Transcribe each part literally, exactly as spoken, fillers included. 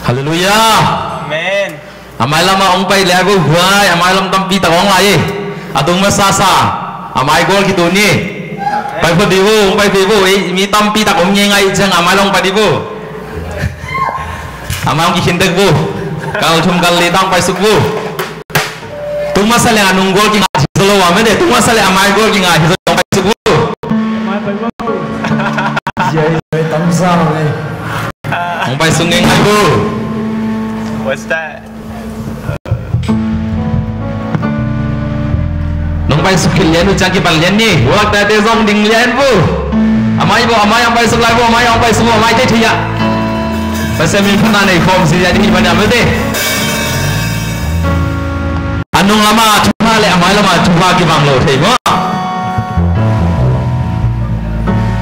Halleluiah. Amen. A mailam ah hong pai le a, ko guai, a mailam tampi tak hong lai e. A tung masa sa a mai gual kitun ni. Pai phot dih vo, hong pai phot dih vo. Ei, mi tampi tak om ngeingai ciang a mailam hong pai dih vo. A mai hong kikhin dek vo. Kal thum kal li tang pai suk vo. Tung masa le a nung gual kingah hi zaw lo a mede. Tung masa le a mai gual kingah hi zaw lo, hong pai suk vo. Ziai ziai tam sa lo ne. Hong pai suk ngeingai vo. What's that? Nong pai suk khin lian uh ciang kipan lian ni. Vuak tate zong ding lian vo. A mai vo, a mai hong pai suk lai vo, a mai hong pai suk vo, a mai thei thei ah. Pasian min phatna nei khawm si lian ding hi pan a mete. A nung lam ah thupha le a mai lam ah thupha kibang lo thei maw.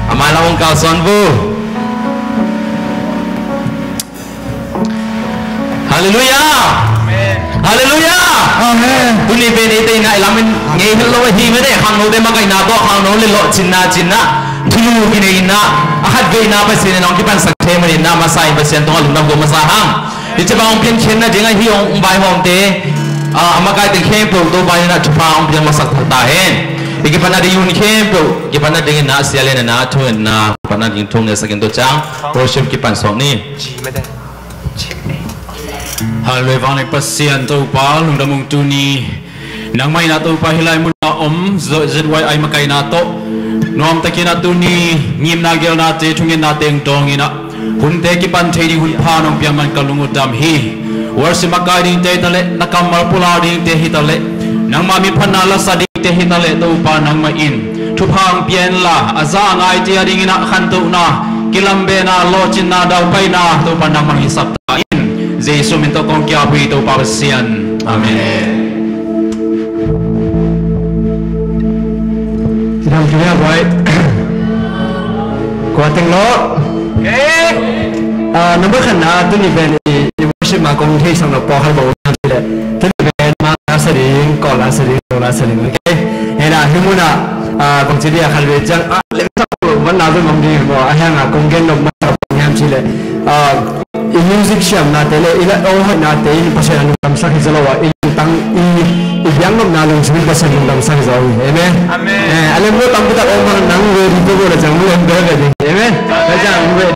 A mai lam hong kalsuan vo. Halleluiah. Amen. Halleluiah. Amen. Tuni pen eite in a i lam in ngei hel lo ahi mede, khangnote makaihna tawh, khangno le lawhcinna cinna thulu kinei in a, a khatveina Pasian in hong kipansak thei manin a, masa in Pasian tungah lungdam ko masa hang. Hih ciang hong piankhiatna ding ahi hong vaihawmte, a, a makaite khempeuh Topa in a thupha hong piang masak ta hen. I kipatna ding hun khempeuh kipatna ding in a, sia lian in a, thu in a, kipatna ding thu ngetsak in tua ciang worship kipan suak ni. Halleluiah, vanglian Pasian Topa, lungdam ung tuni. Nangmah in a Topa hih lai munah om Z Y I makaihna tawh nuamtakin a tuni ngimna gelnate, thungetnate hong dawng in a, hunte kipan thei ding hun pha nong piak man ka lung uh dam hi. Worship makai dingte hi ta leh, na kammal pulak dingte hi ta leh, nangmah miphatna la sa dingte hi ta leh, Topa nangmah in thupha hong pia inla, a za a ngaite a dingin a khantohna, kilambehna, lawhcinna, daupaina, Topa nangmah hong hisak ta in. Jesu min tawh kong ki-ap uh hi Topa Pasian. Amen. Kidam kidam, boy. Kua teng lo. Eh. Ah, number khatna, tuni pen i, i worship ma kong theisak nop pawlkhat bang om hiam cih leh, tuni pen ma la sa ding, kawl la sa ding, lo la sa ding, okay? Hena, hih munah, ah, bangci dia khat ve ciang, ah, lemsak lo, man na zong om ding hi maw, a hiang a kong gen nop ma hiam cih leh, ah, i music siamnate le i la, oh, hoihnate in Pasian a lungdamsak hi zaw lo a, i lungtang, i, i biaknopna lungsim in Pasian lungdamsak hi zaw hi. Amen. Amen. Eh, a lem lo tampi tak om hang, nang ready to go le ciang lem bebe ding. Amen. Amen. Ka ciang ready.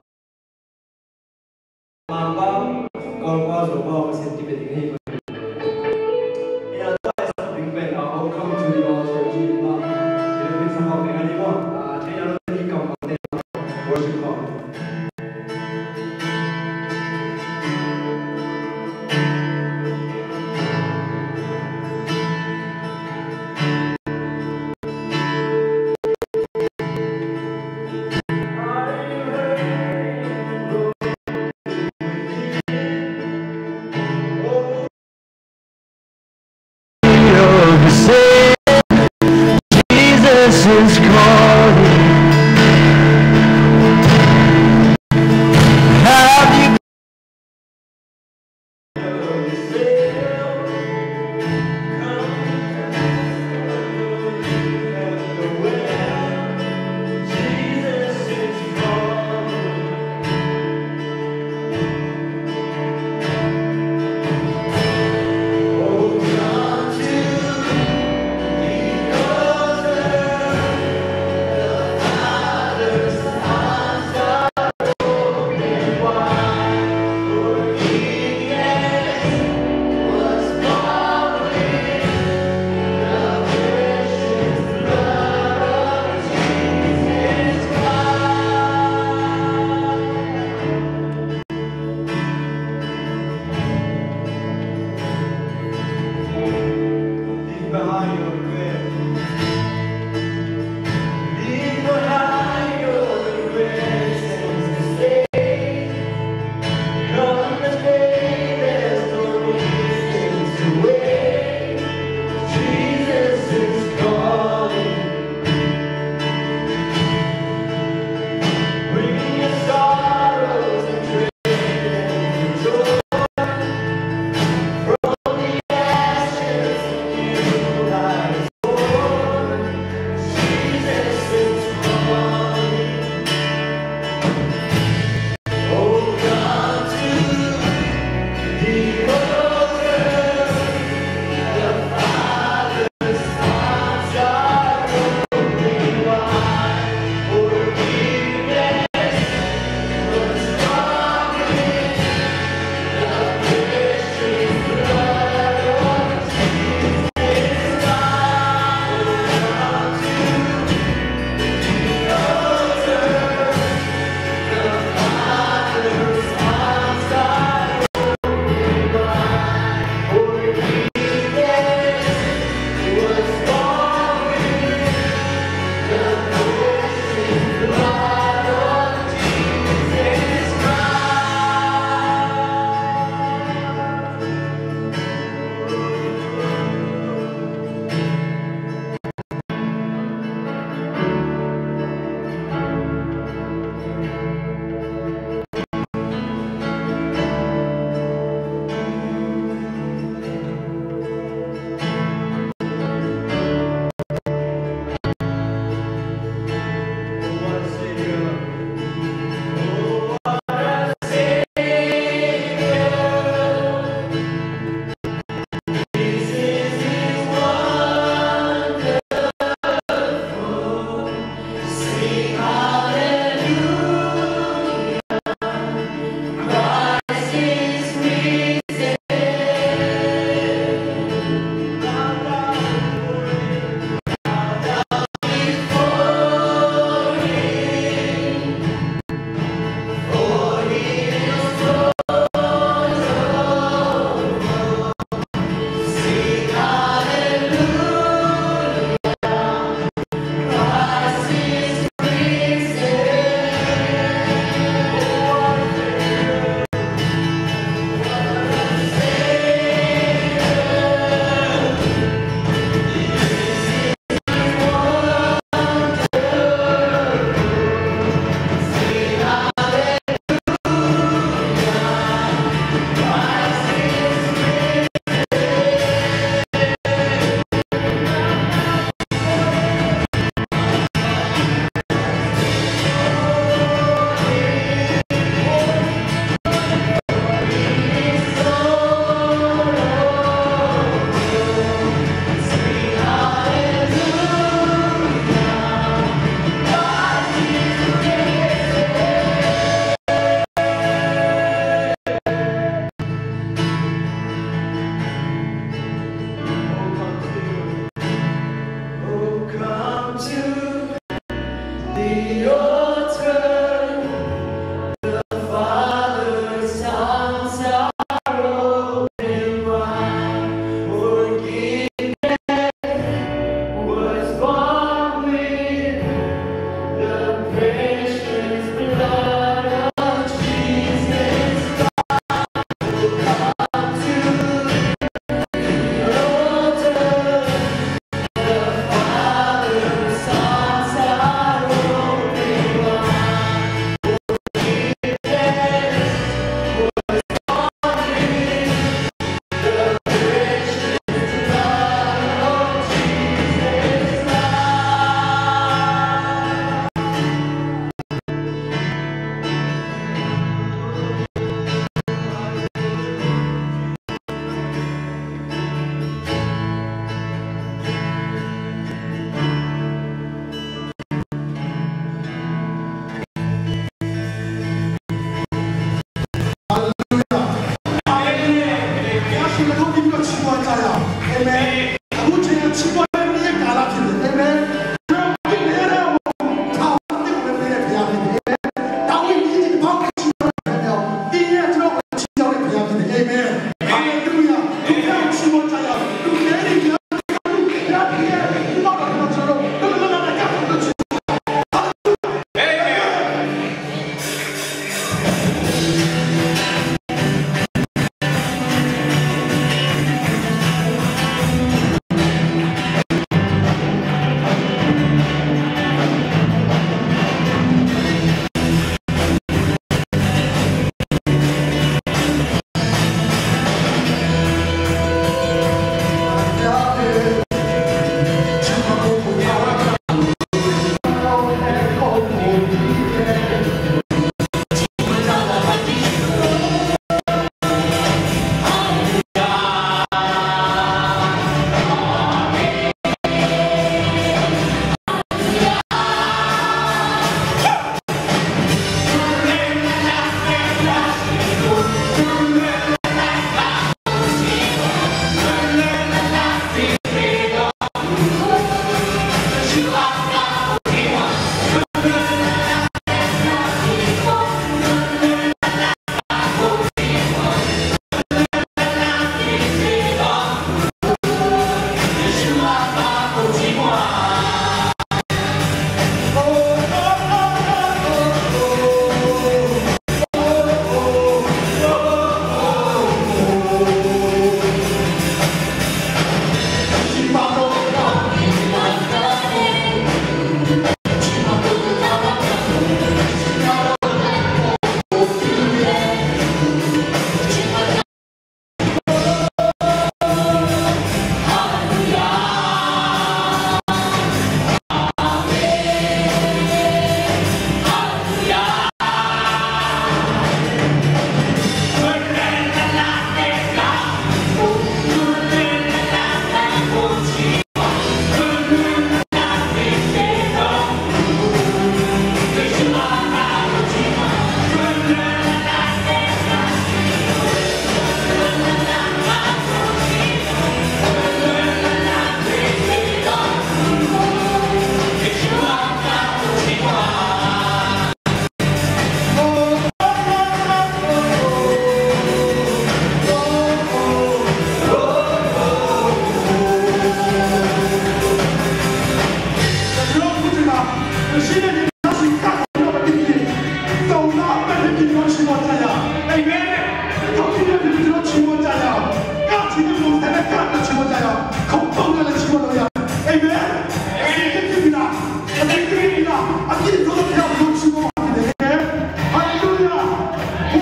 ချီးမွမ်းကြရအောင်။ ခုံတုံးနဲ့လည်း ချီးမွမ်းလို့ရတယ်။ အာမင်။ အသီးသီးပြီးလား။ အသီးသီးပြီးလား။ အသီးသီးပြီးလား။ အသီးသီးပြီးလား။ Hallelujah.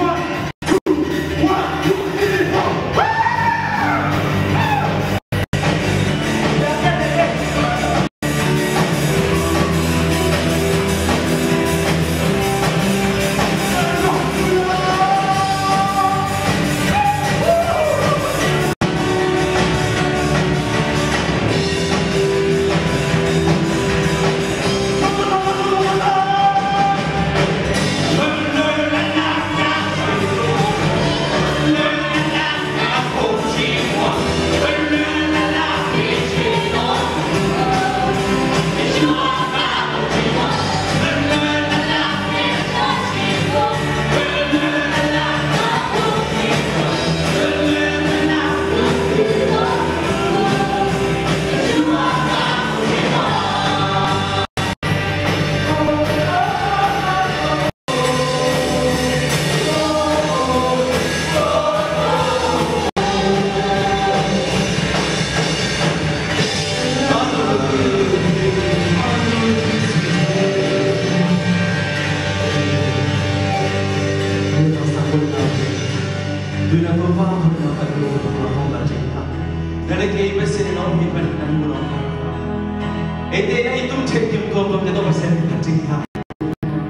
One, two, one, two, three, four.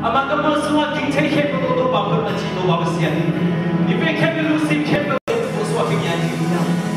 Amah ka mual sungah ging thei khempeuh tawh Topa phat na ci, Topa Pasian in i vek khempeuh, lungsim khempeuh tawh i mual sungah kingah ding hi hang.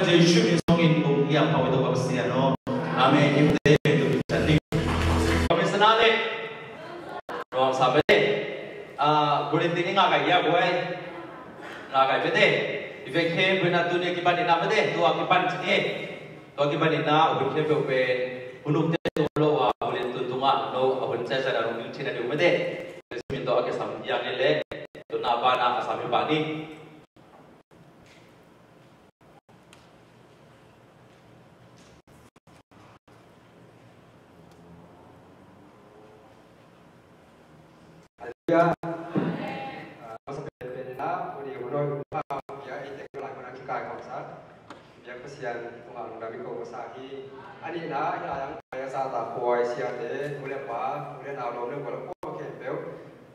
Jesuh min suangin kong kiang pau i Topa Pasian aw. Amen. Himte tu chan ding. Kami sana le. Ruang sa pe. Ah, bulletin i ngah kai ya buai. Ngah kai pe te. I vek he buai na tuni kipan i na pe te. Tua kipan cini. Tua kipan i na, a hun khempeuh pen, hun umte tung lo a, hun in tun tungah, no, a hun ciaciat a nong ding chin a ding mete. Jesuh min tawh a kisam hiang in le, tun a ban a, a sam hi pah ni. Halleluia. Ah, masa penpen in ah, uni hunoi hun pha pia i tek lai hun a kikai khawmsa. Biak Pasian tungah lungdam i ko masa hi. A nihna, hih lai ang pai a zahtak huai siate, u le pa, u le nau lawm le gual a khempeuh.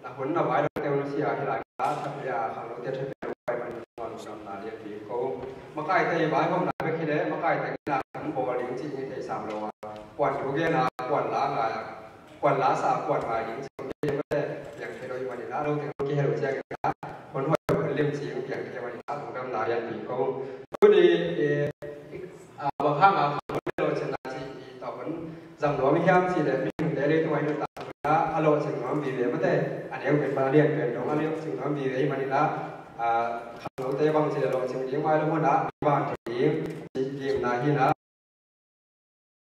Na hun na vai lote uh nusia hih lai ah, thapia khangnote thapia lo pai man tungah lungdamna lianpi ko. Makaite i vaihawmna bek hi leh, makaite in ah hun bawl ding cih i theihsam lo a. Kuan thu gen a, kuan la ngai a. Kuan la sa, kuan ngai ding cih kong gen mah leh, piang thei lo ahih manin ah, lo teng lo kihel uh ciangin ah, hun hoih hun lim cih piang thei manin ah, lungdamna lianpi ko. Tuni, eh, ah, bang hang a, hun lawhcinna cih i tawh hun zang nuam hiam cih leh, mihingte leitungah i nuntakna ah, a lawhcing nuam vive mate, a neu pen pan a lian pen dong, a lawhcing nuam vive ahih manin ah, ah, khangnote bangci leh lawhcing ding mai lo mun ah, van thei ding, cih gimna hi in ah.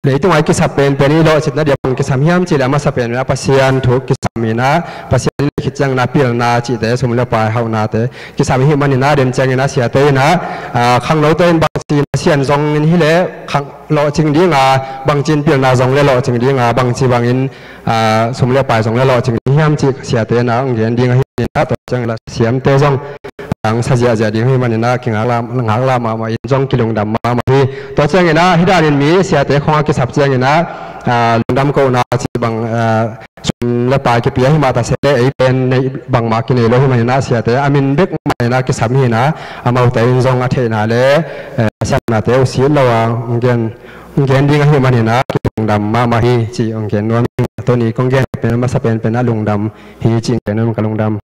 Leitungah i kisap penpen i lawhcinna dia bang kisam hiam cih leh a masa penpen ah Pasian thu kisam in ah, Pasian in a khit ciangin ah pilna cihte, sum le pai hauhnate kisam i hih manin ah, den ciangin ah siate in ah, ah, khangnote in bangci in Pasian zong in hi leh khang lawhcing ding a, bangci in pilna zong leh lawhcing ding a, bangci bangin ah, sum le pai zong leh lawhcing ding hiam cih siate in ah hong gen ding ahih manin ah, tua ciangin ah siamte zong hong sa ziahziah ding ahih manin ah kingaklah, ngaklah mahmah in zong kilungdam mahmah hi. Tua ciangin ah hih danin mi siate khawng a kisap ciangin ah, ah, lungdam kohna cih bang, ah, sum le pai kipia hi mah ta se leh ei pen neih bangmah kinei lo ahih manin ah siate a min bek mah in ah kisam hi in ah, amaute in zong a theihna leh, eh, a siamnate uh sit lo a hong gen Hong gen ding ahih manin ah kilungdam mahmah hi cih hong gen nuam ing. Tuni kong gen pen a masa penpen ah lungdam hi cih hong gen nuam ing, ka lungdam.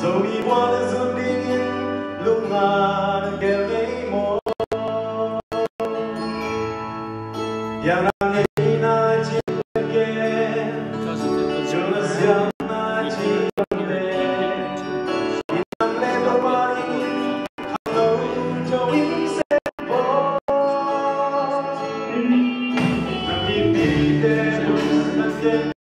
Zomi buan a zun dingin lungna na gel ngei maw? Yang nang ngeina cin le gen, Jonas yang na cin le, in nang le Topa dingin khangno to in sem baw. Nang mipite lungna gen.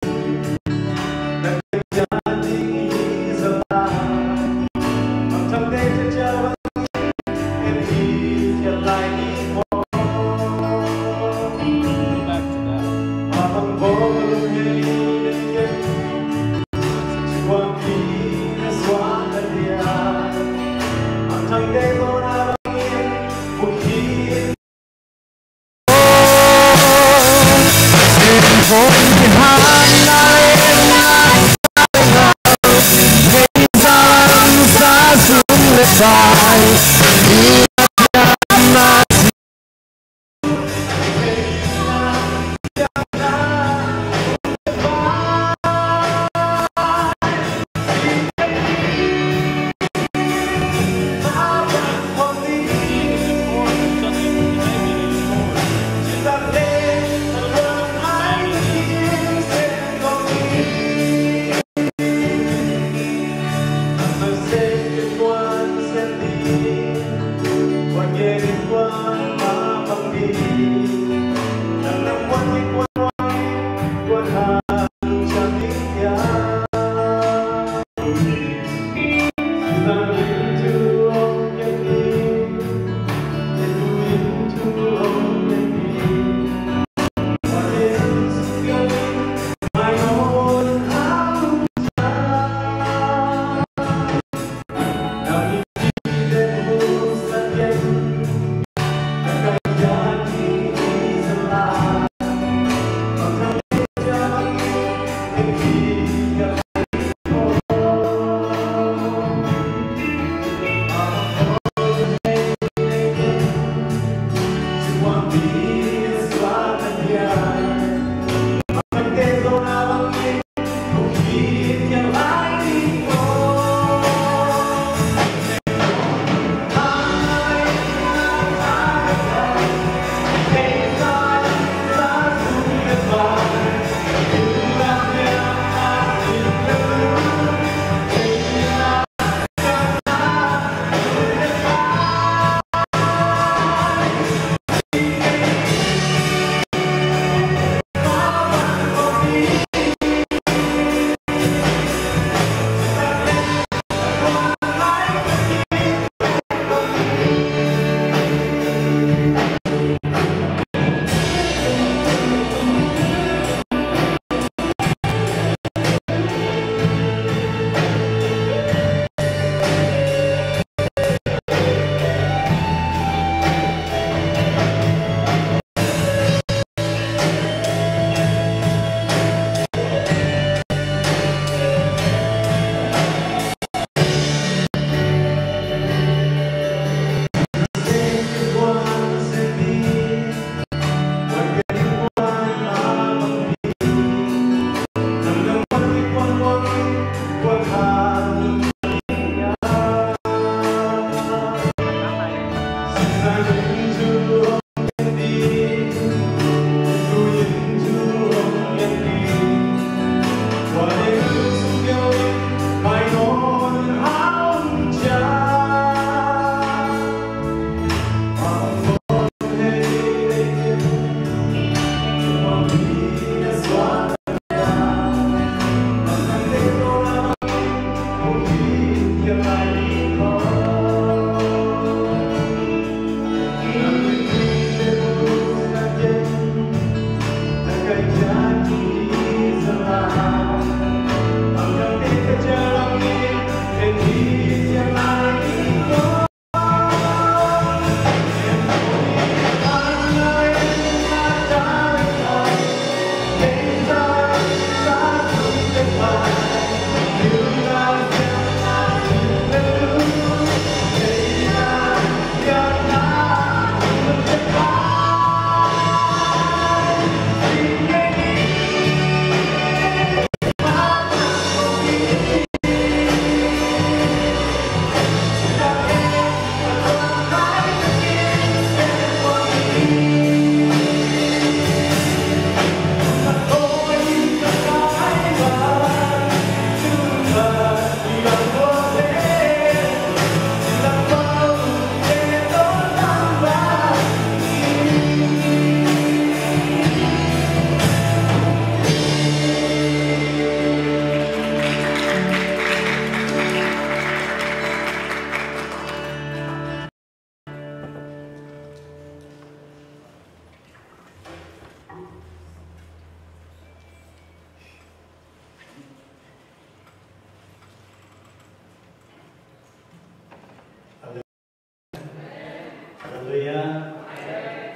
Halleluiah.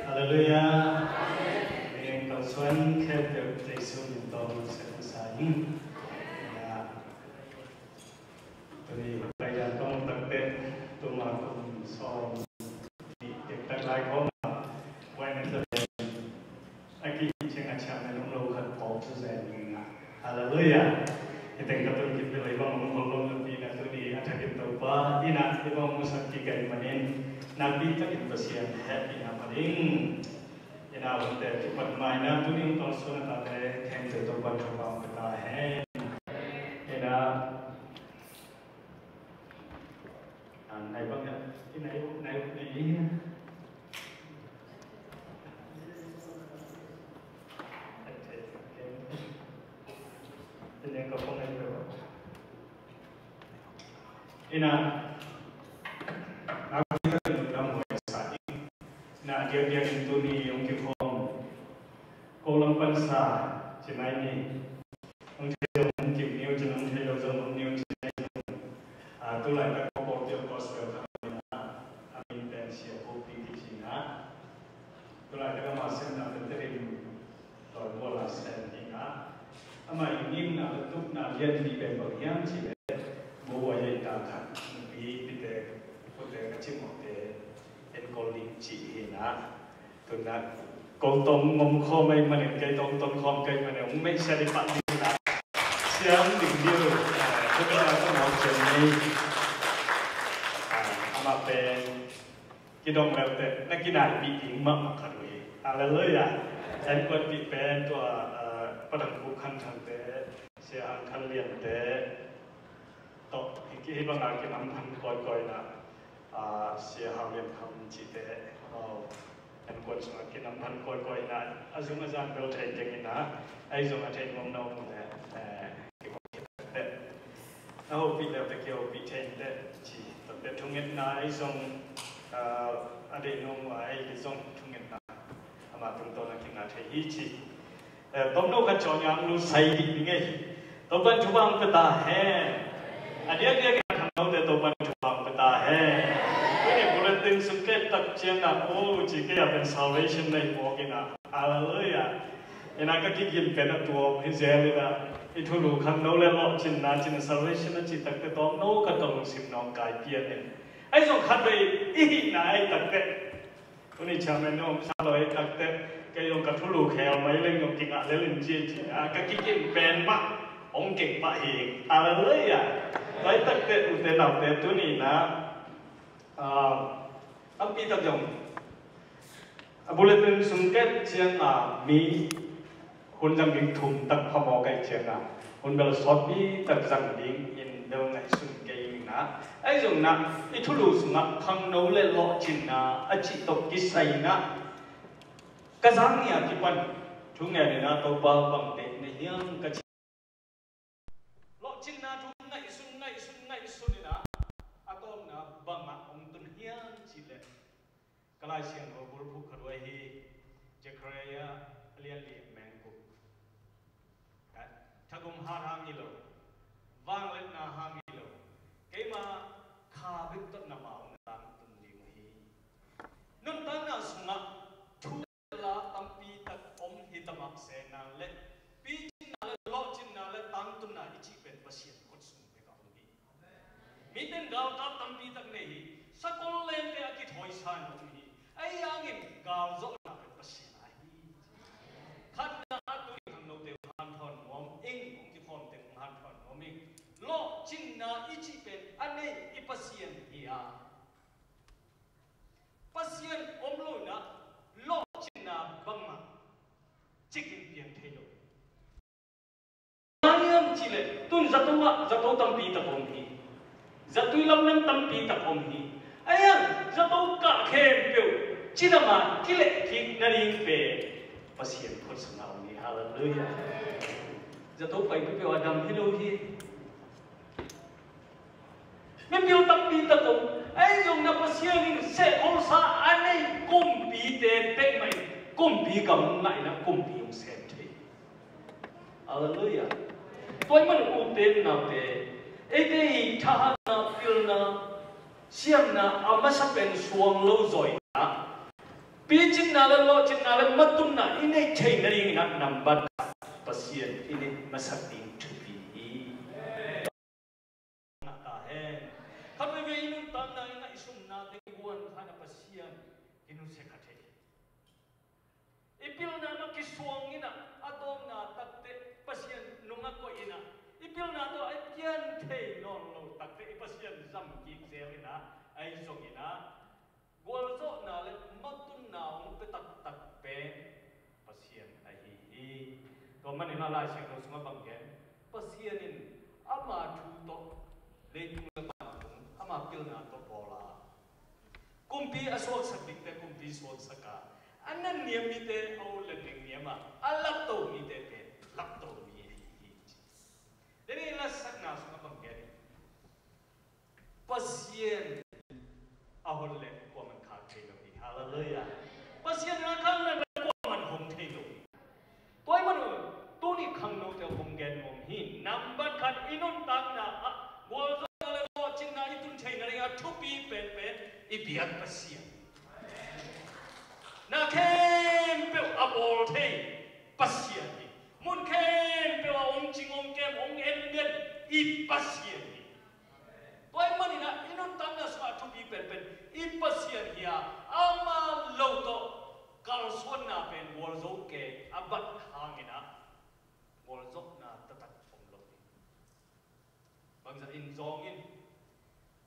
Halleluiah. Amen. Kalsuan khempeuh Jesu min tawh hong sem masa ing. Ya. Tuni pai dan tawh takte tuma kum sawm nih tektak lai khawng ah, buaina ta pen a kihih ciang a chairman om lo khat pawk thu zen ning ah. Halleluiah. Hi teng ka tun khin bel ei bang hong hol lo napi in ah tuni a thakin Topa in ah ei bang hong musak kik ahih manin nakpi takin Pasian hehpihna pha ding. In ah hunte kipat ma in ah tuni hong kalsuan a tate khempeuh Topa'n thupha hong pia ta hen. In ah Nai bang ya, i nai, nai, nai. Ina, ina, dia, dia, tuni, ong kikhawm. Ko lam pansa, ci mai ni. Hong thei zong hong kip ni uh cin, hong thei lo zong hong ni uh cin ahi zong. Ah, tu laitak ko Paul Pio Gospel khat in ah, a min pen Sia Pu Pi kici in ah. Tu laitak ama semna pen Tedim Lawlbual ah sem in ah. Ama i ngimna le tupna lianpi pen bang hiam cih leh, mo a yei ta khat, nupi pite, pute ka cimawhte enkol ding cih hi in ah. Tun ah, ko tong ngom khawm ahih manin, kei tong tong khawm ka hih manin, hong meihsia ding pah ding in ah. Siam ding ding uh, eh, hong na ka mawh ciang ni. Ah, amah pen, kidong leuteh, na kinaipih ding mahmah khat uh hi. Halleluiah. Enkuanpih pen tua, eh, Pa Dang Khup Khan Thang te, Sia Hang Khan Lian te, tawh, hih, hih bang a kinam phan kawikawi in ah, ah, Sia Hau Lian Kham cihte, aw, enkuan sungah kinam phan kawikawi in ah, a zung a zan bel thei keng in ah, ahi zong a thei nuam na om uh leh, eh, kikoih khit teh. Na hopih leuteh kihopih thei in teh, ci. Tawh teh thungetna ahi zong, ah, a deih nuam uh a, ahi zong thungetna ama tungtawn a kingah thei hi ci. Eh, tomno khat cawh ngiang lut sai dih ding ei. Topa'n thupha hong pia ta hen. A diakdiak in a khangnote Topa'n thupha hong pia ta hen. Tuni bulletin sung kei tak ciang ah, oh, ci kei a pen salvation na hi mawk in ah. Halleluiah. In ah ka kigin pen a tuam hi zel in ah. I thulu khangno le lawhcinna cin salvation a cih takteh tomno khat tawh lungsim nawngkai pian in. Ahi zong khatvei i hihna ahi takteh. Tuni chairman nong sa lo ei takteh, kei zong ka thulu khel mai leng zong kingah lel in ci ci. Ah, ka kikin pen mah hong keng pah hi. Halleluiah. Tua ei takteh ute naute tuni in ah, ah, tampi tak zong a bulletin sung ket ciang a mi hun zang ding thum tak phamawh ka hih ciangin, hun bel sawtpi tak zang dingin bel ngaihsun kei ning ah. Ahi zongin ah, i thulu sungah khangno le lawhcinna a cih tawh kisai in ah, ka zang ni a kipan thu ngen in ah, Topa bang deih na hiam ka ci. Lawhcinna thu ngaihsun, ngaihsun, ngaihsun in ah, a tawpna bangah hong tun hiam cih leh, ka Lai Siangtho bulphuh khat uh ahi Zechariah a lian li a meng guk. Thagum hat hang hi lo, vangliatna hang hi lo, keima kha bek tawh na ma hong tangtun ding uh hi. Nuntakna sungah thu le la tampi tak om hi ta mah sehna le, picinna le lawhcinna le tangtunna i cih pen Pasian khut sung bek a om hi. Mite in galkap tampi tak nei hi. Sakol lente a kithawi sa in a om hi. Ahi hangin galzawhna pen Pasian ahi. Khatna, tuni khangnote hong hanthawn nuam ing, hong kikhawmte hong hanthawn nuam ing. Lawhcinna i cih pen a nei i Pasian hi a, Pasian om lo in ah lawhcinna bangmah cikin piang thei lo. Bang hang hiam cih leh, tun zato ah zato tampi tak om hi. Zatui lamdang tampi tak om hi. Ahi hang zato kah khempeuh cidam a kileh kik nading pen Pasian khut sungah om hi. Halleluiah. Zato pai peuhpeuh a dam hi lo hi. Mipil tampi tak om, ahi zongin ah Pasian in sehkholsa a nei kumpite peuhmah in kumpi gam hong ngah in ah kumpi hong sem thei. Halleluiah. Tua ahih manin ute naute, eite i thahatna, pilna, siamna a masa pen suang lo zaw in ah picitna le lawhcinna le matunna i neih theih nadingin ah nambat khat Pasian i neih masak ding thupi hi. Ngah ta hen. Khat veivei i nuntakna in ah i sumnate i guan kha in ah Pasian kinusia kha thei hi. I pilna mah kisuang in ah a tawpna takteh Pasian nung a koih in ah i pilna tawh a pian thei nawn lo takteh i Pasian zam kik zel in ah ahi zongin ah gualzawhna le matunna hong pia taktak pen Pasian ahi hi. Tua manin a Lai Siangtho sungah bang gen, Pasian in ama thu tawh leitung le vantung ama pilna tawh bawl a, kumpi a suaksak dingte kumpi suaksak a, a nan niam mite a ut le ning niam a, a lapto mite pen lapto mi ahi hi. Deni lasakna sungah bang gen, Pasian a hon le kuaman khak thei lo hi. Halleluiah. Pasian a khak le kuaman hong thei lo hi. Tua ahih manin tuni khangnote hong gen nuam hi. Nambat khat i nuntakna ah gualzawhna le lawhcinna i tun theih nading a thupi penpen i biak Pasian, na khempeuh a bawl thei Pasian hi. Mun khempeuh a hong cing hong kem hong en den i Pasian hi. Tua ahih manin ah i nuntakna sungah a thupi penpen i Pasian hi a, ama lo tawh kalsuanna pen gualzo kei a bat hangin ah gualzawhna taktak om lo hi. Bangzah in zawng in,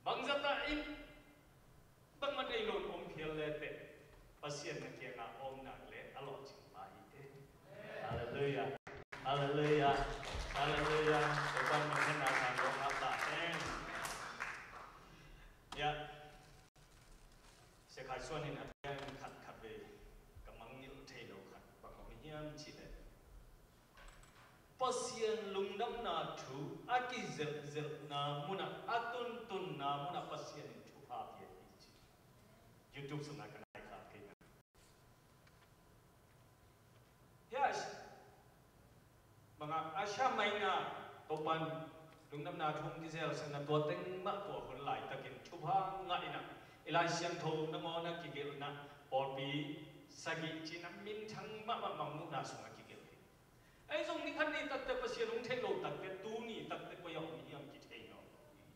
bangzah tah in, bangmah nei lo in om phial le teh Pasian na kiangah a om nak le a lawhcing mah hi teh. Halleluiah. Halleluiah. Halleluiah. Topa'n minthanna sang lo ngah ta hen. Ya. Sia Khai Suan in a pian khat khat vei ka mangngilh thei lo khat bang om hiam cih leh Pasian lungdamna thu a kizelhzelhna munah a tuntunna munah Pasian in thupha pia hi ci. YouTube sungah ka nai khak kei na. Hiah bangah a sia mai na Topa'n lungdamna thu hong kizelhsak na tua teng mah tua hun laitakin thupha ngah in ah i Lai Siangtho nangawn a kigelhna pawlpi sagih cih na minthang mahmah mangmuhna sungah kigelh hi. Ahi zong ni khat ni takte Pasian hong theih lo takte tuni takte koi a om hiam kithei nawn lo hi.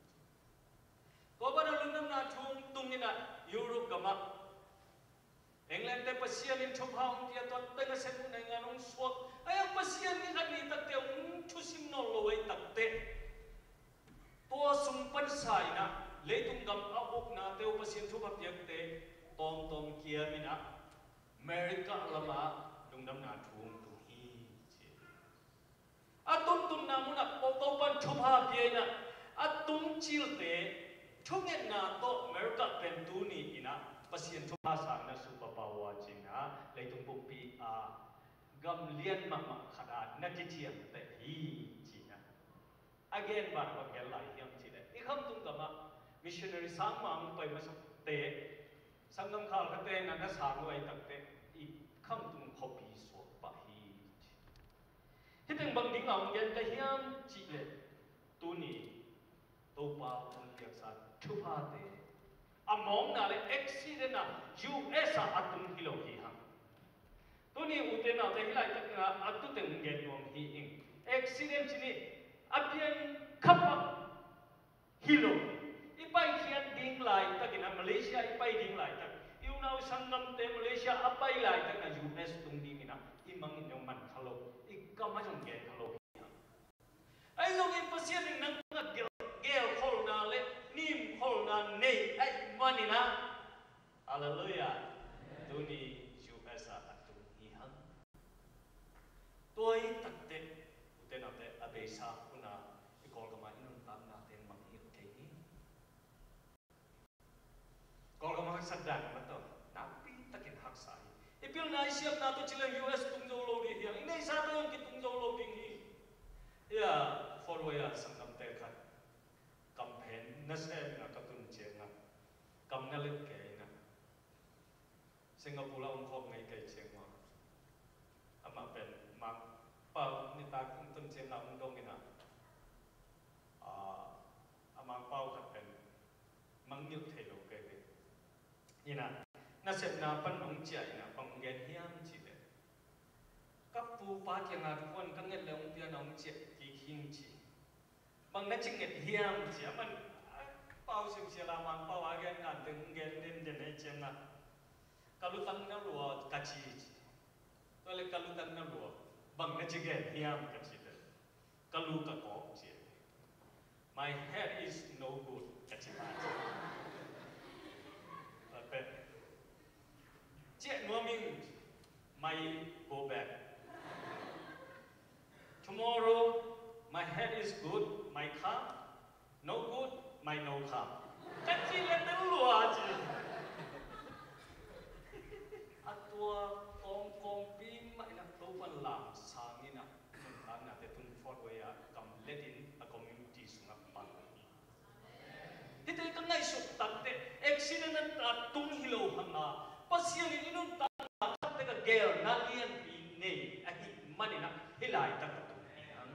Tua banah lungdamna thu hong tung in ah Europe gamah England te Pasian in thupha hong pia tua teng a sem uh naingan hong suak. Ahi hang Pasian ni khat ni takte hong thusim nawn lo ahi takte tua sung pansa in ah leitung gam a uknate uh Pasian thupha piakte tawmtawm kiam in ah America lamah lungdamna thu hong tung hi ci. A tuntunna munah Topa'n thupha pia in ah a tungcilte thungetna tawh America pen tuni in ah Pasian thupha sangna superpower ci in ah leitung pumpi a gam lian mahmah khat ah na kiciamteh hi ci in ah. A gen ban bang gen lai hiam cih leh i khamtung gamah missionary sangmah hong pai masate sanggam khal khate na na sang lo ahi takte i khamtung khuapi suak pah hi ci. Hih teng bang ding a hong gen ka hiam cih leh tuni Topa hong piaksa thuphate a mawkna le accident a U S a a tung hi lo hi hang. Tuni ute naute hih laitakin a tu teng gen nuam hi ing. Accident ci ni a pian khap ah hi lo. I paikhiat ding laitakin a Malaysia i pai ding laitak i unau sanggamte Malaysia a pai laitakin a U S tung dingin a i mangin zong man kha lo, i kam a zong gen kha lo hi hang. Ahi zongin Pasian in nang a gel, gelkholna le nimkholna nei ahih manin ah. Halleluiah. Tuni U S a a tung hi hang. Tua hi takte ute naute a beisa hun a i Kawlgam a i nuntaknate mangngilh kei hi. Kawlgam a haksat dan a tawh nakpi takin haksa hi. I pilna i siamna tawh ci leng U S tung zo lo ding hi hang. I neihsa tawh zong kitung zo lo ding hi. Ia, four way a sanggamte khat kam phen nasem na ka tun ciangin kam na let kei na Singapore a om khawm ngei kei ciangin amah pen Mangpau nitak hong tun ciangin hong dong in a, a Mangpau khat pen mangngilh thei lo kei ve. Ina, Nasepna pan hong ciah in ah bang hong gen hiam cih leh, ka pupa kiangah thupuan ka nget leh hong pian ah hong ciah kik hing ci. Bang na ci nget hiam ci a man, a pau sim sia la Mangpau a gen ngan teng hong gen den den hei ciangah, ka lutang na lua ka ci ci. Tua leh ka lutang na lua, bang na ci gen hiam ka ci leh, ka lu ka kawk ci. My head is no good ka ci mah ci. Tua pen ciah nuam ing, my go back. Tomorrow, my head is good, my car, no good, my no car. Ka ci leh na lua ci. A tua kawmkawmpi mah in ah Topan lam sang in ah nuntaknate tun forward a kam letin a community sungah pang hi. Hihte ka ngaihsut takteh accident a tung hi lo hang a, Pasian in i nuntakna khatte ka gelna lianpi nei ahih manin ah hih laitak a tung hi hang.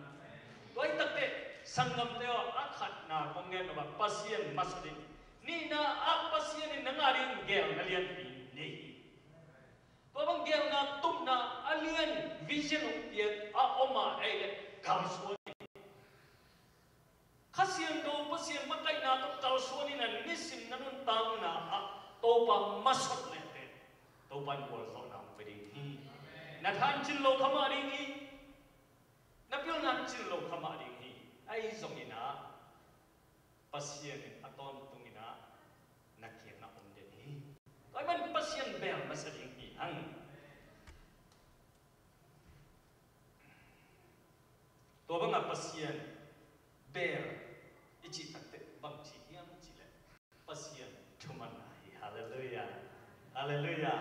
Tua hi takteh sanggamte aw, a khatna kong gen nop ah Pasian masa ding. Nihna ah Pasian in nang a ding gelna lianpi nei hi. Tua bang gelna tupna a lian vision hong piak a om a, ei leh kalsuan hi. Kha Siangtho Pasian makaihna tawh kalsuan in a nisim na nuntakna ah Topa masot leh teh Topa in gualzawhna hong pia ding hi. Na tha in cin lo kha mah ding hi. Na pilna in cin lo kha mah ding hi. Ahi zongin ah Pasian in a tawntungin ah na kiangah om den hi. Tua ahih manin Pasian bel masa ding hi hang. Tua bangah Pasian bel i cih takteh bang ci hiam cih leh, Pasian thumanna hi. Halleluiah. Halleluiah.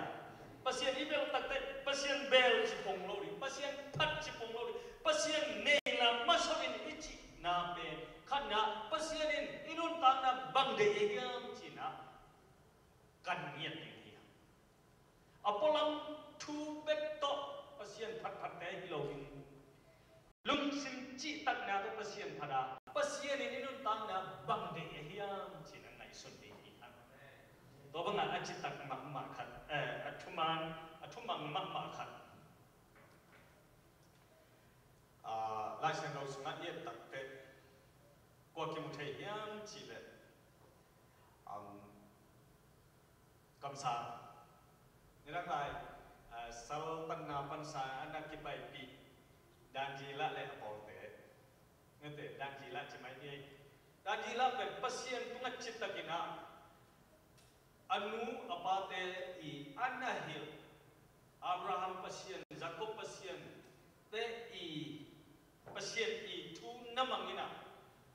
Pasian i bel takteh Pasian bel ci pong lo ding, Pasian phat ci pong lo ding, Pasian neihna masot in i cihna pen khatna, Pasian in i nuntakna bang deih hiam cihna kan ngiat ding hi hang. A pualam thu bek tawh Pasian phatphatte hi lo ding. Lungsim cihtakna tawh Pasian phat a, Pasian in i nuntakna bang deih a hiam cih na ngaihsun ding hi hang. Tua bangah a citak mahmah khat, eh, a thuman, a thumang mahmah khat. Ah, Lai Siangtho sungah i et takteh kua kimu thei hiam cih leh, um, kamsang. Nidang lai, ah, sal panna pansa a na kipaipih Daniela leh a pawlte. Ngate, Daniela ci mai ni. Daniela pen Pasian tungah citakin ah, a nu a pate i a na hilh Abraham Pasian, Jacob Pasian te i Pasian i thu na mang in ah,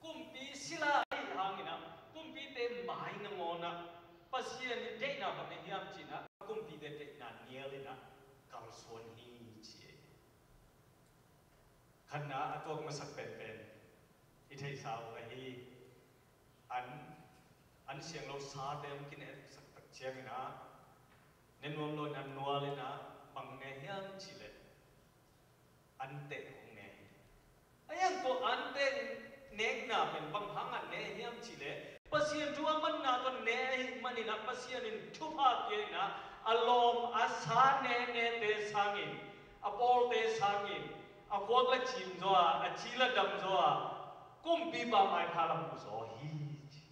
kumpi sila ahih hangin ah, kumpite mai nangawn ah Pasian in deihna bang na hiam cih in ah, kumpite deihna nial in ah kalsuan hi ci. Khatna a tuak masak penpen i theihsa uh ahi, an, an siang lo sate hong kinehsak tak ciangin ah, ne nuam lo in an nual in ah, bang ne hiam cih leh, anteh hong ne hi. A hiang tua anteh nekna pen bang hang an ne hiam cih leh, Pasian thu a manna tawh ne ahih manin ah Pasian in thupha pia in ah, a lawm a sa nenete sangin, a pawlte sangin, a khuak la cim zaw a, a ci la dam zaw a, kumpipa maipha lam uh zaw hi ci.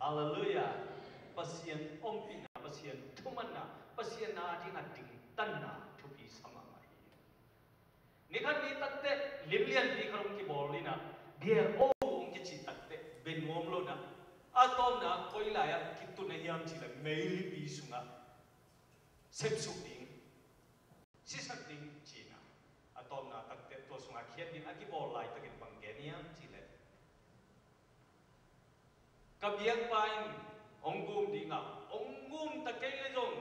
Halleluiah. Pasian ompihna, Pasian thumanna, Pasian a ding a dingtanna thupi sa mahmah hi. Ni khat ni takteh lim lianpi khat hong kibawl in ah, biak aw hong kici takteh bia nuam lo in ah, a tawpna koi lai-ah kitun a hiam cih leh meilipi sungah sepsuk ding, sisak ding ci in ah, a tawpna takteh tua sungah khiat ding a kibawl laitakin bang gen hiam cih leh, ka biakpa in hong gum ding a, hong gum ta kei leh zong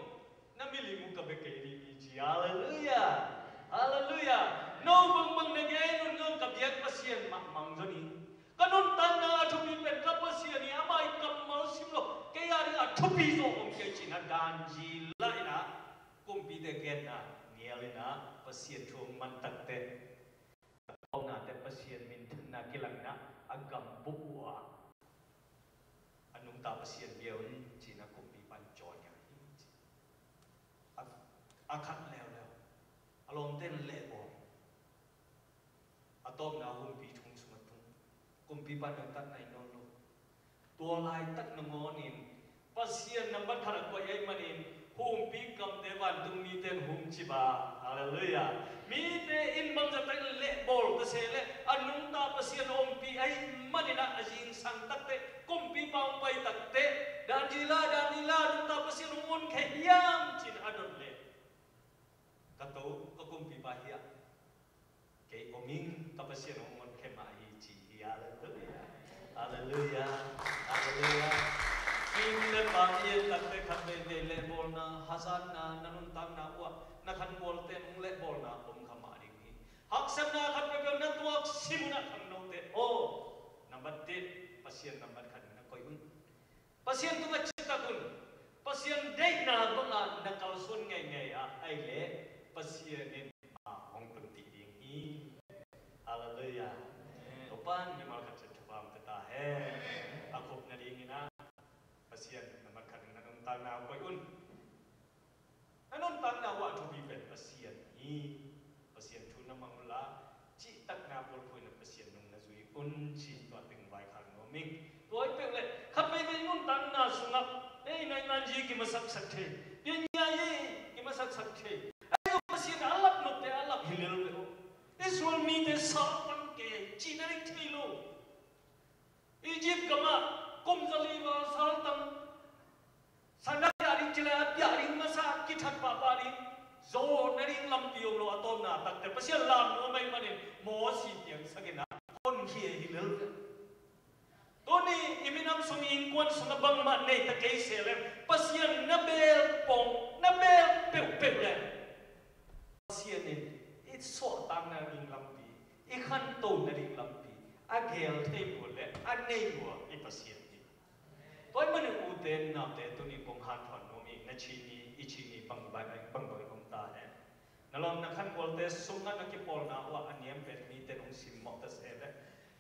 na milim uh ka bia kei ding hi ci. Halleluiah. Halleluiah. No bangbang na gen un zong ka biak Pasian mah mang zaw ning. Ka nuntakna a thupi pen ka Pasian hi, amah i kammal sim lo, kei a ding a thupi zaw om kei ci in ah, Daniela in ah kumpite genna nial in ah Pasian thu hong man takteh, a tawpna teh Pasian minthanna kilang in ah, a gambup uh ah, a nungta Pasian bia un ci in ah kumpipa in join a hi ci. Kumpipa nuntakna i nawn lo. Tua laitak nangawnin Pasian nambat khat a koih ahih manin humpi kamte vantung mite in hum cip a. Halleluiah. Mite in bangzah takin lehbawl ta se leh a nungta Pasian ompih ahih manin ah a zingsang takteh, kumpipa hong pai takteh, Daniela, Daniela, nungta Pasian hong honkhia hiam ci-in a dot leh, ka to, ka kumpipa hiah kei om ing, ka Pasian hong honkhia mah hi ci hi. Halleluiah. Halleluiah. Halleluiah. Kim le pam i et takteh khat veivei lehbawlna, hazatna, na nuntakna uh ah na khangualte in hong lehbawlna om kha mah ding hi. Haksatna khat peuhpeuh na tuak sim un ah khangnote aw, nambat teh, Pasian nambat khat in na koih un. Pasian tungah citak un. Pasian deihna bangah na kalsuan ngeingei ah, ahih leh Pasian in, ah, hong tunpih ding hi. Halleluiah. Topa'n mimal khat ciat thupha hong pia ta hen. A khup nadingin ah Pasian nambat khat in na nuntakna koih un. Na nuntakna uh ah thupi pen Pasian hi. Pasian thu na mang unla, cihtakna bulphuh in ah Pasian nung na zui un ci, tua teng vaikhak nuam ing. Tua hi peuh leh khat veivei nuntakna sungah, ei, naingngan zi kimasaksak thei, piannyai kimasaksak thei. Ahi zong Pasian a lap nopte a lap hi lel ve aw. Israel mite saltang kei cihna ding thei lo. Egypt gamah kum zali val saltang, sana piak ding ci leh a piak ding masa, kithat pahpah ding, zo nading lampi om lo. A tawpna takteh Pasian lam nuam ahih manin Mosi piangsak in ah honkhia hi lel ve. Tuni i minam sung, i innkuan sungah bangmah nei ta kei se leh, Pasian na beel pong, na beel peuhpeuh leh Pasian in i suahtakna ding lampi, i khanto nading lampi a geel thei lua leh a nei lua i Pasian hi. Tua ahih manin ute naute, tuni kong hanthawn nuam i, na ci ni, i ci ni bangbang, bangbang om ta hen. Na lawm na khangualte sungah na kipawlna uh ah a niam pen mite in hong simmawh ta se leh,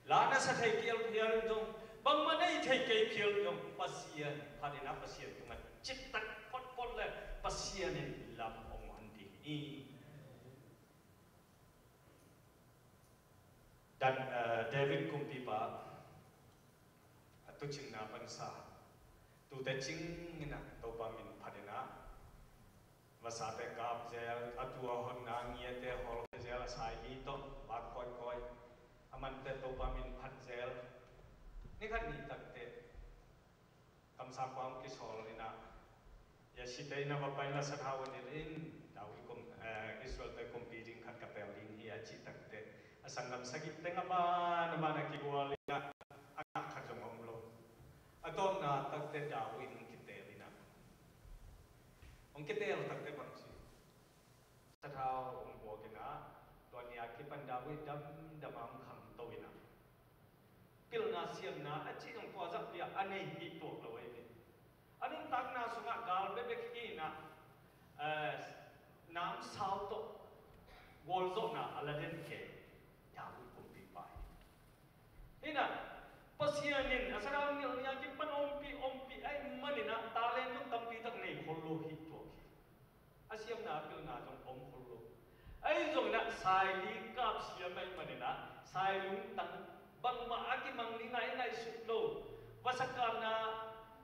la na sa thei phial in zong, bangmah na hih thei kei phial in zong, Pasian phat in ah Pasian tungah cihtak photphot leh Pasian in lam hong hon ding hi. Dan, eh, David kumpipa a tuucinna pansa, tuute cing in ah Topa min phat in ah, vasate kap zel, a tua honna ngiate hawlkhia zel, a saili tawh vak kawikawi, a mante Topa min phat zel. Ni khat ni takteh kamsangpa hong kisawl in ah, Yessite inn ah va pai in la, sathau va nilh in, David kum, eh, Israelte kumpi ding khat ka pel ding hi a cih takteh, a sanggam sagih teng a ban a ban a kigual in ah, a ngah khat zong a om lo. A tawpna takteh David in hong kiteel in ah, hong kiteel takteh bang ci, sathau hong buak in ah, tua ni a kipan David damdam a hong khangto in ah, pilna siamna a cih zong tua zahpi ah a nei hi tuak lo ahi ve. A nuntakna sungah gal bekbek hi in ah, eh, namsau tawh gualzawhna a la den kei David kumpipa hi. Hi in ah, Pasian in a sathau nilh ni a kipan ompih, ompih ahih manin ah talent zong tampi tak nei khol lo hi tuak hi. A siamna a pilna zong om khol lo. Ahi zongin ah saili kap siam ahih manin ah, sailungtang bangmah a kimang ding a i ngaihsut lo, vasakapna,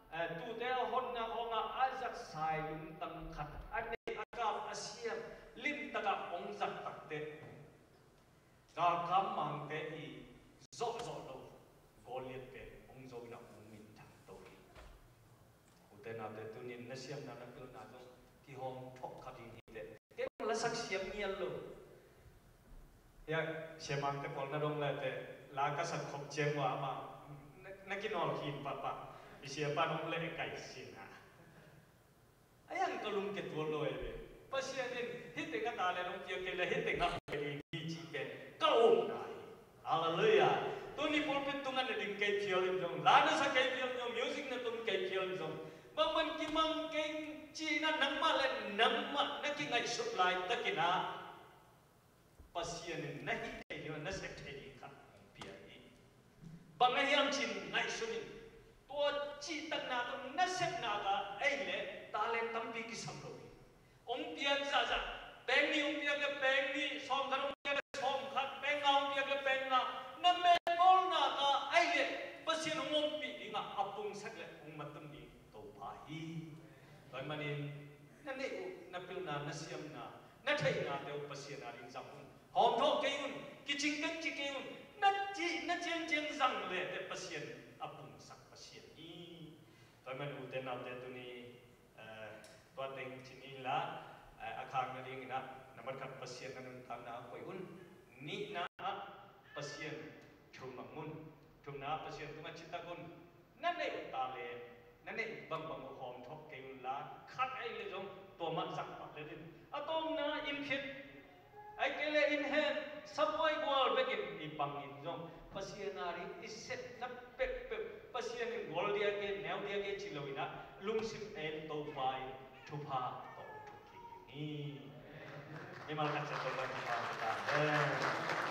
eh, tuute a honna khawngah a zat sailungtang khat a nei, a kap a siam, limtak ah hong zat takteh, galkap mangte i zawhzawh lo Goliath pen hong zo in ah hong minthang to hi. Ute naute, tunin na siamna na pilna zong kihawm thawk kha ding hi teh. Kei la sak siam ngial lo. Hiah siamangte pawl na dong le teh, la ka sak khop ciang ua amah na, na kinawl khin pahpah. I siapa nong leh kai sin ah. A yang ka lungkia tuan lo e ve. Pasian in hih tengah talent hong piak kei leh hih tengah hong piak ding hi cih pen ka omna hi. Halleluiah. Tuni pulpit tungah na ding kei phial in zong, la na sa kei phial in zong, music na tung kei phial in zong, bangmah kimang keng ci-in ah nangmah le nangmah na kingaihsut laitakin ah Pasian in na hih thei ding, na sep thei ding khat hong pia hi. Bang a hiam cih ngaihsun in, tua cihtakna tawh na sepna ka ei leh talent tampi kisam lo hi. Hong piak zahzah, peng nih hong piak leh peng nih, sawm khat hong piak leh sawm khat, peng nga hong piak leh peng nga, na mel bawlna ka ei leh Pasian hong ompih dingah a pungsak le hong mattun ding Topa hi. Tua ahih manin na neih uh, na pilna, na siamna, na theihnate uh Pasian a ding zang un. Hawmthawh kei un, kicing kei ci kei un. Na ci, na ciangciang zang le teh Pasian a pungsak Pasian hi. Tua ahih manin ute naute tuni, eh, tua teng ci ni la, eh, a khak nadingin ah, nambat khat Pasian na nuntakna ah koih un. Nihna ah Pasian thu mang un. Thumna ah Pasian tungah citak un. Na neih uh ta le, na neih bangbang uh hawmthawh kei un la, khat ahih leh zong tua mah zang pah le in. A tawpna in khit, ahih kei leh in hen, sabuai gual bekin i bangin zong Pasian a ding i sepna peuhpeuh, Pasian in gol diak e, neu diak e ci lo in ah, lungsim en Topa in thupha tawh thuk kik ding hi. Mimal khat ciat Topa thupha tawh ta hen.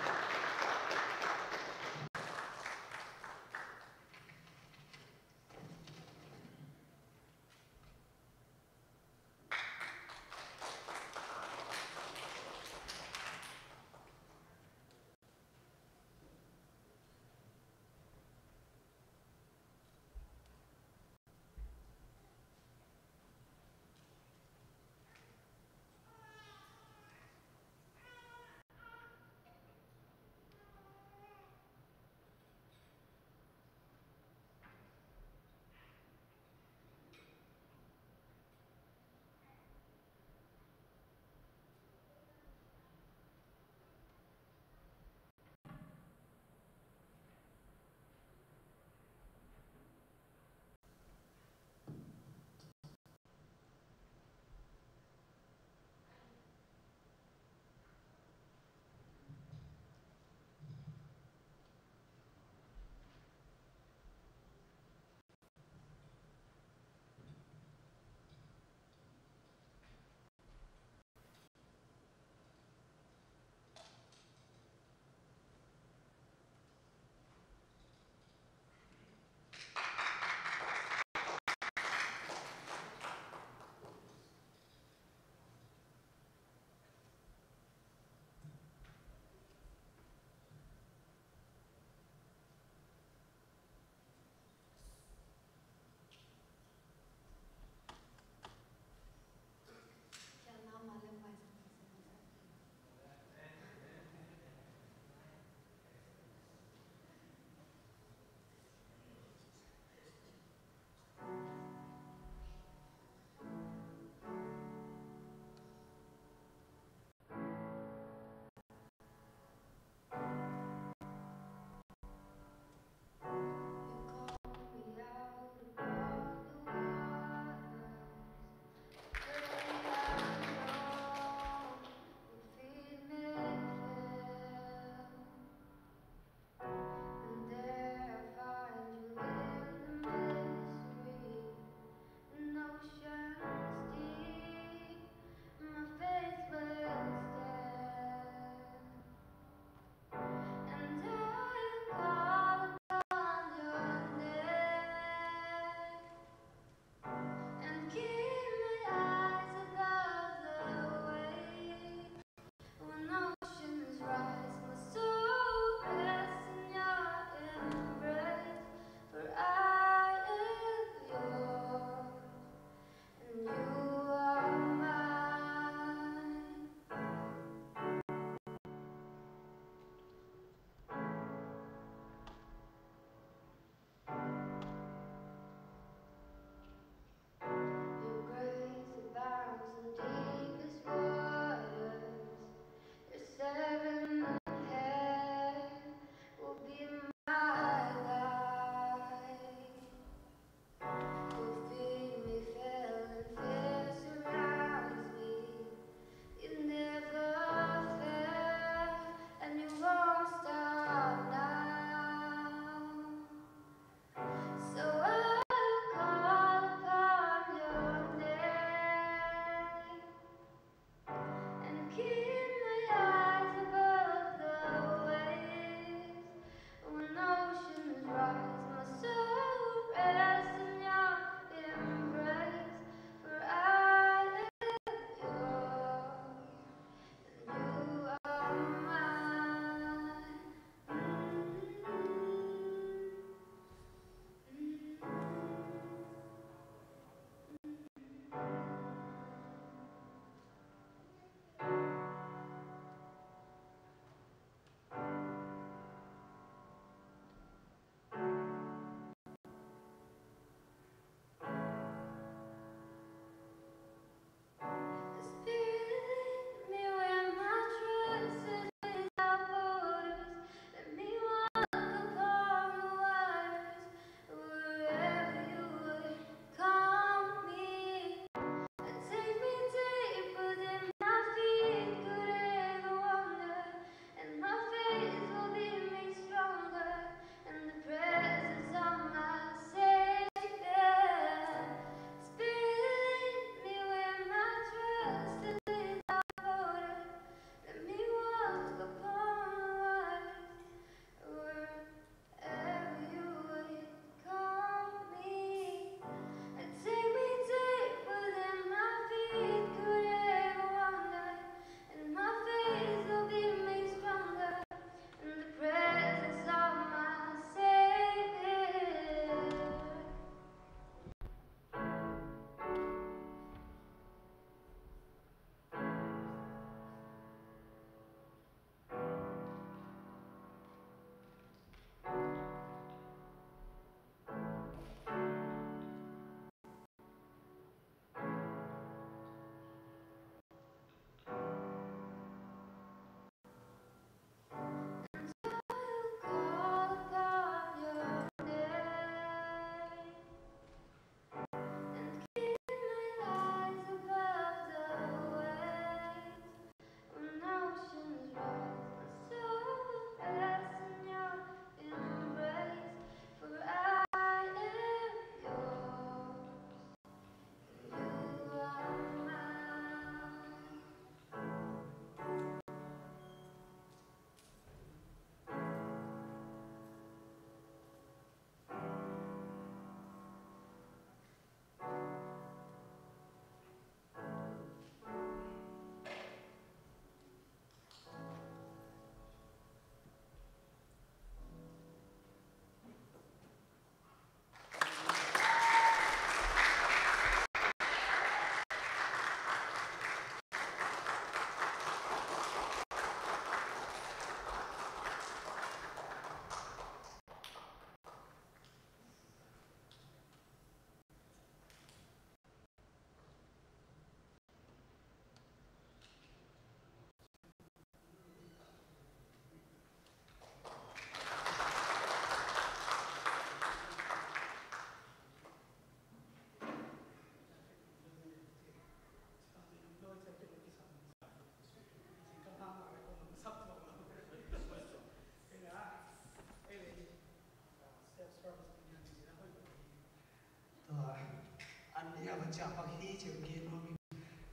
siapa hi ci-in gen nuam ing.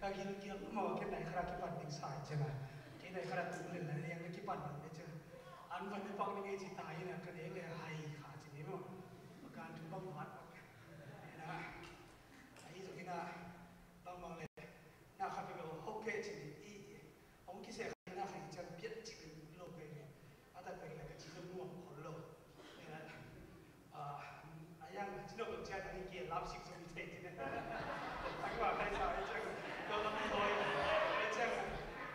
Ka gilkial mahmah, kei nai khat a kipan ding sa hi ciang a, kei nai khat a tung lel lai leng na kipan ding hi ciang a, an van ne pak ding hi ci ta hi na, ka deng le hai kha ci ni maw. Ka kan thu bang vat bang na. Ahi zong hi na, bang bang le na khat pe lo hok kei ci ni i. Hong kiseh khat na khat ciang piat cik lo pek le. A tak pek le ka ci zong nuam khol lo. Ni la, ah, a yang ci lo lo ciang a ni kia lap sik zong i thei ci ne. Tak wa kai sa i ciang. Lo lam i hoi. I ciang.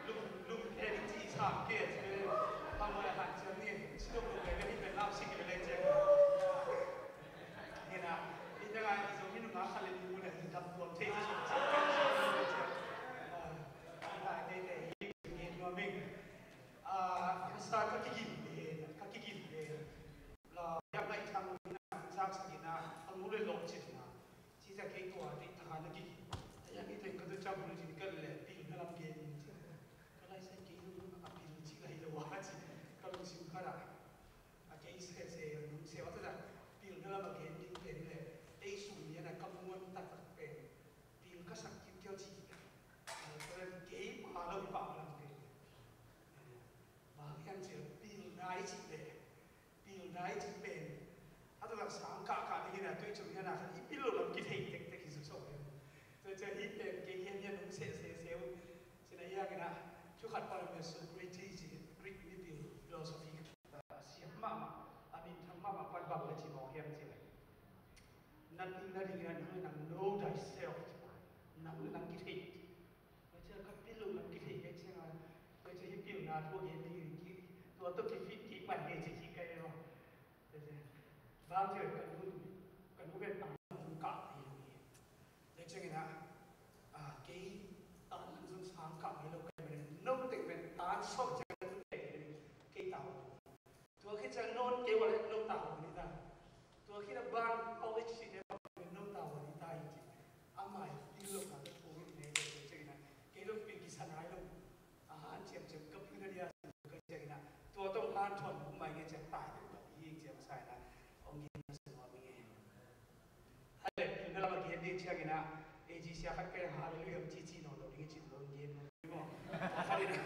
Lum, lum he ni ci sa kia ci ne. Bang wa han ciang ni. Ci lo lo pek le ni pek lap sik le le ciang. Ni na. I ciang a i zong mi nu ma khat le ni mu le ni tap tuam thei ci sa. Ah, ah, ah, ah, ah, ah, ah, ah, ah, a, ka sa ka kigim pen, ka kigim pen. La, yak lai thang na, zak sa na, a mu le lok cin na. Ci za kei tua, ri ta na kigim. A yak i teng ka tu cha bul cin ka le, pil na lam gen in cin. Ka lai sa kei lu, a pil ci lai lo wa ci. Ka lungsim ka ra. A kei se se, nung se wa ta za, pil na lam a gen ding pen le. Ei sum ni na ka muan tak tak pen. Pil ka sak kiu kiu ci. A, ka kei pa lo pa lam pen. Bang hiam cih leh pilna i cih leh, pilna i cih pen a taktak sang kah kah ding hi na, tui cung hi na, khat i pil loh lam kithei tektek hi sawsawh hi. Tua ciang hih pen kei hian hian hong seh seh seh uh. Cih na hiang hi na, thu khat pan a Socrates ci Greek mipil philosophy khat a siam mahmah, a minthang mahmah pan bang le ci mawk hiam cih leh, na pilna ding hi na, nang know thyself, nang nang kithei. Tua ciang ka pil loh lam kithei kei ciang a, tua ciang hih pilna thu a gen ding hi, tua tawh kifit kik pai kei ci kik kei lo. Tua ciang bang ciang ka nu, ka nu pen tang zong kah thei lo hi. Tua ciang in a, a, kei tan zong sang kah ngei lo kei pen, no teng pen tan sawm ciang ka tun kei, kei tau. Tua khit ciang non kei wa le no tau ni ta. Tua khit a ban college si te bang no tau ni ta i ci. Amah i pil lo na tua khit nei tua ciang na. Kei lo pil kisa nai lo. A han ciam ciam ka pil na dia ka ciang na. Tua tong han thon kum mai nge ciang tai te tua i ciam sai na. Ong gi na sa wa mi nge. Hale, pilna lam a gen ding ciangin ah, A G sia khat pen Hallelujah ci ci nawn lo ding i cin lo gen maw. Hallelujah.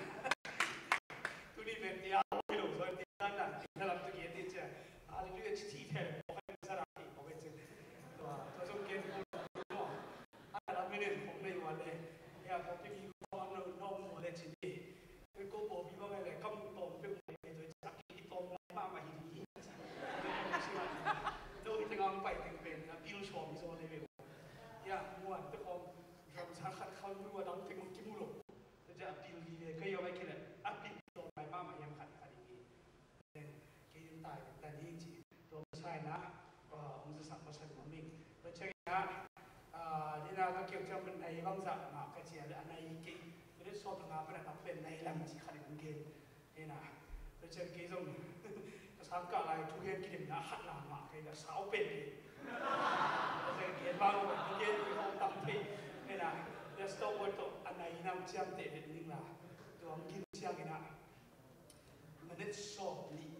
Tuni pen tia lo, so tia na, pilna lam tu gen ding ciang. Hallelujah ci ci thei lo, khat sa ra ti ko ke cin. Tua, tua zong gen maw. A la mi nen khong nei wa le. Ya, ko pi mi ko no, no mo le ci ni. Ko bawpi bang le kam tawm peuh mai ve, tua ciang a ki tawm mahmah hi ding hi. No hi teng a hong pai teng pen a pil sawm hi zaw le ve. Ya, muan peuh khawng drum sa khat khawng mu a dang teng hong kimu lo. Tua ciang a pil hi ve, ka yawm a ki le a pil tawm mai mahmah hiam khat khat ding hi. Kei in tai tan hi ci. Tua masa in ah, ah, hong zasak masa nuam ing. Tua ciangin ah, ah, ni na ka kiu ciang pen nai bangzah mah ka ci a le a nai kei. Minute sawm le nga pen a tam pen nai lam ci khat in hong gen. Ni na. Tua ciang kei zong ka sang kah lai thugen kidemna a khatna mah kei ka sau pen kei. Tua ciang gen bang thu gen kei hong tam thei. Ni na. Tua stop word tawh a nai nam ciamteh vet ning la. Tua hong gin ciangin ah. Minute sawm nih,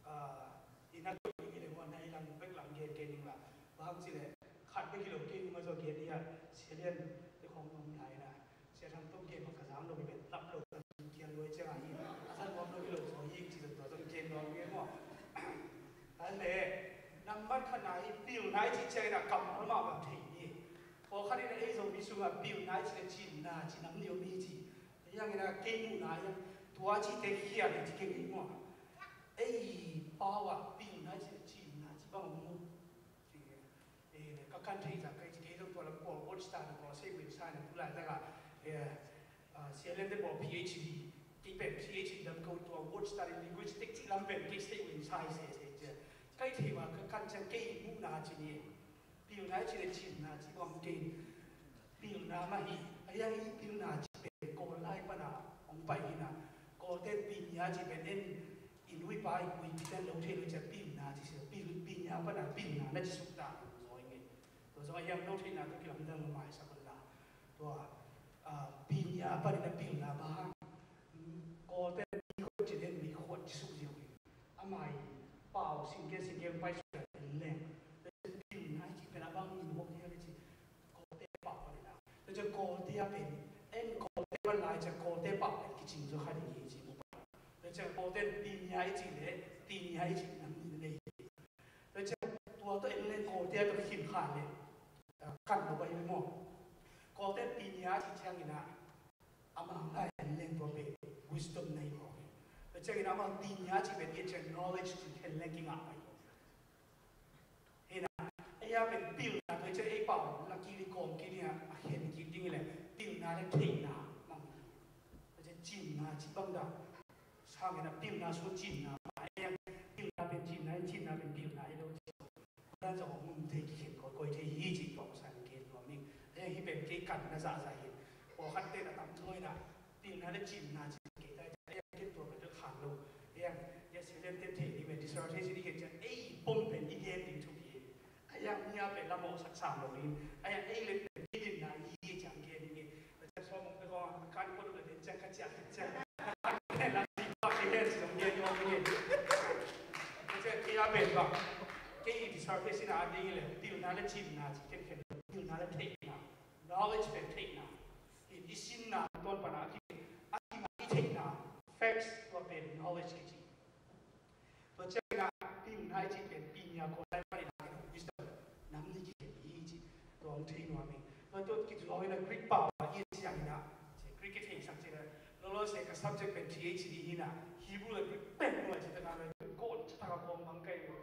ah, i na koi i le muan na i lang bek lang gen gen ning la. Bang ci le khat bek hi lo kei nung a zaw gen i a Sia Lian te khong nung nai na. Sia Thang Tong gen bang ka zang lo i ben lap lo ka kial lo i ciang a hi. A san nuam lo i lo zaw i ci zaw zaw gen nuam i maw. An le, nambat khat na i pilna i ci ciang i na kammal mah bang thei ni. Pawlkhat i na ei Zomi sung a pilna i ci le cinna ci nam ni om i ci. Hiang in a kei muhna hiang tua cihte khial in ci kei ngei maw. Ei pau ah pilna ci, cinna ci bang om maw. Ka kan thei zah kei ci kei zong tua lam pawl watch ta na pawl sei win sa na tu lai zah ka. Sia Lian te pawl P H D, kei pen P H D lam ko tua watch ta na linguistic ci lam pen kei sei win sa i se se cia. Kei thei ma ka kan ciang kei muhna ci ni. Pilna i ci le cinna ci bang kei. Pilna mah hi, a hiang i pilna ci pen Kawl lai pana hong pai hi na. Kawlte pinya ci pen en i nu i pa i pu i pi ten lo thei lo ci a pilna ci sia, pil, pinya pana pilna na ci suk ta lo zaw i nge. Tua zaw a hiang lo theihna tua kilamdang lo maisak un la. Tua, ah, pinya panin a pilna bang. Kawlte mi khuat ci den mi khuat ci suk ziau hi. Amah i pau singke singke pai suk ta leng. Pilna i ci pen a bang i nuak hiang i ci. Kawlte ciang Kawlte a pen, en Kawlte pan lai ciang Kawlte pau pen kicing zaw kha ding hi ci mu pa. Tua ciang Kawlte in pinya i cih leh pinya i cih nam nih na nei hi. Tua ciang tua tawh en leng Kawlte a tawh khin kha leh kan lo ahi maw. Kawlte in pinya a cih ciangin ah a mang lai en leng tua pen wisdom na hi mawk hi. Tua ciangin amau pinya a cih pen i a ciang knowledge cih khen leng kingah mah hi. Hi na, ei a pen pilna tua ciang ei pau na kili kawm kili a khen kik ding hi leh pilna le theihna mang hi. Tua ciang cinna cih bang dah sangin a pilna sung cinna mah ei a pilna pen cinna in cinna pen pilna hi lo ci. Dan zong hong um thei kikhen kawikawi thei hi cih tuak san gen nuam ing. Ei a hi pen kei kan na zahzah hi. Pawlkhat ten a tam nuai na pilna le cinna cih kei tai ta ei a ken tua pen khan lo. Ei a, ei a silent ten thei ni pen dissertation i gen ciang ei pom pen i gen ding thupi hi. Ei a mi a pen la mawhsak sam lo ding. Ei a ei le pen i dinna i hi ciang gen ding hi. Tua ciang sawm mong te kong kan ko duk le den ciang ka ciang ka ciang. Ken la di pa ke hen song ye yo ke. Tua ciang kei a pen bang kei i dissertation a ding le pilna le cinna ci ken ken pilna le theihna, knowledge pen theihna. I, i sinna tuan pana ki a ki ma i theihna, facts tua pen knowledge kici. Tua ciangin ah pilna i cih pen pinya kawl lai panin ah ken wisdom nam nih kikhen hi cih tua hong thei nuam hi. Tua tua kizuau in ah Greek pau ah i et ciangin ah Greek i theisak ciangin ah lolo se ka subject pen T H D hi na Hebrew le Greek pen nuai cih takah le kawn cih takah kawm mang kai uh.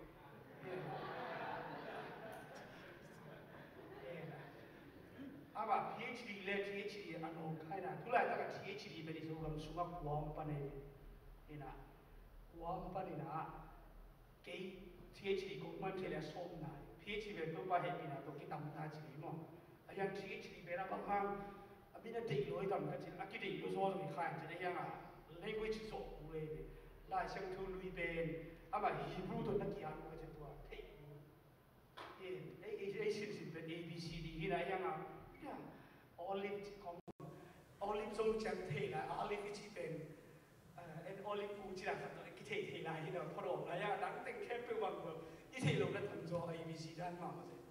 Amah P H D le T H D a nawng kai na tulai takah T H D pen i Zogam sungah kua om pan ei. Hi na kua om pan hi na Kei T H D kong man thei le a sawm nai. P H D pen Topa hehpihna tawh kitam ta ci hi maw. A hiang T H D pen a bang hang a min a deih lo hi tam ka cin a kideih lo zaw zong hi kha in cin a hiang a language zawh pu le hi. Lai Siangtho lui pen amah Hebrew tawh na kian ka cin tua theih pu. Ei, ei, ei, ei sinsin pen A B C D hi na a hiang a. Olive ci kong olive zong ciang thei lai olive i ci pen Eh, en olive pu cih dan khat tawh kithei thei lai hi lo, phawdawm lai a, dang teng khempeuh bang ko i theih loh na tung zaw A B C dan mahmah zen.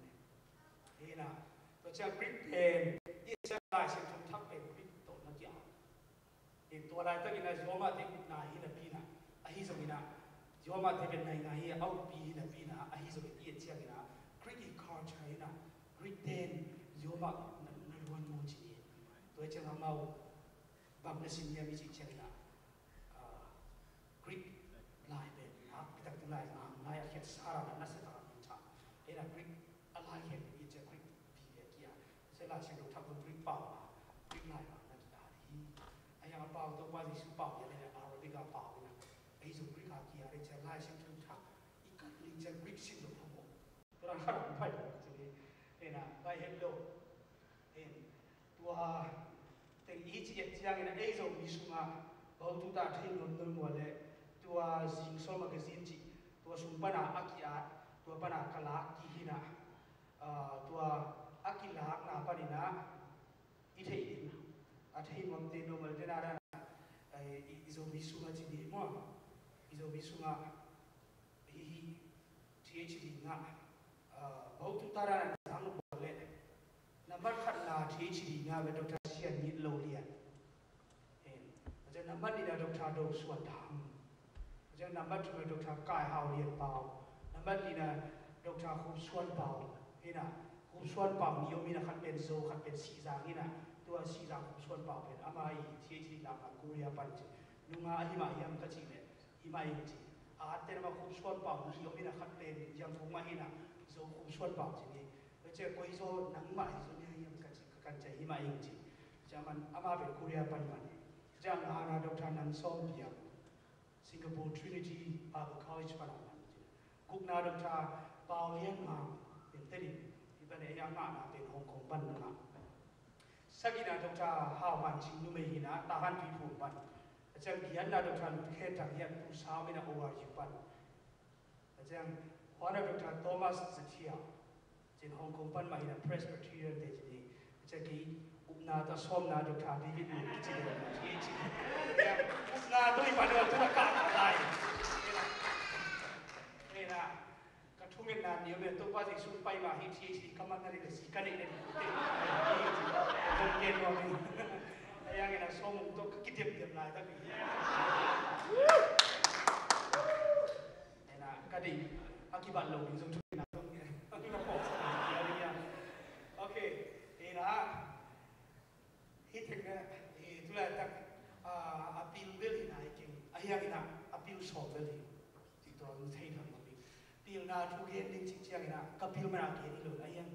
Hi na, tua ciang Greek pen i et ciang Lai Siangtho thak pen Greek tawh na kiang. Hi tua laitakin a Roma te ukna hi napi na, ahi zongin a Roma te pen naina hi a ukpi hi napi na, ahi zongin i et ciangin a Greek i culture hi na, Greek ten Roma na, na luan mu ci hi. Tua ciang amau bang na sin hiam i cih ciangin ah, ah, Greek lai pen, ah, pitak tu lai, ah, lai a khiat sara na nasa ta min cha. Ei na Greek a lai khiat tu i cia Greek pi le kia. Se lai siang thak tu Greek pau, ah, Greek lai pau na kia hi. A yang a pau tu pa Jesu pau ya le Arabic a pau na. Ei zu Greek a kia le cia lai siang thak. I kat li cia Greek sin lo pau. Tua ran khat hong pai lo ci ni. Ei na, pai het lo. Ei, tua teng i ci et ciangin a ei Zomi sungah bawtu ta thei nuam nuam ua le tua Zing Sawl magazine cih tua sung pana a ki-at tua pana ka lak ki hi na, ah, tua a kilakna panin ah i theih in a thei nuamte normal te na dan ah, eh, i, i Zomi sungah ci ni maw? I Zomi sungah Hi hi, T H D ngah, ah, bawtu ta dan a sang lo le. Nambat khatna T H D ngah ve Doctor Sian Ngit Lo Lian. Hen. Macam nambat nihna Doctor Do Suan Tham. Macam nambat thumna Doctor Kai Hau Lian Pau. Nambat nihna Doctor Khup Suan Pau. Hi na, Khup Suan Pau nih om hi na khat pen Zo, khat pen Sihzang hi na. Tua Sihzang Khup Suan Pau pen ama i T H D lakna Korea pan ci. Nunga ahi mah hiam ka cih leh. Hi mah ing ci. A atte na ma Khup Suan Pau hi om hi na khat pen Yangon mah hi na Zo Khup Suan Pau ci ni. Ka cia koi zaw nangmah hi zaw ni hiam ka ci ka kan cia hi mah ing ci. Cia man ama pen Korea pan man. Cia ngana Doctor Nang Sawm Piang. Singapore Trinity Bible College pan man ci. Gukna Doctor Pau Lian Mang. Pen te ni. Hi pan ei a ngana pen Hong Kong pan na ngah. Sagihna Doctor Hau Man Cing numei hi na Tahan Tuiphum pan. A ciang giatna Doctor Lut Khen Thang hian Pu Sau min a O R U pan. A ciang khuana Doctor Thomas Zathia. Cin Hong Kong pan mah hi na Presbyterian te cin hi. A ciang kei upna tawh sawmna Doctor David Lut kici de na ci ci. Upna tawh hi pan tawh tuna ka lai. Ei na. Ka thungetna ni om e, Topa Jesu pai mah hi T H D ka man na ni le si ka neih le ni. Ken nuam hi. Ahi hangin a sawm ung tawh ka kidemdem laitak hi. Ena, ka deih a kibat lo in zong thu ina zong a kibat pawh sa na ding a. Ok, ena, hih thei na, eh, tu laitak, ah, a pil bel hi nai keng. Ahi hangin a pil sawm bel hi. Cih tua hong thei thang lo hi. Pilna thu gen ding cih ciangin a ka pil mana gen hi lo. Ahi hang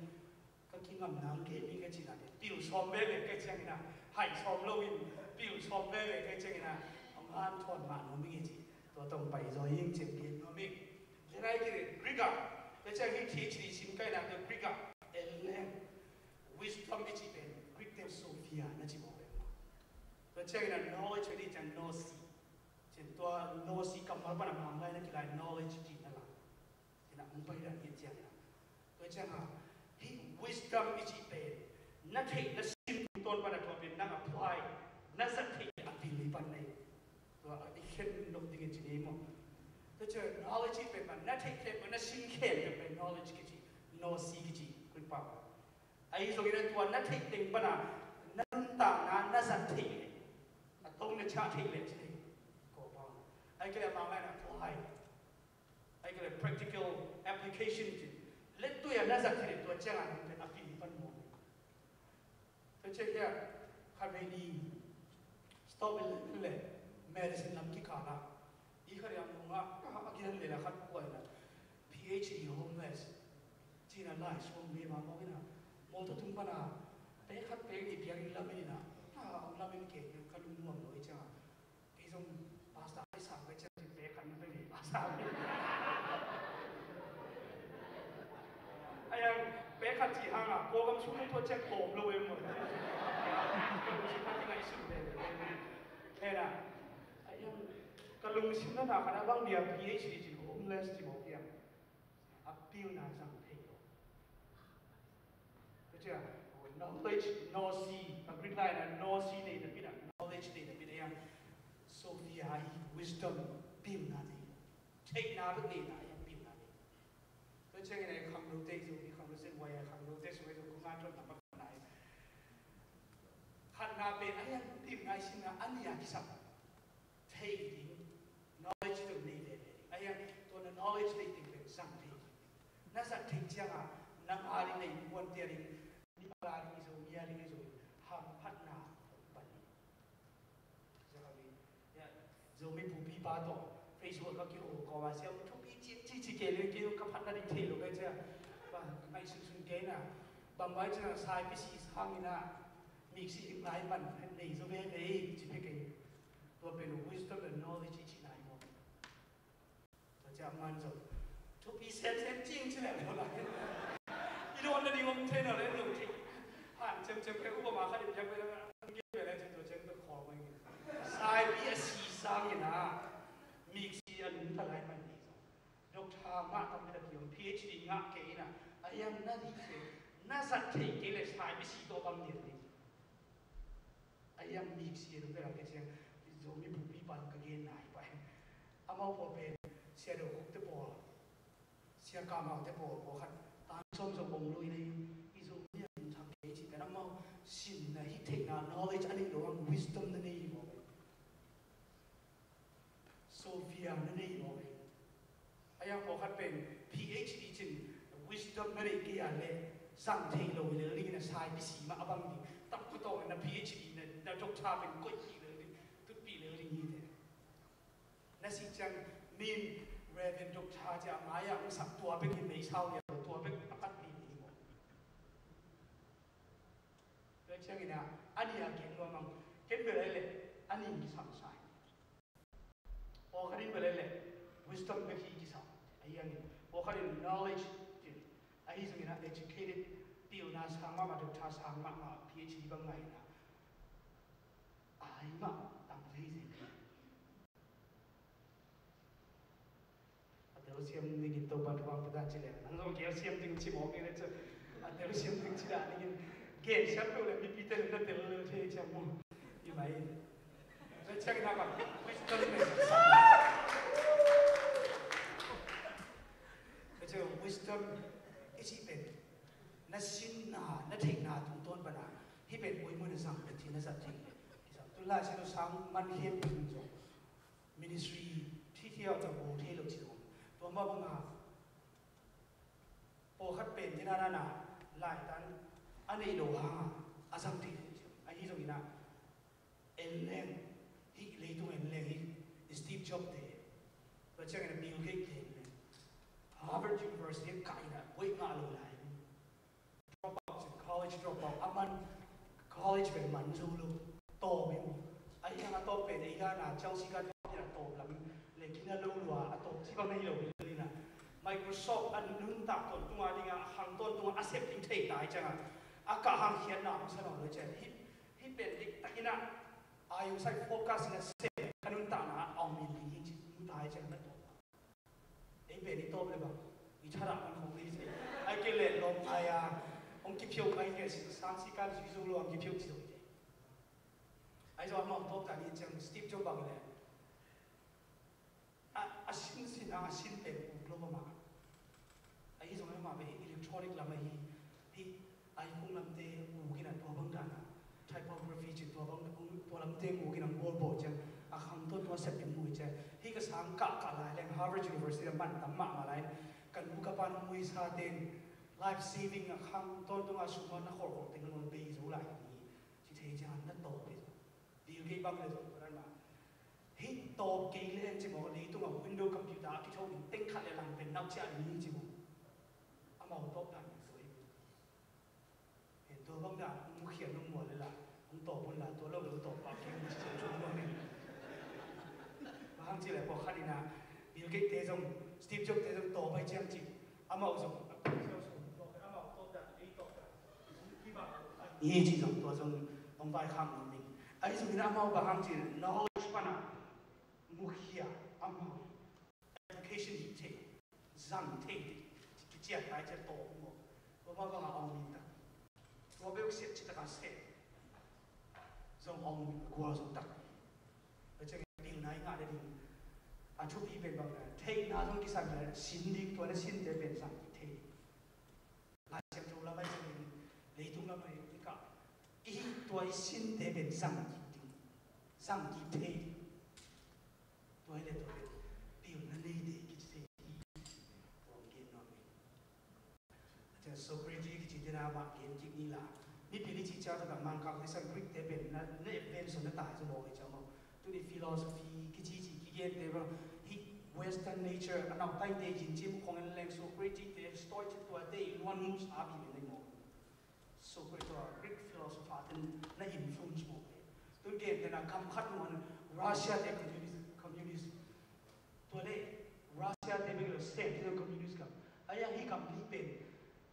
ka kingamna hong gen ning ka cihna te. Pil sawm veve ka ciangin a, hai sawm lo in, pil sawm veve ka ciangin a, hong hanthawn mah nuam ing e ci. Tua tawh pai zaw ing ci-in gen nuam ing. Tua nai kei leh Greek ah, tua ciang hih T H D sim ka hihna tua Greek ah, en leng. Wisdom i cih pen Greek te Sophia na ci mawk leh. Tua ciangin a knowledge i cih ciang gnosis. Ciang tua gnosis kammal pan a Mangkam lai na kilai knowledge cih na la. Ina hong pai dan hi ciang ina. Tua ciang a, hih wisdom i cih pen na theih na sin tungtawn pan a tua pen nang apply, na zat theih a pil i pan nei. Tua i khen nop ding i ci ni maw. Tua ciang knowledge i pen pan na theih khempeuh na sin khempeuh pen knowledge kici, gnosis kici, Greek pau. Ahi zongin a tua na theih teng pan a na nuntakna na zat theih leh, a tong na ciah theih leh ci thei. Kawlpau. Ahi kei leh a Mangkam lai na apply. Ahi kei leh practical application ci. Lettui a na zat theih leh tua ciang a nang pen a pil pan maw. Tua ciang hiah khat vei ni stop in leh medicine lam kikal ah i khat i a mung ah a giat leh la khat kuai la P H D homeless. Cina lai suang ve ma mawk ina. Mawtaw tung pana pek khat pek nih piak in lamin ina. A hong lamin ke ka lungnuam lo i cianga. Kei zong pastor ai sang ve ciang cin pek khat na pek nih pastor ve. Ayang pek khat ci hanga kawkam sung tua ciang kawm lo em maw. Ka lungsim khat i ngaihsun ve ve. Kena. Ayang ka lungsim na na khat a bang dia P H D cin homeless ci mawk piang. A pilna zang thei lo. Tua ciang, knowledge, gnosis, a Greek lai na gnosis nei na pina, knowledge nei na pina yang, Sophia hi wisdom pilna nei. Theihna bek nei na yang pilna nei. Tua ciang ina khangno te zong, i khangno sen wai a khangno te sung zong, kong a tuan na mak na. Khatna pen a yang pilna i sinna a nia kisam. Thei ding, knowledge tawh nei veve ding. A hiang tua na knowledge nei ding pen zang thei ding. Na zat thei cianga nang a ding nei puan tia ding, ni ma la ding i zo, mi a ding i zo, hamphatna pan ding. Zakabi, ya, Zomi pupi pa tawh Facebook ka kiho kawma siam thupi ci ci ci kei le kei ka phatna ding thei lo kai cia. Ba, mai sun sun kei na. Bang mai cia sai pisi sang ina. Miksi ding lai pan nei zo veve ci pe kei. Tua pen wisdom and knowledge i cihna hi maw. Tua ciang man zong thupi semsem cing ci leh lo lai. I dawn na ding om thei na le lo thei. Han cemcem kei upama khat i piak ve la, an gen ve le ci tua ciang tua khawng mai ngi. Saipi a si sangin a miksi a nungta lai man ni zong. Doctor ngah tam le kiom, P H D ngah kei ina, a hiang na dih kei, na zat thei kei le saipi si tawh bang ni ding. A hiang miksi a nungta lai kei ciang, Zomi pupi pan ka gen nai pai. Amau pawl pen, Sia Do Kuk te pawl, Sia Kam Hau te pawl, pawl khat, tan sawm zong bong lui nei, i Zomi a min thang kei ci pen amau, sin na hi theihna, knowledge a nei lo ang, wisdom na nei hi maw. Sophia na nei maw. A yang pawlkhat pen P H D cin wisdom na neih kei a le zang thei lo hi lel dingin a sai pisi mah a bang ding. Tam kua tawh na P H D na, na doctor pen koih hi lel ding, tutpih lel ding hi te. Na si ciang min Reverend Doctor cia mai-ah hong sak tua bek hi mei sau liau tua bek a kat ding hi maw. Tua ciangin a, a nih a gen nuam ang, ken bel a hi leh a nih kisam sa hi. Pawlkhat in bel a hi leh wisdom bek hi kisam. Ahi hangin pawlkhat in knowledge, ahi zongin a educated, pilna sang mahmah, doctor sang mahmah, P H D bang ngai na. Ahi mah tam thei zen. A telsiam dingin Topa thupha pia ta ci leng, nang zong telsiam ding ci mawk ing le cu. A telsiam ding ci dah dingin gensiam peuh le mipite le na tel lel thei ciam maw? I mai in. Tua ciangin a bang wisdom le. Tua ciang wisdom i cih pen na sinna, na theihna tungtawn pana Hih pen oi mun a zang pen thil a zat thei. Tulai si lo sang man khem pen zong ministry thithiau ta bawl thei lo ci zong. Tua mah banga pawlkhat pen dina nana laitan a neih lo hanga a zang thei lo ci. Ahi zongina en leng hih leitung en leng hih Steve Jobs te, tua ciangin a Bill Gates te en leng Harvard University a kah ina buai ngah lo lai. Drop out, college drop out, a man college pen man zo lo. Tawp hi mu. Ahi hang a tawp pen ei dana Chelsea ka tawp ina tawp lam le kina lo lua a tawp ci bang hi lo hi lo ina. Microsoft a nuntak tawntunga dinga a khang tawntunga a sep ding thei ta hi cianga a kah hang khiatna hong sa lo le cian. Hih, hih pen diktak ina a yu sai focus ina sep ka nuntakna a ong min ding hi ci nuntak hi cian na tawp. Ei pen i tawp le bang i thadah man khong dei se. Ai ke le lawm ai a hong kiphiau ai ke si sang si kan si zo lo hong kiphiau si zo i te. Ai zo amau tawp ta ni ciang Steve Jobs bang le a, a sin sin a sin pen uk lo ma. Ahi zong amah pen electronic lam ahi. Hih ai kung lamte uk ina tua bang dana typography ci tua bang tua lamte uk ina goal ball ciang a khang tawntunga sep in mu ciang hih ka sang kah kah lai leng Harvard University a man tam mahmah lai. Ka nu ka pa nung mui sa ten life saving a khang tawntunga sum a na khol khol teng nung bei zo lai ni ci thei ciang na tawp hi. Bill Gates bang le zong tua dan mah. Hih tawp kei le en ci maw, leitung a window computer a kitho ding teng khat le lang pen nau ciah ding hi ci maw. Amau tawp dan tua hi. Hen tua bang dan mukhia nung mua le la hong tawp un la tua lo lo tawp pa kei ci maw ni. Bang hang ci le pawlkhat ina Bill Gates te zong Steve Jobs te zong tawp pai ciang ci. Amau zong amau tawp dan ei tawp dan. Hi ci zong tua zong hong vaikhak nuam ing. Ahi zongin amau bang hang ci knowledge pana mukhia amau education hi thei zang thei kiciat tai ciat tawh maw. Tua mah banga ong min tak tua beuh siat ci taka seh zong ong min kua zong tak. Tua ciang pilna i ngah le ding a thupi pen bang na theihna zong kisam le sin ding tua na sinte pen zang thei. Lai Siangtho lamah i cih ding, leitung lamah i kah i hih tua i sinte pen zang kik ding, zang kik thei ding. Tua hi le tua pen pilna neite kici thei hi. Tua hong gen nuam hi. Socrates kici dena mah gen kik ni la. Mipil i cih ciang takah Mangkang te sang Greek te pen na, na invention na tai zaw mawk hi ciang maw. Tuni philosophy kici ci kigente bang hih Western nature a nau taite gin cim khong en leng Socrates te Stoic te tuate i luan mu sa pi men nei maw. Socrates tua Greek philosopher ten na influence maw. Tun gente na kam khat nuan Russia te communist, communist. Tua le Russia te bek lo sem te communist kam. Aya hi kam hi pen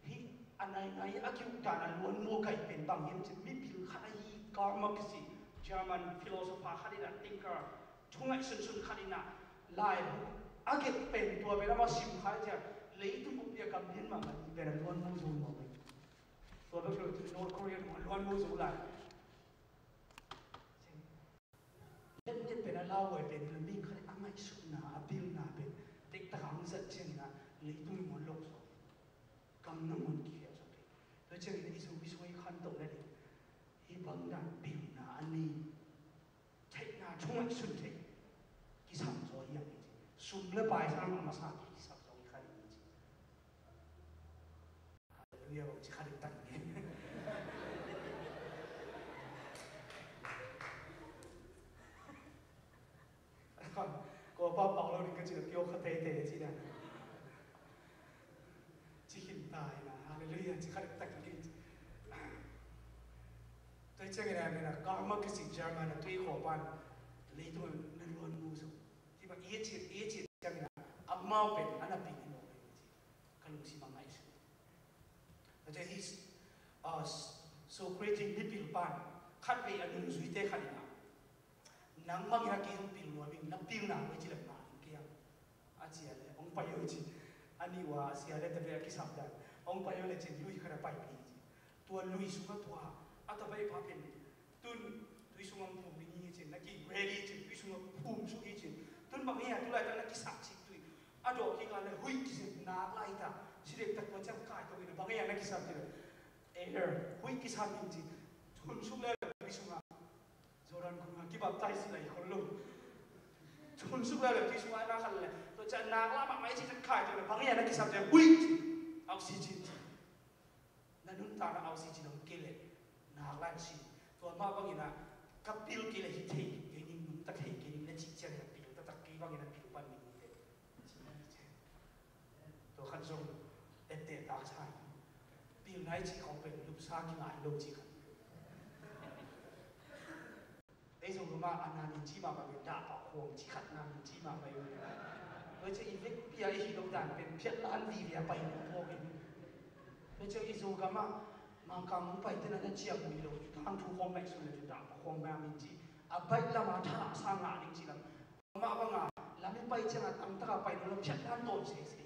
Hih a nainai a kiukdan a luan mu a kaih pen bang hiam cih mipil khat ahi Karl Marx kici German philosopher khat in a thinker thungaih sunsun khat in a laibu a gelh pen tua pen amah sim kha ciah leitung buppi a gam lian mahmah pen a luan mu zo mawk hi. Tua bek lo cih North Korea tung a luan mu zo lai. Letlet pen a lauhuai pen pen a mi khat a ngaihsutna a pilna pen tektak a hong zat ciangin a leitung i muan lok zaw hi. Kam na muan kikhial zaw hi. Tua ciangin i zu i sung i khantohna ding hih bang dan pilna a nei theihna thu ngaihsun thei kisam zaw hi ang hi ci. Sum le paisa a masa kisam zaw hi kha ding hi ci. Halleluiah, bang ci kha ding tak ni. Kua pa pau lo ding ka ci na pio kha teitei ci na. Ci khin tai na, halleluiah, ci kha ding tak ni. Tua ciangin a mena Karl Marx kici German a tui khaw pan leitung na luan mu zo. Ci ba i ci, i ci ciangin a amau pen a na pi ni lo ci. Ka lungsim a ngaihsun. Tua ciang hi, ah, Socrates mipil pan khatvei a nungzuite khat in a, nang bangin a kei hong pil nuam ing, na pilna koi ci lem na ing kei a, a ci a le hong pai uh ci. A nih ua a sia le tave a kisap dan hong pai uh le cin lui khat a pai pi ci. Tua lui sungah tua a tave pa pen Tun tui sungah phum ding hi cin, na ki ready cin, tui sungah phum suk hi cin. Tun bang hi a tu laitak na kisap cik tui a dawh kik a le huih kisem nak lai ta. Ci dek tak tua ciang kai tawh in a bang hi a na kisap cin. Air huih kisam hi cin. Hun suk leuleu tui sungah, Jordan khungah kibaptize lai khol lo. Hun suk leuleu tui sungah na khat le, tua ciang nak lam mahmah i cih ciang khai tua le bang hiam na kisam ciang hui ci, oxygen ci. Na nuntakna oxygen om kei leh nak lai sin. Tua mah bangin ah ka pil kei leh hi thei kei ning, nungta thei kei ning na cih ciang a pil taktak kei bangin a pil pan ning te. Tua khat zong etteh tak sa hi. Pilna i cih khawng pen lupsa kingai lo cih khat. Ei Zogam ah a na min ci mahmah pen dah pah khuang cih khat na min ci mahmah hi. Tua ciang i vekpi a i hih lo dan pen phiatlan vive a pai lo mawk hi. Tua ciang i Zogam ah Mangkang hong paite na na ciam uh hi lo, tangthu khawng ngaihsun le dah pah khuang na min ci. A baih lam a thalah sa ngah ding cih lam. Amah banga lam i pai ciangin tangtaka pai lo, phiatlan tawn sese.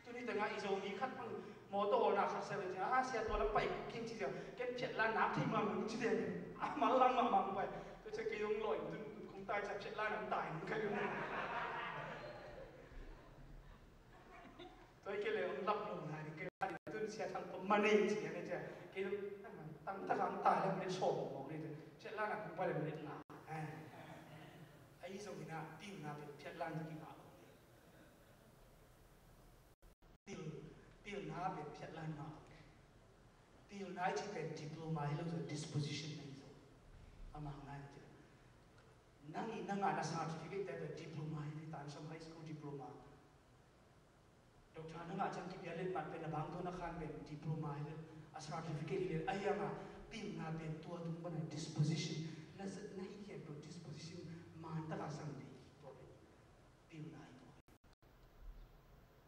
Tuni tengah i Zomi khat bang mawtaw hawlna khat sia ven ciang, "Ah, sia, tua lam pai kik in," ci ciang, "Ken phiatlan nak thei mah," ci ding. A mal lang mahmah pai. Tua ciang kei zong lawh in tun kong tai ciang phiatlan ang tai in ka lung. Tua hi kei leh hong lap lo nai ding, kei a ding tun sia thang pah man ei ci a, kei ciang kei tangtaka hong tai leh minute sawm mawk ni, phiatlan a kong pai leh minute nga. Ahi zongin ah pilna pen phiatlan kingah lo. Pil, pilna pen phiatlan ngah lo. Pilna i cih pen diploma hi lo, disposition na hi zo. A mang nai na cih leh nang i nang a na certificate te pen diploma hi, tan som high school diploma. Doctor na ngah ciang kibia letmat pen a bang tua na khan pen diploma hi le, a certificate hi le, a hiang a pilna pen tua tung pan a disposition, na, na hih khempeuh disposition man taka zang ding hi tua pen pilna hi tua.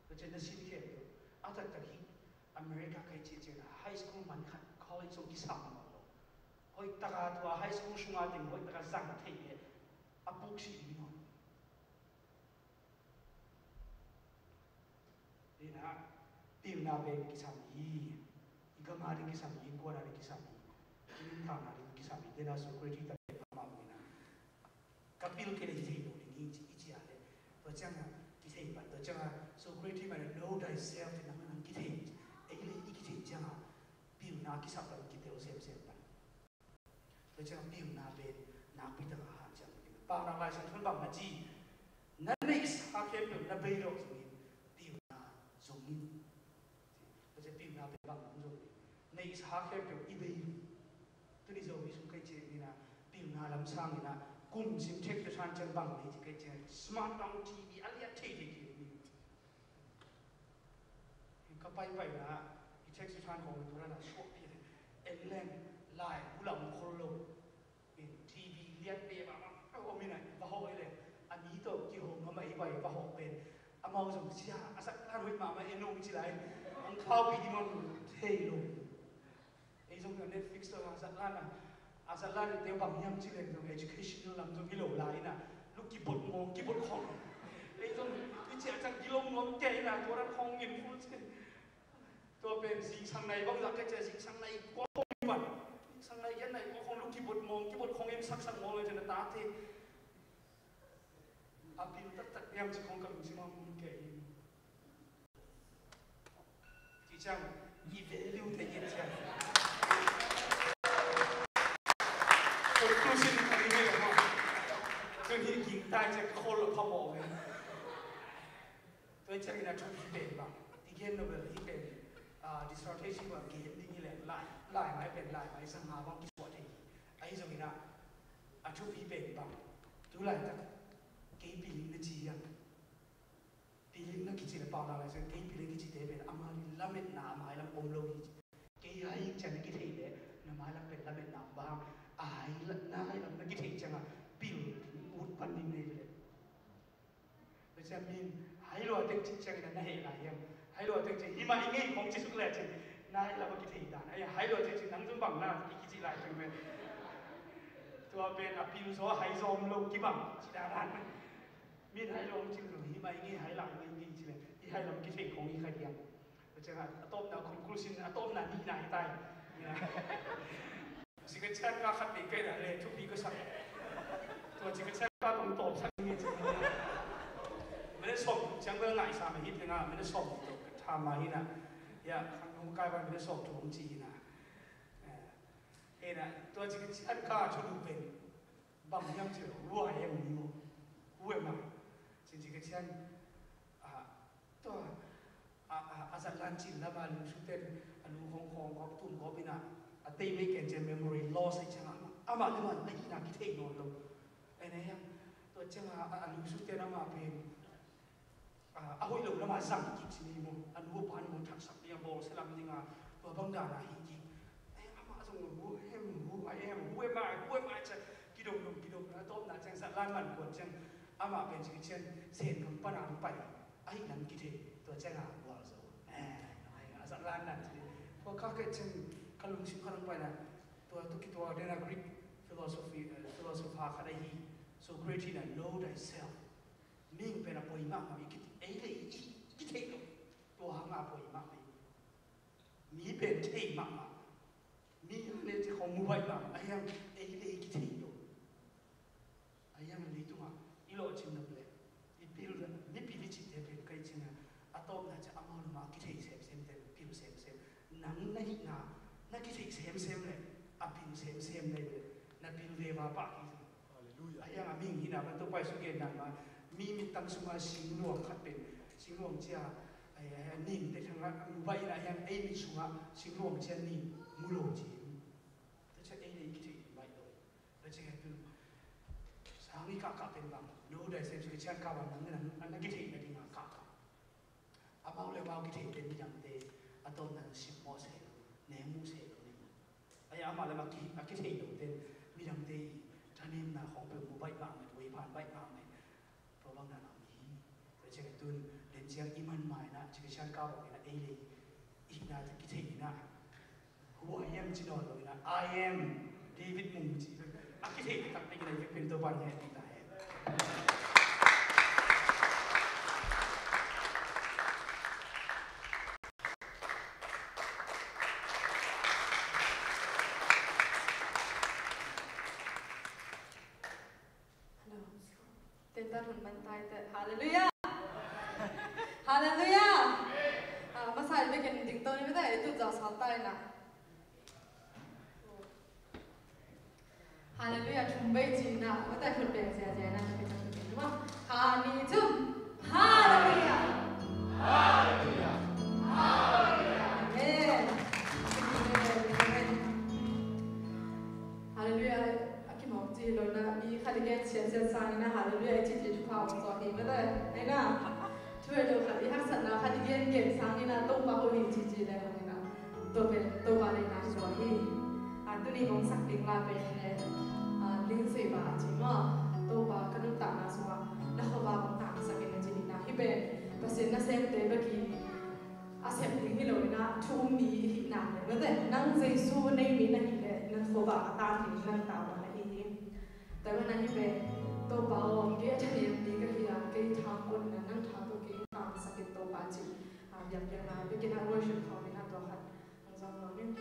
Tua ciang na sin khempeuh a taktak hi. America kai ciah ciang a high school man khat, college zong kisam mawk lo. Hoih taka tua high school sunga teng hoih taka zang thei le a puk sih ding hi. Dena, pilna pen kisam hi. I gam a ding kisam hi, i kuan a ding kisam hi. I nuntakna ding kisam hi. Dena Socrates ta pen amah uh ina, ka pil kei leh hi thei lo ding hi ci, i ci a leh. Tua ciang a kithei pan, tua ciang a Socrates mah in know thyself, nang nang kithei. Ei leh i kithei ciang a pilna kisap pan, kitel semsem pan. Tua ciang pilna pen nakpi taka hanciam. Paunak Lai Siangtho in bang na ci? Na neihsa khempeuh na bei lo zongin pilna zong in. Tua ciang pilna pen bang zong in. Neihsa khempeuh i bei lo. Tuni Zomi sung kai ciang in a pilna lam sangin a kum sim thek tua san ciang bang nei ci kai ciang smartphone, T V a liat thei thei kei. Ka paipaina i taxi than khawng tua na suak pi le, en leng lai bulam khol lo. In T V liat pe ba ba om in a va hawh le, a mi tawh kihawm nuam a i pai va hawh pen amau zong sia a sak than hoih mahmah en om ci lai. Ang khaupi ding om thei lo. Ei zong Netflix tawh a zat lan a, a zat lan te bang hiam ci leng zong educational lam zong hi lo lai in a, lu kibot mawng kibot khawng. Ei zong i ciah ciang kilawm nuam kei in a, tua dan khawng in full screen. Tua pen zingsang nai bang zak kei ciah zingsang nai kua khawng in ban. Zingsang nai gen nai kua khawng lu kibot mawng kibot khawng in saksak mawng le ciah na tate. A pil taktak niam ci khawng ka lungsim ah mun kei in. Ci ciang i value te i et ciang. Conclusion a ri ve lo. Tun hi ging tai ciang ka khawl lo phamawh ve. Tua ciang in a thupi pen bang. I gen lo bel hi pen, ah, dissertation bang gen ding hi leh lai, lai mai pen lai mai sang nga bang kisuah thei hi. Ahi zongin a, a thupi pen bang. Tu laitak kei piling na ci hiam. Piling na kici le paunak lai ciang kei piling kici te pen a mailam lametna a mailam om lo hi. Kei hai ciang na kithei le na mailam pen lametna om bang a hai la, na hai lam na kithei ciang a pil ut pan ding nei le. Tua ciang min hai lua tek ci ciang na na heh lai hiam. Hai lua tek ci hi mah i ngei khong ci suk le ci na hai lam a kithei dan. Ai hai lua tek ci nang zong bang na i kici lai teng pen. Tua pen a pil zaw hai zawm lo kibang ci dan dan. Min hai lawng cil zong hi mai nge, hai lak mai nge cil le, i hai lam kithei khong i kha diam. Tua ciang a tawpna conclusion, a tawpna nihna hi tai. Zika cian ka khat nei kai na le thupi ka sak. Tua zika cian ka tong tawp sak nge cil. Mene sawm ciang bel ngai sa ma hi tena, mene sawm tawp ka tha ma hi na. Ya, khang nong kai ba mene sawm tawp ci hi na. Eh, Ena, tua ci ka cian ka thulu pen bang hiam ci, who I am ni maw? Who am I? Ci ci ka cian, ah, tua, a, a, a zatlan cin lama lungsute'n a lu khawng khawng gawp tum gawp ina, a tei mei ken cian memory loss ahi cianga amah, amah le amah ahihna kithei nawn lo. Ena hiam, tua cianga a, a lungsute'n amah pen a, a hoih lo lamah zang kik ci ni maw, a nu a pa in maw thaksak ding a, bawlsia lam ding a, tua bang dan a hi kik. Ai, amah zong who am, who I am, who am I, who am I ci a kidong dong, kidong dong, a tawpna ciang zatlan man kuan ciang amah pen ci ka cian Sen gam pan a hong pai, ahih lam kithei, tua ciang a gualzo. Eh, ai, a zatlan nan ci ni. Tua ka kei ciang ka lungsim khat hong pai na, tua, tua kituak den a Greek philosophy, eh, philosopher khat ahi Socrates na, "Know thyself." Mihing pen a poi mahmah, i ki-, ei le i, i kithei lo. Tua hang a poi mahmah. Mi pen thei mahmah. Mi ne ci khawng mu baih mahmah. Ahi hang ei le i kithei lo. Ahi hang leitungah i lawhcin nop le i pil, mipil i cihte pen ka i cina, a tawpna ciang amau lamah a kithei semsem te, pil semsem. Nang na hihna na kithei semsem le a pil semsem le na pil ve va pah kik. Halleluiah. Ahi hang a mihing hihna pan Topa Jesu genna mah, mi mittang sunga singluang khat pen, singluang cia, ai, ai, a nin te thang a mu baih in, ahi hang ei mit sunga singluang cia nin mu lo ci. Tua cia ei le i kithei baih lo. Tua cia tu sang i kahkah pen bang, know thyself ci ka cian ka bang nang, nang, nang na kithei na ding a kahkah. Amau le amau kithei pen midangte a tawpna simmawh se lo, neng muh se lo ni maw. Ai, amah le amah ki-, a kithei lo ten midangte i thanemna khawng peuh mu baih mahmah, vei phan baih mahmah. Tua bang dan a om hi. Tua ciang tun den ciang i man mai na, ci ka cian ka bang ina ei le i hihna te kithei ina. Who I am ci nawn lo ina, I am David Mung ci. A kithei taktak ina i pen Topa'n hehpih ta hen. Hello. Tenta hun man tai te. Halleluiah. Halleluiah. Ah, masa i bekin ding to ni mete, itu za sal tai na. Halleluiah, thum bei cin na, mete hun beng zia zia na, kita kita. Khat, nih, thum. Halleluiah. Halleluiah. Halleluiah. Amen. Amen. Halleluiah. A kimawk ci lo na, mi khat i gen siansian sangin a halleluiah i cici thupha om zaw hi mete. Ai na. Thu hei lo khat i haksatna khat i gen gen sangin a Topa hoih hi cici le hangin a. Tua pen Topa deihna hi zaw hi. A tuni hong sak ding la pen hi le. A, Lindsay Bah a ci maw. Topa ka nuntakna sungah na khuavak hong tangsak in a ci hi na. Hih pen Pasian nasemte bek hi. A sep ding hi lo in a, thu um mi i hih nak leh, mete, nang Jesu nei mi na hih leh, na khuavak a tang ding nang tavuan ahi hi. Tua ahih manin hih pen, Topa aw, kei a thanempi ka hi a, kei thahat in a, nang thahat tawh kei tangsak in Topa ci. A, biakpiakna, biakpiakna worship khawm in a tua khat hong zang nuam ing.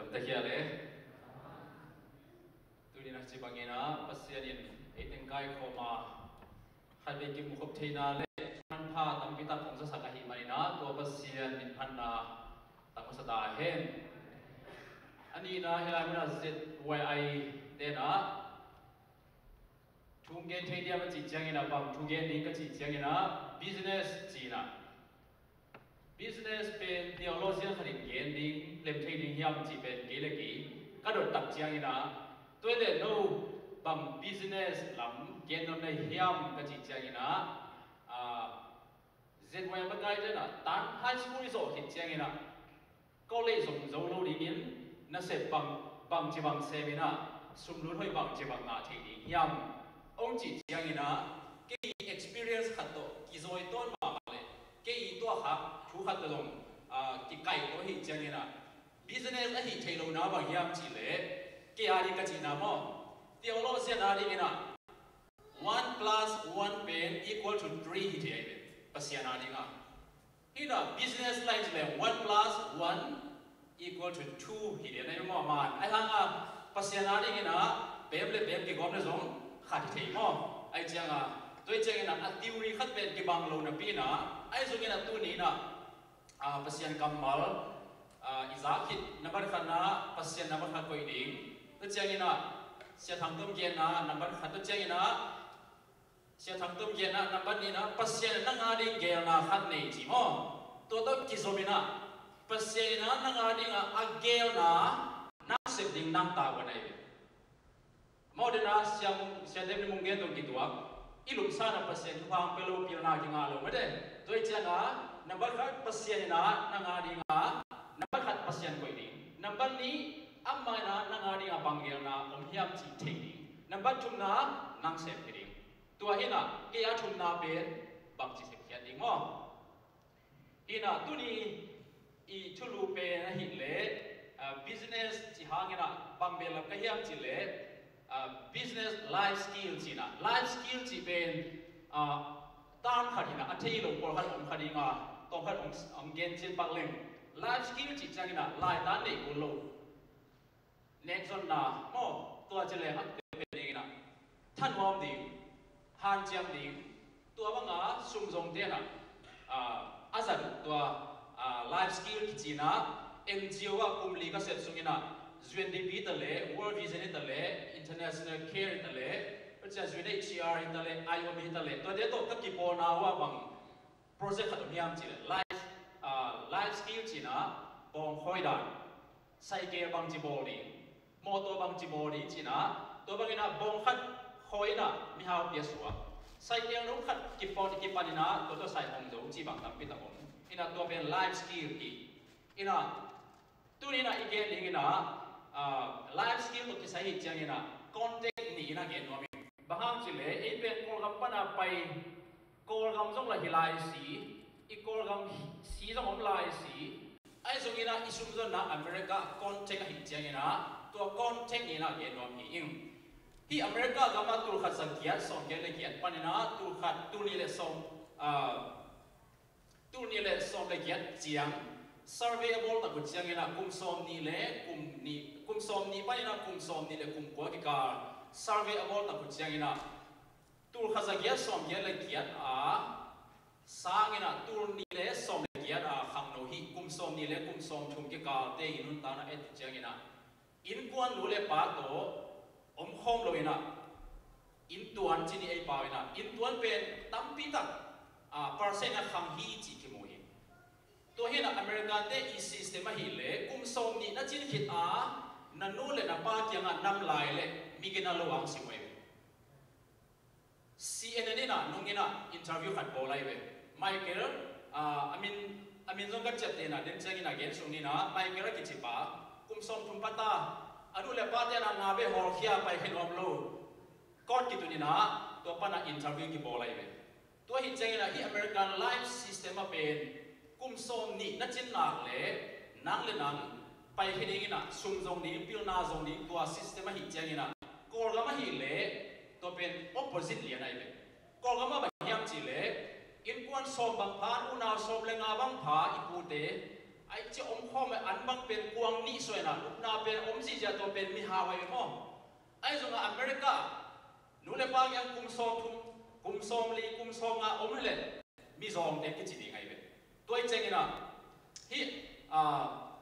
Takia le. Tuni na ci bangin ah Pasian in ei teng kaikhawm a khatvei kimukhop theihna le manpha tampi tak hong zasak ahih manin ah tua Pasian minphatna tang masa ta hen. A nihna, hih lai munah Z Y I te na thu gen thei diam a cih ciangin ah, bang thu gen ding ka cih ciangin ah, business ci-in ah, business pen theologian khat in gen ding, lem thei ding hiam cih pen kei le kei ka dot tak ciangin ah, tua hi leh no bang business lam gen nuam na hiam ka cih ciangin ah, ah, Z Y I makaite na tan high school i zawh khit ciangin ah, college zong zo lo dingin, nasep bang, bangci bang sem in ah, sum lut hoih bangci bang ngah thei ding hiam, hong cih ciangin ah, kei experience khat tawh kizawi tawn mahmah leh, kei tua kha thu khat tawh zong, ah, kikaih tawh ahih ciangin ah, business ahih theih lohna bang hiam cih leh, kei a ding ka cihna maw, theologian a dingin ah, one plus one pen equal to three hi thei ahi ve, Pasian a ding ah. Hi na business line le one plus one equal to two hi lian ahi maw, man. Ahi hang a Pasian a dingin ah pem le pem kigawm le zong khat hi thei maw. Ahi ciang a, tua hi ciangin ah a theory khat pen kibang lo napi in ah, ahi zongin ah tuni in ah, ah, Pasian kammal, ah, i zak khit, nambat khatna Pasian nambat khat koih ding. Tua ciangin ah Sia Thang Tom genna nambat khat, tua ciangin ah Sia Thang Tom genna nambat nihna, Pasian in nang a ding geelna khat nei ci maw. Tua tawh kizom in ah, Pasian in ah nang a ding ah a geelna nang sep ding nang tavuan ahi ve. Maw, dena Sia Mung, Sia Dem Ni Mung gen tawh kituak, i lupsakna Pasian thupha hong pia lo, pilna kingah lo mate. Tua hi ciang a, nambat khat Pasian in ah nang a ding ah, nambat khat Pasian koih ding. Nambat nih, amah in ah nang a ding ah bang geelna om hiam cih thei ding. Nambat thumna, nang sep hi ding. Tua hi in ah, kei a thumna pen bangci sepkhiat ding maw? Hi in ah, tuni i thulu pen ahih leh, ah, business ci hangin ah bang behlap ka hiam cih leh, ah, business life skill ci in ah. Life skill cih pen, ah, term khat hi in ah, a thei lo pawlkhat om kha ding a, tawmkhat hong, hong gen ciat pak leng. Life skill cih ciangin ah laitan nei kul lo. Nekzonna maw, tua ci leng a pen ding in ah, thanuam ding, hanciam ding, tua bang a sumzongte in ah, ah, a zat uh tua, ah, life skill kici in ah, N G O ah kum li ka sep sungin ah, U N D P hi ta leh, World Vision hi ta leh, International Care hi ta leh, U N H C R hi ta leh, I O M hi ta leh, tuate tawh ka kipawlna uh ah bang project khat om hiam cih leh, life, ah, life skill ci in ah, bawngkhawi dan, cycle bangci bawl ding, mawtaw bangci bawl ding ci in ah, tua bangin ah bawng khat khawi in ah mihau pia suak, cycle no khat kipawn kipan in ah, tua tawh sai hong zo cih bang tampi tak om in ah, tua pen life skill hi in ah. Tuni in ah i gen ding in ah, ah, life skill tawh kisai hi ciangin ah context nih in ah gen nuam ing. Bang hang cih leh ei pen Kawlgam pan a pai, Kawlgam zong lah hi lai si, i Kawlgam si zong om lai si. Ahi zongin ah i sumzonna America context ahih ciangin ah, tua context nih in ah gen nuam hi ing. Hih America gam ah tul khat za giat sawm giat le giat panin ah tul khat, tul nih le sawm, ah, tul nih le sawm le giat ciang survey a bawl tak uh ciangin ah, kum sawm nih le kum nih, kum sawm nih panin ah kum sawm nih le kum kua kikal survey a bawl tak uh ciangin ah, tul khat za giat sawm giat le giat a sangin ah, tul nih le sawm le giat a khangno hi, kum sawm nih le kum sawm thum kikalte i nuntakna et uh ciangin ah, innkuan nu le pa tawh omkhawm lo in ah, inntuan ci ni ei pau in ah, inntuan pen tampi tak, ah, percent a khang hi cih kimu hi. Tua hi in ah Americante i system ahih leh, kum sawm nih na cin khit a na nu le na pa kiangah nam lai leh migina lo ang si uh hi. C N N in ah nung in ah interview khat bawl lai ve. Michael, ah, a min, a min zong ka ciaptehna den ciangin ah gen sung ni in ah, Michael a kici pa, kum sawm thum pha ta, a nu le pate in ah nga be hawlkhia, pai khe nuam lo. Court kitun in ah, tua pan ah interview kibawl lai ve. Tua hi ciangin ah hih American life system ah pen, kum sawm nih na cin nak leh nang le nang pai khe ding in ah, sum zong ding, pilna zong ding, tua system ahih ciangin ah, Kawlgam ahih leh tua pen opposite lian ahi ve. Kawlgam ah bang hiam cih leh, innkuan sawm bang pha, unau sawm le nga bang pha i pute, Ai ci om khawm an bang pen kuang nih suaina lupna pen om zihziah tua pen mihau ai maw? Ai zongah America nu le pa ngiang kum sawm thum, kum sawm li, kum sawm nga om hileh mizawngte kici ding ai ve. Tua i ciangin ah hih ah,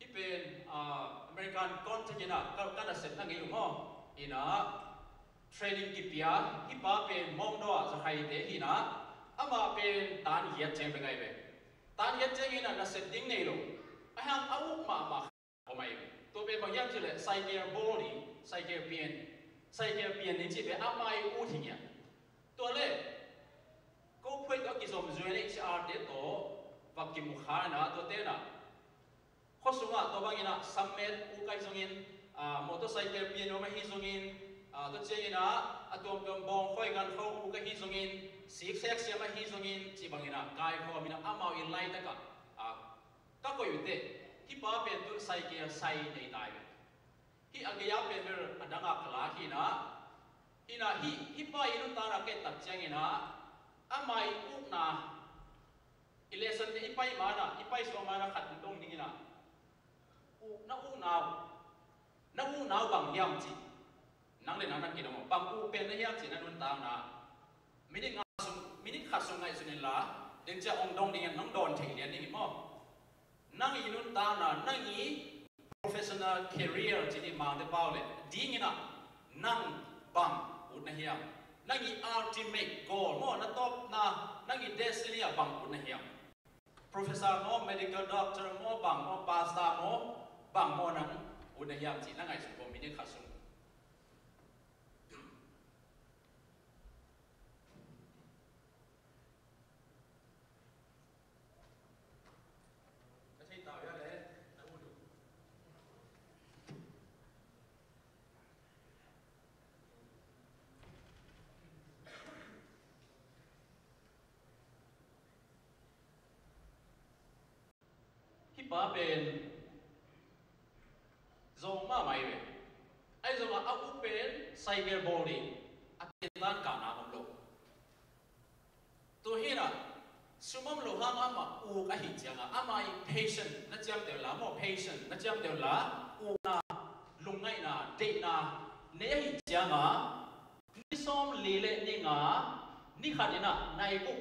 hih pen ah, American context in ah ka, ka nasepna ngei uh maw? In ah training kipia, hih pa pen Mawngdaw ah zakhaite hi in ah, amah pen tan giat ciang bek ai ve. Tan giat ciangin ah nasep ding nei lo. Ahih hang a uk mahmah om ai. Tua pen bang hiam cih leh cycle bawl ding, cycle pian, cycle pian ding cih pen amah i ut hi ngiat. Tua leh ko phuai tawh a kizom U N H C R te tawh va kimu kha in ah, tuate in ah khua sungah tua bangin ah sammet uk ahi zongin, ah, motorcycle pian om ahi zongin, ah, tua ciangin ah a tuamtuam bawngkhoi gankhoi uk ahi zongin, siksek siam ahi zongin, cih bangin ah kaikhawm in ah amau i laitak ah, ah, ka koih uh teh, hih pa pen tun cycle sai nei ta hi ve. Hih a gei a pen bel a dang ah ka lak hi in ah, hi in ah hih, hih pa i nuntakna ka et tak ciangin ah, amah i ukna, i lesson te i pai ma in ah, i pai suak ma in ah khat hong dong ning in ah, uk, na ukna uh, na ukna uh bang hiam cih nang le nang na kidong uh, bang uk pen na hiam cih na nuntakna minute nga sung, minute khat sung ngaihsun in la, deng ciang hong dong ding in, nong dawn thei lian ding hi maw? Nang i nuntakna, nang i professional career cih ni, Mangte pau leh dingin ah nang bang ut na hiam? Nang i ultimate goal maw, na tawpna, nang i destiny ah bang ut na hiam? Professor maw, medical doctor maw, bang maw, pastor maw, bang maw nang ut na hiam cih na ngaihsun kawm, minute khat sung. Ka thei tau ya le, na ut uh. Hih pa pen zawng mahmah hi ve. Ahi zongah a uk pen cycle bawl ding, a piantan kahna om lo. Tua hi in ah sum om lo hang amah uk ahih ciangah, amah i passion na ciamteh un la maw, passion na ciamteh un la, ukna, lungngaihna, deihna nei ahih ciangah ni sawm li le ni nga, ni khat in ah nai guk,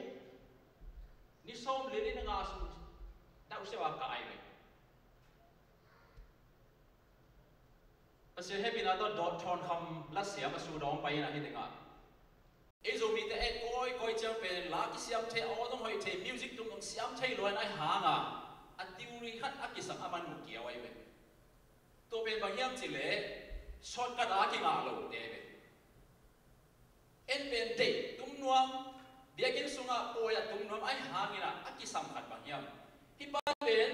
ni sawm li le ni nga sung dauh siau a kah ai ve. Pasian hehpihna tawh dawt thawn kham la siam a, sudawng pai in ah, hih tengah ei Zomite ei kawikawi ciang pen la kisiam thei, a aw zong hoih thei, music tung zong siam thei lua in, ahi hangah a theory khat a kisam a man mu kiau ahi ve. Tua pen bang hiam cih leh shortcut a kingah lote ve. En pen deih tum nuam, biakinn sungah pawi a tum nuam ahi hangin ah a kisam khat bang hiam? Hih pa pen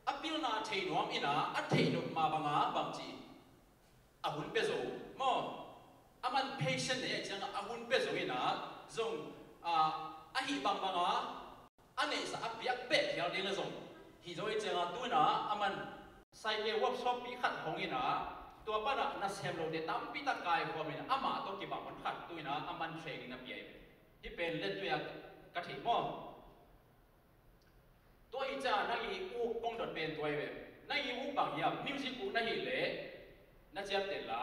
a pilna thei nuam in ah, a theih nop mah bangah bangci a hun pia zo maw? A man passion nei ahih ciangah a hun pia zo in ah zong, ah, a hih bangbangah a neihsa a piak beh khial ding a zong hi zo ahih ciangah tu in ah a man cycle workshop pi khat hong in ah, tua panah nasem lote tampi tak kaikhawm in ah, amah tawh kibang hun khat tu in ah a man training na pia hi. Hih pen lettui ah ka theih maw? Tua hi ciah nang i uk kong dot pen tua hi ve. Nang i uk bang hiam? Music uk na hih leh na ciamteh la,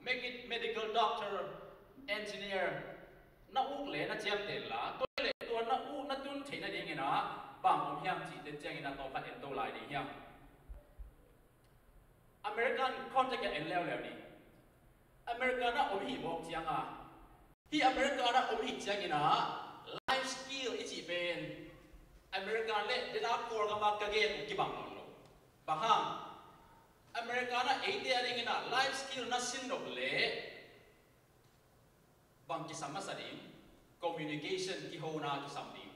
medical doctor, engineer na uk leh na ciamteh la, tua leh tua na uk na tun theih nadingin ah bang om hiam cih teng ciangin ah tawm khat en to lai ding hiam? American context ah en leuleu ni. America na om hi bawk ciangah, hih America na om hi ciangin ah life skill i cih pen America le dena Kawlgam ah ka gen uh kibang nawn lo. Bang hang? America na eite a dingin ah life skill na sin nop leh bang kisam masa ding? Communication, kihona kisam ding.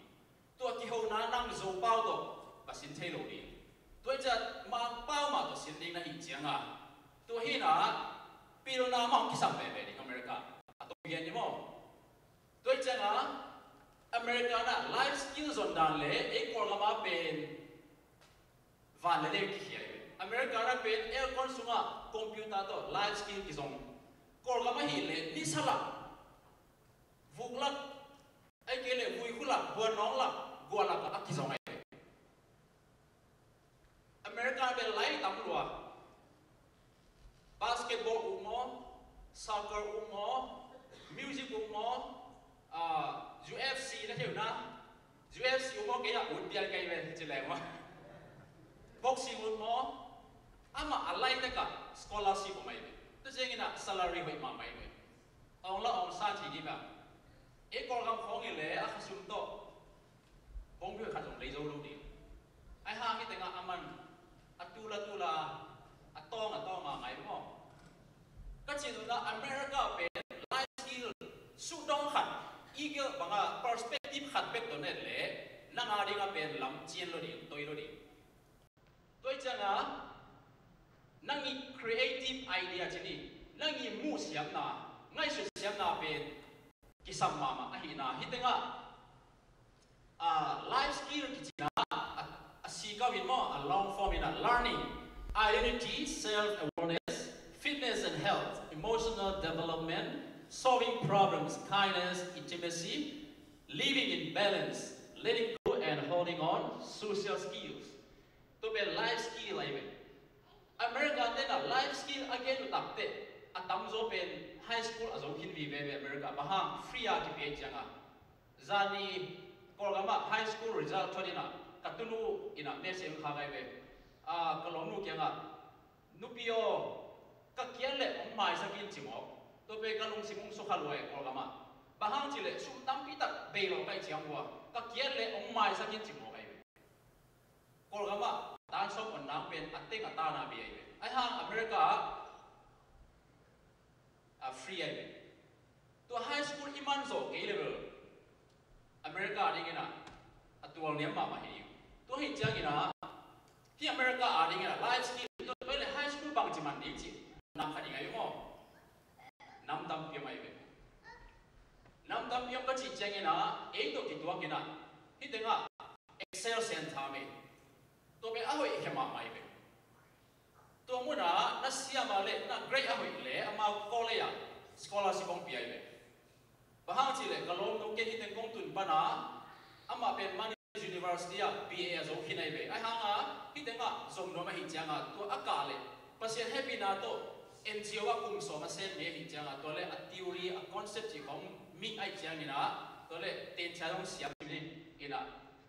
Tua kihona nang Zopau tawh va sin thei lo ding. Tua hi ciah Mangpau mah tawh sin ding na hih ciangah, tua hi in ah pilna mah hong kisam veve ding America. A tawh gen ni maw? Tua hi ciangah America na life skill zon dan le ei Kawlgam ah pen van le lei kikhia hi. America na pen aircon sungah computer tawh life skill kizong. Kawlgam ahih leh nisa lak, vuk lak, ahih kei leh vui khu lak, guanawng lak, gua lak ah a kizong ahi ve. America pen lai tam lua. Basketball uh maw, soccer uh maw, music uh maw, ah, U F C na thei uh na. U F C uh maw, kei a ut pian kei ve ci leng maw. Boxing uh maw, amah a lai tek ah scholarship om ahi ve. Tua ciangin ah salary hoih mahmah ahi ve. Ong la ong sa ci dih bang. Ei Kawlgam khawng hi leh a khasum tawh bawngbi khat zong lei zo lo ding. Ahi hang hih tengah a man a tul a tul a, a tawng a tawng a ngai maw? Ka cih nuna America pen life skill sudong khat, eagle banga perspective khat pek don et leh nang a ding a pen lam cian lo ding, toi lo ding. Tua hi cianga nang i creative idea ci ni, nang i muh siamna, ngaihsut siamna pen kisam mahmah ahihna. Hih tengah, ah, life skill kici na, a, a sikau in maw, a long form in a learning, identity, self-awareness, fitness and health, emotional development, solving problems, kindness, intimacy, living in balance, letting go and holding on, social skills. Tua pen life skill ahi ve. America te na life skill a gen uh takte a tamzaw pen high school a zo khin vive ve America. Bang hang? Free a kipia cianga. Zani Kawlgam ah high school result thot ina ka tunu ina message kha kai ve. Ah, ka lawmnu kianga, nupi aw, ka kiat leh hong maisak in ci mawk. Tua pen ka lungsim hong sukha lua e Kawlgam ah. Bang hang ci leh sum tampi tak bei lo kai ciang ua, ka kiat leh hong maisak in ci mawk ahi ve. Kawlgam ah tan sawm on nang pen a teng a tana bei ahi ve. Ahi hang America ah, ah, free ahi ve. Tua high school i man zawh kei level America dingin ah a tual niam mahmah hi ding. Tua hi ciangin ah hih America a dingin ah life skill tua tua le high school bang ci man ding ci nam kha ding ahi maw? Nam tampi om ahi ve. Nam tampi om ka cih ciangin ah ei tawh kituakin ah hih tengah Excel Center mei. Tua pen a hoih khia mahmah hi ve. Tua munah na siama le na grade a hoih le amau college ah scholarship hong pia hi ve. Bang hang cih leh ka lawmnu ken hih teng kong tun pana amah pen Manipur University ah B A a zo khin ahi ve. Ahi hanga hih tengah zom nuam ahi cianga tua a kah leh Pasian hehpihna tawh N G O ah kum sawm a sem ngei ahi cianga tua le a theory a concept cih khong mih ahi ciangin ah tua le tenchia zong siam in ah,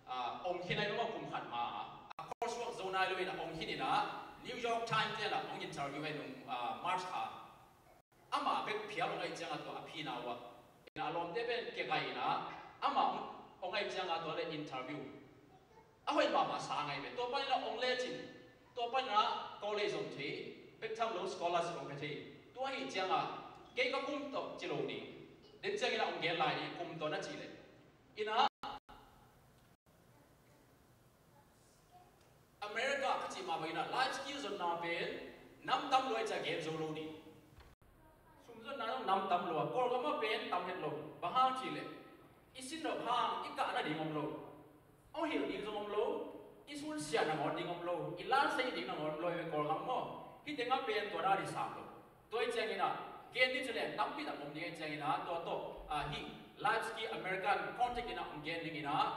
ah, ong khin ahi nung a kum khat ma a coursework zo nai lo in ah ong khin in ah New York Times te in ah ong interview ahi nung, ah, March kha. Amah bek phial ong ahi cianga tua a phina uh a in ah a lawmte pen kia gai in ah amah ong ahi cianga tua le interview. A hoih mahmah sa ngai ve. Tua panin a ong lecin, tua panin a college zong thei, bek tham lo scholarship zong thei. Tua hi cianga kei ka kum tawh ci lo ding. Den ciangin a ong gen lai ding, kum tawh na ci le. Ina America ka cih mah bangin a life skill zonna pen nam tam lo ai cia gen zo lo ding. Sum zonna zong nam tam lo a, Kawlgam ah pen tam het lo. Bang hang cih le i sin lo hang i kah nading om lo. Hong hilh ding zong om lo, i sunsiah nangawn ding om lo, i lansei ding nangawn om lo, i Kawlgam maw? Hih tengah pen tua dan i sam lo. Tua i ciangin ah, gen ding ci leng tampi tak om ding i ciangin ah, tua tawh, ah, hih life skill American context in ah hong gen dingin ah.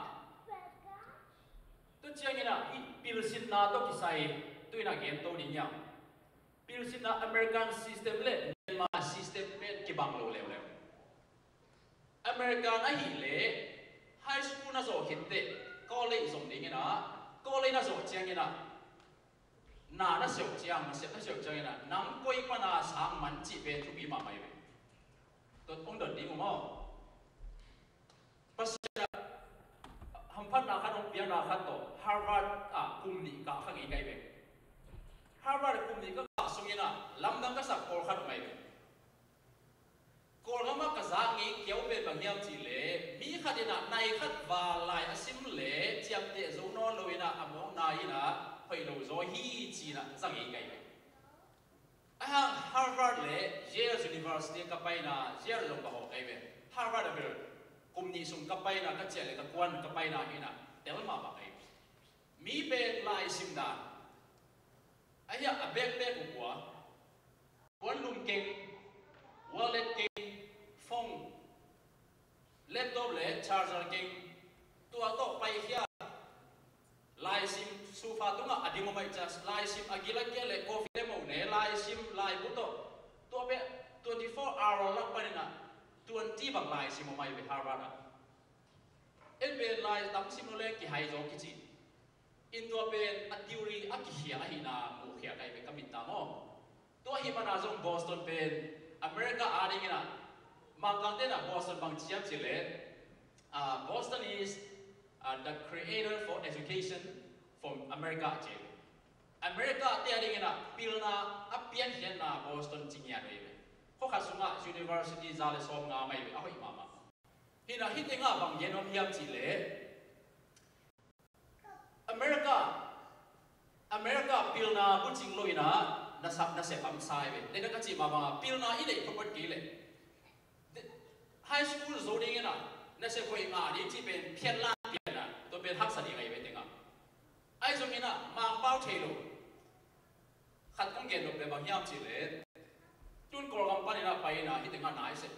Tua ciangin ah, hih pilsinna tawh kisai, tu in ah gen to ding hiam. Pilsinna American system le Myanmar system pen kibang lo leuleu. America na hih leh high school na zawh khit teh college zong dingin ah, college na zawh ciangin ah na na siauh ciang, na siauh, na siauh ciangin ah nam koi pana sang man cih pen thupi mahmah hi ve. Tua hong dot ding uh maw? Pasian ah hamphatna khat hong piakna khat tawh Harvard ah kum nih kah kha ngei ka hi ve. Harvard ah kum nih ka kah sungin ah lamdang ka sak pawlkhat om ahi ve. Kawlgam ah ka zak ngei kiau pen bang hiam cih leh mi khat in ah nai khat val lai a sim leh ciamteh zo nawn lo in ah a mawkna in ah hoih lo zaw hi ci in ah za ngei ka hi ve. Ahi hang Harvard le Yale University ka paina, Yale zong ka hawh ka hi ve. Harvard a bel kum nih sung ka paina, ka ciah le ka kuan ka paina hi in ah tel mahmah ka hi ve. Mi pen lai sim dan ahi a, a backpack uh kua, kuan lum keng, Sofa tungah a ding om ahih ciang laisim a gil a kia le coffee le mo ne, laisim laibu tawh. Tua pen twenty-four hour lak panin ah twenty bang laisim om ahi ve Harvard ah. En pen lai tam sim lo leng kihai zaw kici. In tua pen a theory a kikhia ahihna muhkhiat ahi ve ka mit ah maw. Tua ahih manin zong Boston pen America adingin ah, Mangkangte in ah Boston bang ci hiam cih leh, ah, Boston is, ah, the creator for education for America ci. America te adingin ah pilna a piankhiatna Boston ci ngiat ahi ve. Khua khat sungah university za le sawmnga om ahi ve, a hoih mahmah. Hi in ah hih tengah bang gen om hiam cih leh, America, America pilna bucing lo in ah nasep, nasep hamsa ahi ve. Leh na ka cih mah bangin pilna i neih photphot kei leh high school zo dingin ah nasep hoih ngah ding cih pen phiatlan pian ah, tua pen haksa ding ahi ve tengah. Ahi zongin ah Mangpau thei lo. Khat kong gen nop le bang hiam cih leh, tun Kawlgam panin ah pai in ah hih tengah na i sep,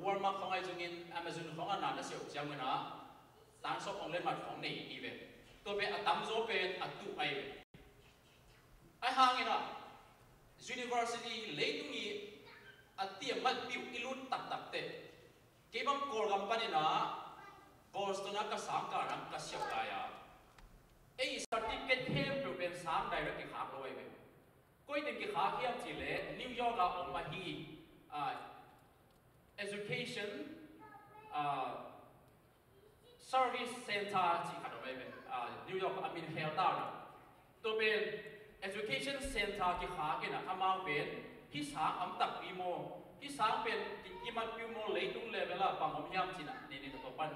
Walmart khawng ahi zongin, Amazon khawng ah na na sep uh ciangin ah tan sawm ong letmat khawng nei hi ve. Tua pen a tamzaw pen a tuh ahi ve. Ahi hangin ah university leitung i a tiam matpih uh i lut taktak teh, kei bang Kawlgam panin ah Boston ah ka sangkah nang ka siauh lai a, ei certificate khempeuh pen sang direct kikhak lo ahi ve. Koi teng kikhak hiam cih leh New York ah om ahi, ah, education, ah, service center cih khat om ahi ve. Ah, New York ah a min khel ta uh na. Tua pen education center kikhak in ah amau pen hih sang om takpi maw, hih sang pen ki, kimatpih uh maw, leitung level ah bang om hiam cih in ah nei, nei tawh pan.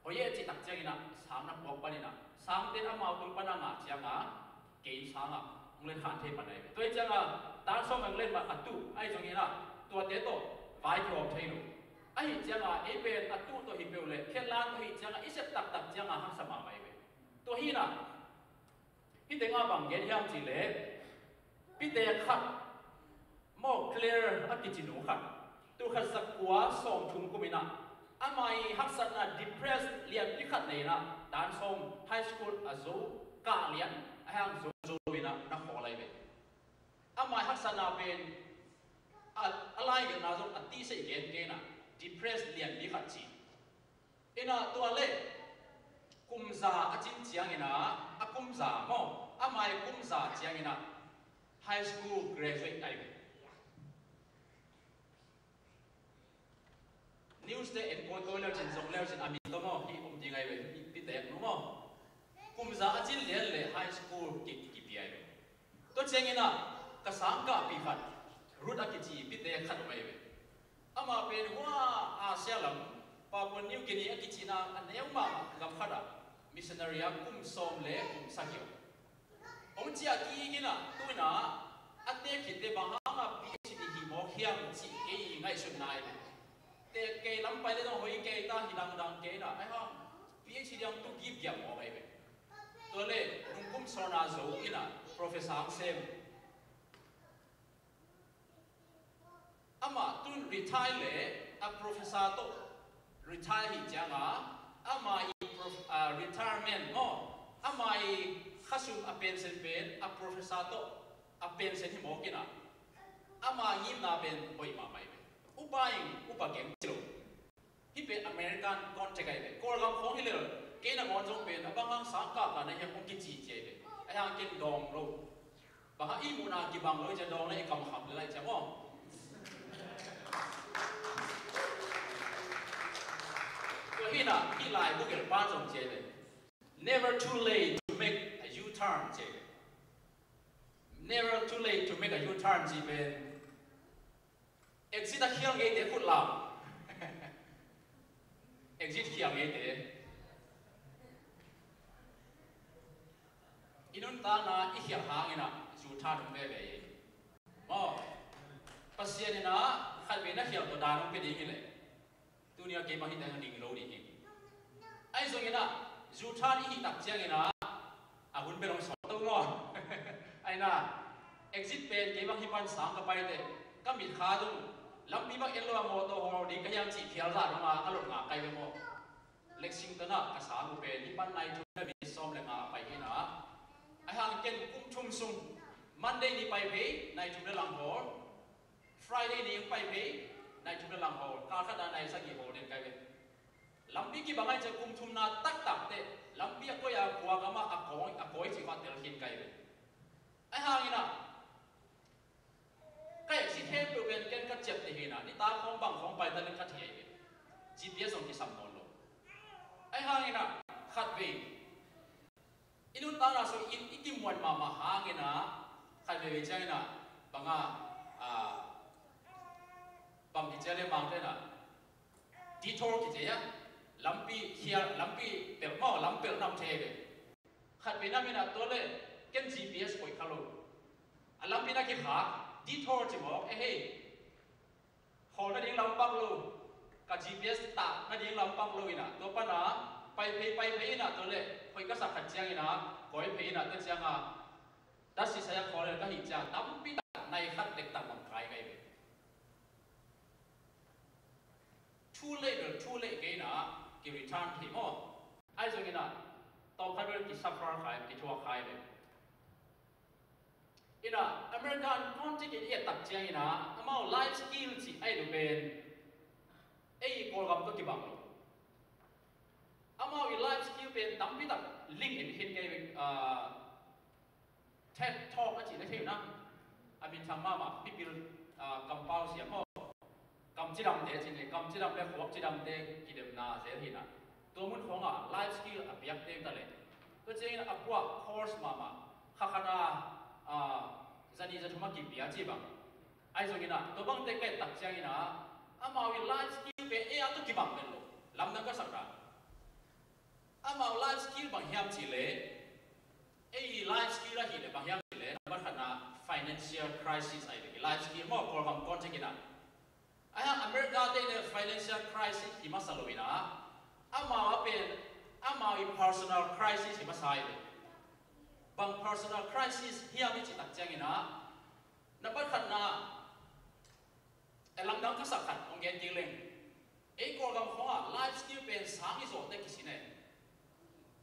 Hoih e cih tak ciangin ah sang na puak panin ah sangten amau tung pan a ngah ciangin kei sang ah hong len khan thei pan ahi ve. Tua hi ciangin tan sawm ong letmat a tuh ahi zongin ah tuate tawh vai kihawm thei lo. Ahi ciangin ei pen a tuh tawh hi peuh leh phiatlan tawh hi ciangin i sep taktak ciangin haksa mahmah ahi ve. Tua hi in ah hih tengah bang gen hiam cih leh, pite khat maw, Claire a kici nu khat, tul khat za kua sawmthum kum in ah, amah i haksatna depressed lianpi khat nei in ah tan sawm high school a zo kah lian, ahi hang zo zo lo in ah na khawl ahi ve. Amah i haksatna pen a, a laigelhna zong a tisa i gen kei in ah depressed lianpi khat ci. In ah tua leh kum za a cin ciangin ah, a kum za maw, amah i kum za ciangin ah high school graduate ahi ve. News te en kawikawi leu cin, zong leu cin a min tawh maw, hih om ding ahi ve, hih pitek nu maw. Kum za a cin lian leh high school ki, kipia ahi ve. Tua ciangin ah ka sangkahpih khat, Ruth a kici pitek khat om ahi ve. Amah pen hua Asia lam, Papua New Guinea a kicihna a neu mahmah gam khat ah missionary ah kum sawm le kum sagih om. Hong ciah kik in ah tu in ah a tek khit teh bang hangin PhD hi mawk hiam cih kei ngaihsutna ahi ve. Tek kei lam pai leh zong hoih kei ta hi dangdang kei in ah, ahi hang PhD hong tu gipgiap mawk ahi ve. Tua leh nung kum sawmna zo in ah professor hong sem. Amah tun retire leh a professor tawh retire hi ciangin amah i prof-, ah, retirement maw, amah i khasum a pension pen a professor tawh a pension hi mawk in ah amah ngimna pen hoih mahmah ahi ve. Upa in upa keng ci lo. Hih pen American context ahi ve. Kawlgam khawng hi lel, kei nangawn zong pen a bang hang sangkah kah na hiam hong kici ci ahi ve. Ahi hang ken dawng lo. Bang hang i muhna kibang lo i ci a, dawng le i kam kham le lai ci a maw. Tua hi in ah hih laibu gelh pan zong ci ahi ve. Never too late to make a U-turn ci ahi ve. Never too late to make a U-turn ci pen. Exit a khial ngeite khut lam. Exit khial ngeite. I nuntakna i khial hangin ah U-turn om veve hi. Maw. Pasian in ah khatvei na khial tawh dan hong pia ding hi leh. Tuni a kei bang hih teng a ding lo ding hi. Ahi zongin ah U-turn i hih tak ciangin ah a hun bel hong sawt to maw. Ahi in ah exit pen kei bang hih pan sang ka pai teh ka mitkha zong lampi bang en lo a mawtaw hawl ding ka hiam cih phial zah dong a ka lot ngak ka hi ve maw. Lexington ah ka sang uh pen hih pan nai thum le minit sawm le nga a pai hi in ah ken kum thum sung Monday ni pai phei, nai thum le lang hawl. Friday ni pai phei, nai thum le lang hawl. Kal khat ah nai sagih hawl den kai ve. Lampi kibang ai ciang kum thumna taktak teh lampi a koi a khua gam ah a kawi, a kawi cih kha tel khin kai ve. Ahi hangin ah, ka exit khempeuh pen ken ka ciapteh hi na, nitak khawng bang khawng pai ta leng ka thei hi. G P S zong kisam nawn lo. Ahi hangin ah, khatvei i nuntakna sung i, i kimuan mahmah hangin ah, khatvei vei ciangin ah, bang a, ah, bang kici a le Mangte in ah, detour kici a, lampi khial, lampi pelh maw, lam pelh nam thei ve. Khatvei nam in ah, tua le ken G P S koih kha lo. A lampi na kikhak, detour ci mawk, eh hei. Khawl nading lam pak lo, ka G P S tah nading lam pak lo in ah, tua pan a pai phei, pai phei in ah, tua le hoih ka sak khat ciangin ah, kawi phei in ah, tua ciang a, dasi saya khawl le ka hih ciang, tampi tak nai khat tek tak bang kai kai ve. Too late bel too late kei in ah, ki return thei maw. Ahi zongin ah, tawm khat bel ki suffer khai, ki thuak khai ve. In ah, America in context in i et tak ciangin ah, amau life skill cih a i lu pen, ei Kawlgam tawh kibang lo. Amau i life skill pen tampi tak link in hin kei, ah, TED Talk a cih na thei uh na, a minthang mahmah, mipil, ah, kampau siam maw. Kam cidamte cih le, kam cidam le khuak cidamte kidemna zel hi na. Tua mun khawngah life skill a piak teng ta le. Tua ciangin a puak course mahmah, kha khat a, ah, za nih za thum a kipia cih bang. Ahi zongin ah, tua bangte ka et tak ciangin ah, amau i life skill pen ei a tawh kibang pen lo. Lamdang ka sak ta. Amau life skill bang hiam cih le, ei life skill ahih le bang hiam cih le, number khatna financial crisis ahi ve, life skill maw, Kawlgam context in ah. Ahi hang America te in ah financial crisis hi masa lo in ah, amau a pen, amau i personal crisis hi masa ahi ve. Bang personal crisis hiam i cih tak ciangin ah, number khatna, a lamdang ka sak khat hong gen kik leng. Ei Kawlgam khawngah life skill pen sang i zawhte kisin e.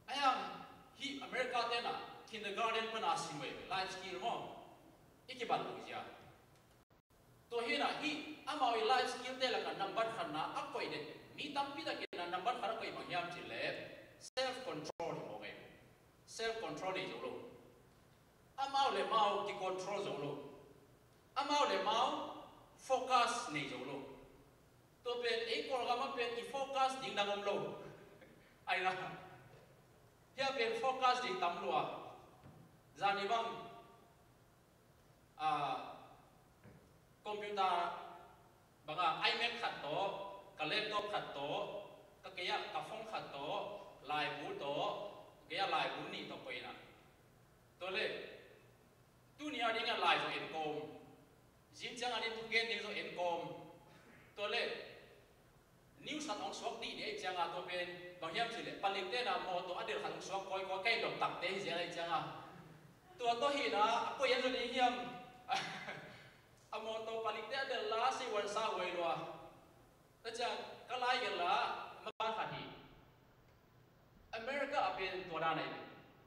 Ahi hang hih America te in ah kindergarten pan a sin uh hi ve, life skill maw. I kibat lo zia. Tua hi in ah hih amau i life skill te lakah number khatna a koih den, mi tampi takin ah number khat a koih bang hiam cih le self control hi mawk e. Self control nei zo lo. Amau le mau ki control zo lo. Amau le mau focus nei zo lo. Tua pen ei Kawlgam ah pen i focus ding dang om lo. Ahi na. Hia pen focus ding tam lua. Zani bang, ah, computer bang a iMac khat tawh, ka laptop khat tawh, ka kei ah ka phone khat tawh, laibu tawh, ka kei ah laibu nih tawh koih in ah. Tua le, tuni a ding ah lai zong en kawm. Zing ciang a ding thugen ding zong en kawm. Tua le, news khat hong suak dih dih ahih ciang a, tua pen bang hiam cih le, palikte in ah mawtaw a delh khat hong suak kawikawi, ka i dop takte hi zel ahih ciang a. Tua tawh hi in ah, a koi en zaw ding hiam. A mawtaw palikte a delh la, sei huan sa huai lua. Tua ciang, ka lai gelh la, maban khat hi. America ah pen tua dan ahi ve.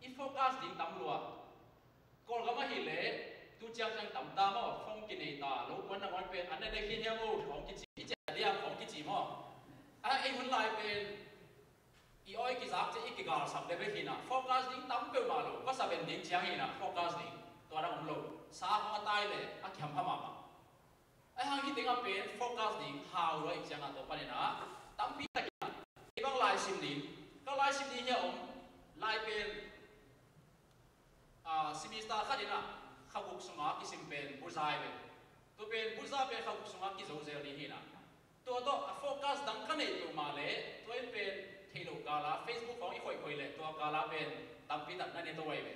I focus ding tam lua. Kawlgam ahih leh, tu ciang ciang tam ta maw, phone kinei ta, lo kuan nangawn pen, an ne dek hi niam o, khawng kici, i ciah liam khawng kici maw. A, ei hun lai pen, i awi kizak ciah, i kigalsak bek hi na, focus ding tam peuhmah lo, ka saben ding ciang hi na, focus ding, tua dang om lo, sa khawng a tai leh, a kihampha mahmah. Ahi hang hih tengah pen focus ding hau lua ahih ciangah tua panin ah tampi takin ah, kei bang lai sim ding, ka lai sim ding hi a om, lai pen, ah, semester khat in ah kha guk sungah kisim pen buza hi ve. Tua pen buza pen kha guk sungah kizo zel ding hi na. Tua tawh a focus dang ka neih peuhmah leh tua in pen theih loh kal ah Facebook khawng i khoih khoih leh tua kal ah pen tampi tak na ne to ahi ve.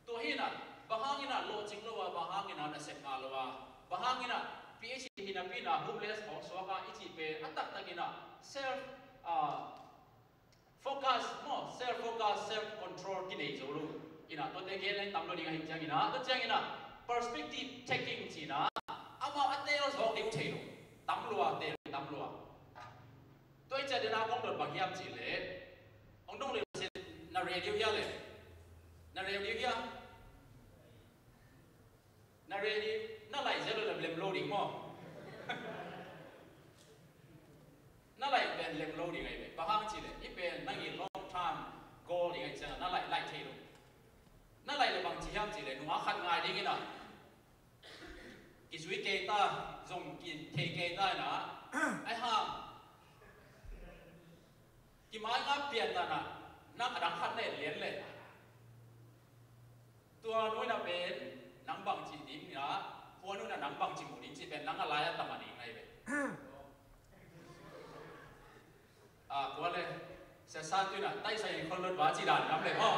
Tua hi in ah, bang hangin ah lawhcing lo a, bang hangin ah nasep ngah lo a, bang hangin ah P H D hi napi in ah homeless khawng suak a i cih pen a taktak in ah self, ah, focus maw, self focus, self control kinei zo lo. In ah tuate gen leng tam lo ding ahih ciangin ah, tua ciangin ah perspective taking ci in ah, amau a teel zawk ding uh thei lo. Tam lua, teel tam lua. Tua i ciah dena kong dot bang hiam cih leh, hong dong leh na radio hia leh, na radio hia. Na ready, na laih zel uh leh lem lo ding maw? Na laih pen lem lo ding ahi ve. Bang hang cih leh hih pen nang ii long term goal ding ahih ciangin na laih, laih thei lo. Na laih leh bang ci hiam cih leh nungak khat ngai ding in ah, kizui kei ta, zong kithei kei ta in ah, ahi hang kimai ngap pian ta in ah, nang a dang khat na et lian leh, tua nu in ah pen nang bangci ding in ah, tua nu in ah nang bangci mu ding cih pen nang a lai-ah tam a ding ahi ve. A, kua le, Sia San tu in ah taisai in khol lot va ci dan ngam le maw?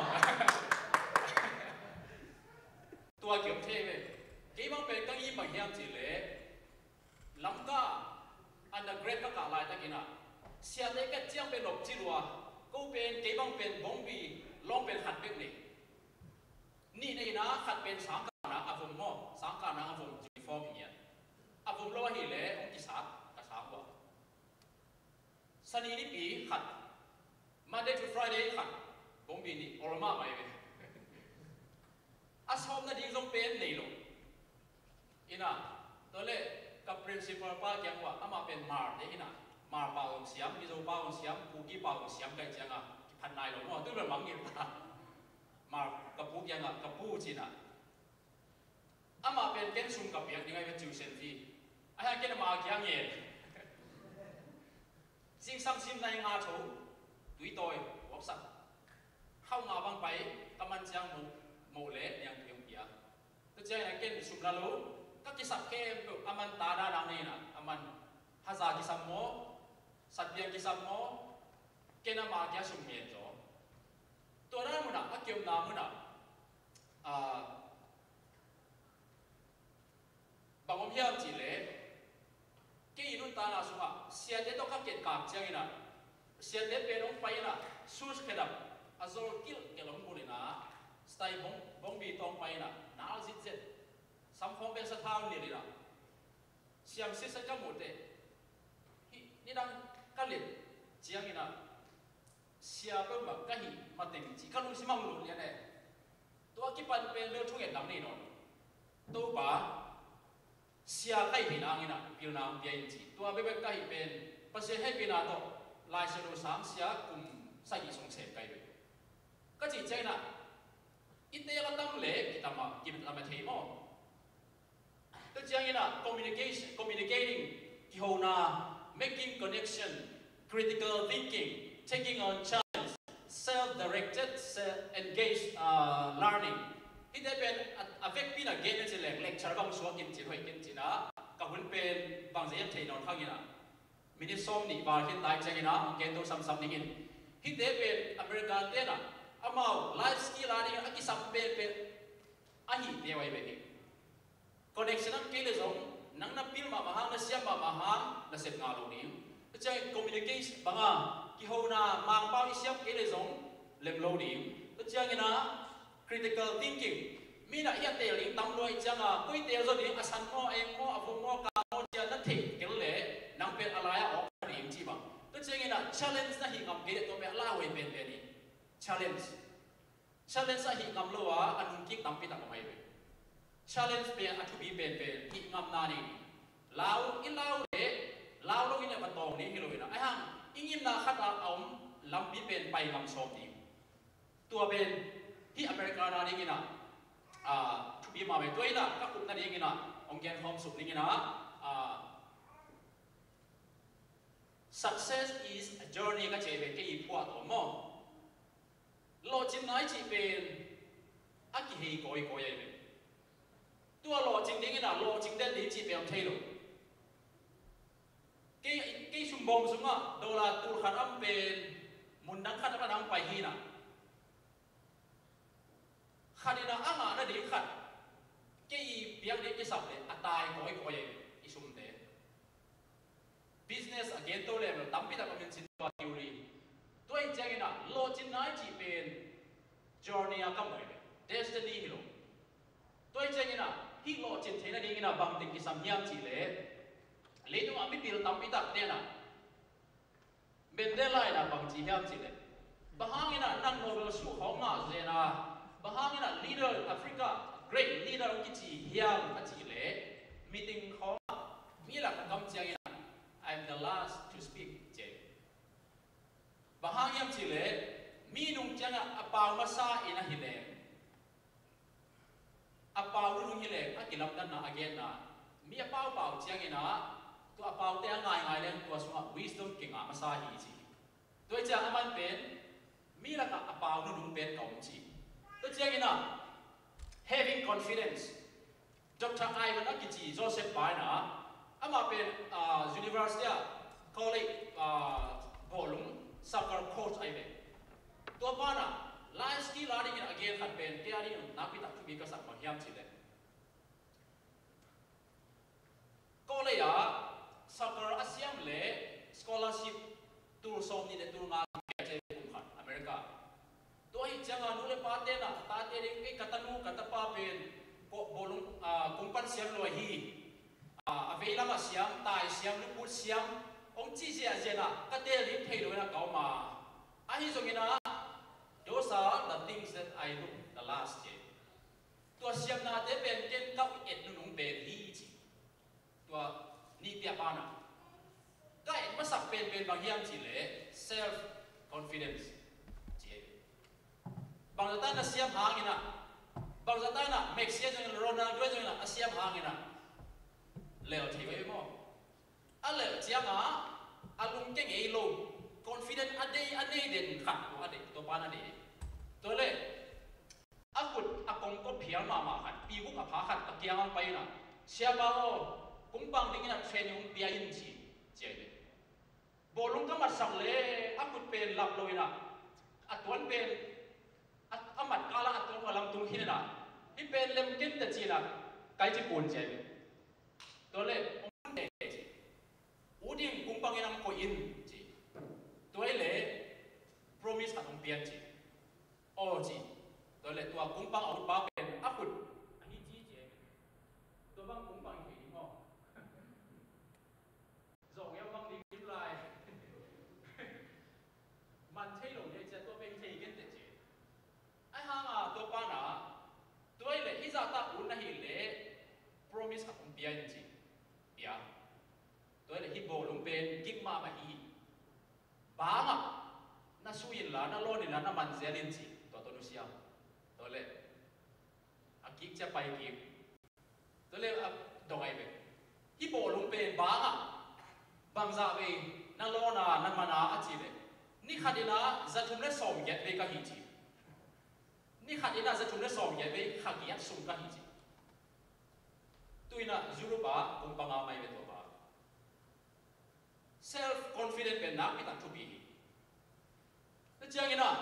Tua kiom thei ve. Kei bang pen ka ngim bang hiam cih leh, Lamka undergrad ka kah laitakin ah, siate ka et ciang pen lop ci lua, ko pen, kei bang pen Bawngbi long pen khat bek nei. Nih nei in ah, khat pen Sangkah na a vom maw, Sangkah na a vom uniform hi ngiat. A vom lo ahih leh hong kisat ka sang uh a. Sani nipi khat, Monday to Friday khat, Bawngbi nih, ol mahmah hi ve. A sawm nading zong pen nei lo. In ah, tua leh ka principal pa kiang uah, amah pen Hmar te hi in ah, Hmar pau zong siam, Mizo pau zong siam, Kuki pau zong siam ka hih ciangin kiphat nai lo maw, tu bel mang ngei ta. Hmar ka pu kiangah, ka pu ci in ah, amah pen ken sum ka piak ding ahi ve, tuition fee. Ahi hang ken ama kiang ngen. Zingsang sim nai nga tho, tuitawi, vuaksak. Khau nga bang pai, ka man ciang moh, moh leh niangtui hong pia. Tua ciangin ah ken sum la lo, ka kisap khempeuh, a man ta dan dang nei in ah, a man haza kisam maw, satpiang kisam maw, ken ama kiang sum ngen zaw. Tua dan mun ah, a kiomna mun ah, ah, bang om hiam cih leh, kei nuntakna sungah siate tawh ka ketkak ciangin ah, siate pen hong pai in ah, sus khedap a zol kilhkelh hong bun in ah, style Bawng, Bawngbi tawh hong pai in ah, nal zitzet, samkhawng pen sathau nilh in ah, siam sitset ka muh teh, hih nidang ka let ciangin ah, sia peuhmah ka hih mateng cih ka lungsim ah hong lut lian e. Tua kipan pen bel thunget dang nei nawn lo. Topa, sia ka hih theih nangin ah pilna hong pia in ci. Tua bekbek ka hih pen Pasian hehpihna tawh Lai Siangtho sang sia kum sagih sung sem ka hi ve. Ka cih ciangin ah, i teek a tam leh kitam a, kitam a thei maw? Tua ciangin ah communication, communicating, kihona, making connection, critical thinking, taking on challenge, self-directed, self-engaged, uh, learning. Hihte pen a, a vekpi in ah gen a ci leng lecture bang suak in cin hoih ken cin ah, ka hun pen bangzah hiam thei nawn khang in ah, minute sawm nih val khin ta hi ciangin ah, gen to samsam dingin. Hihte pen America te in ah, amau life skill a dingin a kisam penpen ahih teh uh ahi ve hi. Connection a om kei leh zong, nang na pil mahmah hang, na siam mahmah hang, na sep ngah lo ding. Tua ciangin communication bang a, kihona, Mangpau i siam kei leh zong lem lo ding. Tua ciangin ah critical thinking, mi in ah i a teel ding tam lua ahih ciangin, koi teel zaw ding, a san maw, a eng maw, a vom maw, a kang maw, ci-a na theih kei leh, nang pen a lai-ah awk ding ci bang. Tua ciangin ah challenge na hih ngam kei leh, tua pen a lai-ah huai penpen hi. Challenge. Challenge a hih ngam lo a, a nungkik tampi tak om ahi ve. Challenge pen a thupi penpen, hih ngamna ding. Lau, i lau leh, lau lo in a va tawng ding hi lo in a. Ahi hang, i ngimna khat a om lampi pen pai ngam sawm ding. Tua pen, hih America na dingin a, ah, thupi mah ve. Tua in a, ka khupna dingin a, hong gen khawm suk dingin a, ah, success is a journey ka ci ve, kei i phuah tawh maw. Lawhcinna i cih pen a kihei kawikawi ahi ve. Tua lawhcing dingin a, lawhcing den ding cih pen om thei lo. Kei, kei sumbawm sungah dollar tul khat a om pen mun dang khat a va dang pai hi in a. Khat in a, a ngah nading khat kei i piak ding kisap leh a tai kawikawi ahi ve, i sumte. Business a gen to level tampi tak om in cin, tua theory. Tua hi ciangin a, lawhcinna i cih pen journey a ka muh hi ve, destiny hi lo. Tua hi ciangin a, hih lawhcin theih nadingin a bangteng kisam hiam cih leh, leitungah mipil tampi takte in a, Mandela in a bang ci hiam cih leh, bang hangin a nang Nobel suh khawng ngah zen a, bang hangin a leader Africa, great leader hong kici hiam a cih leh, meeting khawngah mi lak a kam ciangin ah, "I'm the last to speak," ci. Bang hang hiam cih leh, mi nung ciangah a pau masa in ahi leng, a pau nunung hi leng a kilamdanna a genna, mi a paupau ciangin ah, tua a paute a ngaingai leng tua sungah wisdom kingah masa hi ci. Tua hi ciang a man pen mi lakah a pau nunung pen ka om ci. Tua ciangin ah, having confidence, Doctor Ivan a kici Joseph pa in ah, amah pen, ah, university ah, college, ah, bawlung soccer coach ahi ve. Tua pa in ah, life skill a dingin a gen khat pen, kei a dingin nakpi tak thupi ka sak bang hiam cih leh, college ah soccer a siam leh scholarship tul sawm nih le tul nga khat, America. Tua hi ciangin nu le pate in ah, tate ding, "Ei, ka tanu, ka tapa pen ko-, bawlung, ah, kung pan siam lua hi. Ah, a veilam ah siam, tai siam, luput siam," hong ci ziahziah in ah, ka teel ding thei lo in ah ka om a. Ahi zongin ah, "Those are the things that I look the last," ci. Tua siamnate pen ken ka et nunung pen hi ci. Tua nihte a pa in ah, ka et masak penpen bang hiam cih leh self confidence ci. Bangzah ta in ah siam hangin ah, bangzah ta in ah Messi a zong, Ronaldo a zong in ah a siam hangin ah lel thei ve maw? A lel ciangah a lungkia ngei lo, confident a nei, a nei den khat a deih, tua pa in a deih. Tua leh a khut a kongkop phial mahmah khat, pi guk a pha khat a kiangah pai in ah, "Siapa aw, kung pang dingin ah training hong pia in," ci, ci hi. Bawlung ka matsak leh a khut pen lap lo in ah, a tuan pen, a, a mat kal ah a tuan lam tung khin in ah, "Hih pen lem ken teh," ci in ah, "Kai ci pun," ci hi. Tua leh, "Hong pun teh," ci. "U ding kung pangin hong koih in," ci. Tua hi leh promise khat hong pia in ci. "Aw," ci. Tua leh tua kung pang a ut pa pen a khut a hi ci ci. Tua bang kung pang hi ding maw? Zawh ngeu bang ding dim lai. Man thei lo ni ci a, tua pen thei gen teh ci. Ahi hang a tua pa in ah, "Tua hi leh hih zah ta ut na hih leh promise khat hong pia in," ci. Pia. Tua hi leh hih bawlung pen gik mahmah hi. Bang ah na sui inla, na lawn inla, na man zel in ci. Tua tawh nusia. Tua leh a kik ciang pai kik. Tua leh a dong ahi ve. Hih bawlung pen bang ah bangzah vei na lawn a, na man a, a cih leh, "Ni khat in ah za thum le sawm giat vei ka hi," ci. "Ni khat in ah za thum le sawm giat vei, kha giat sung ka hi," ci. Tu in ah Europe ah kung pang a mai ve tua pa. Self confident pen nakpi tak thupi hi. Tua ciangin ah,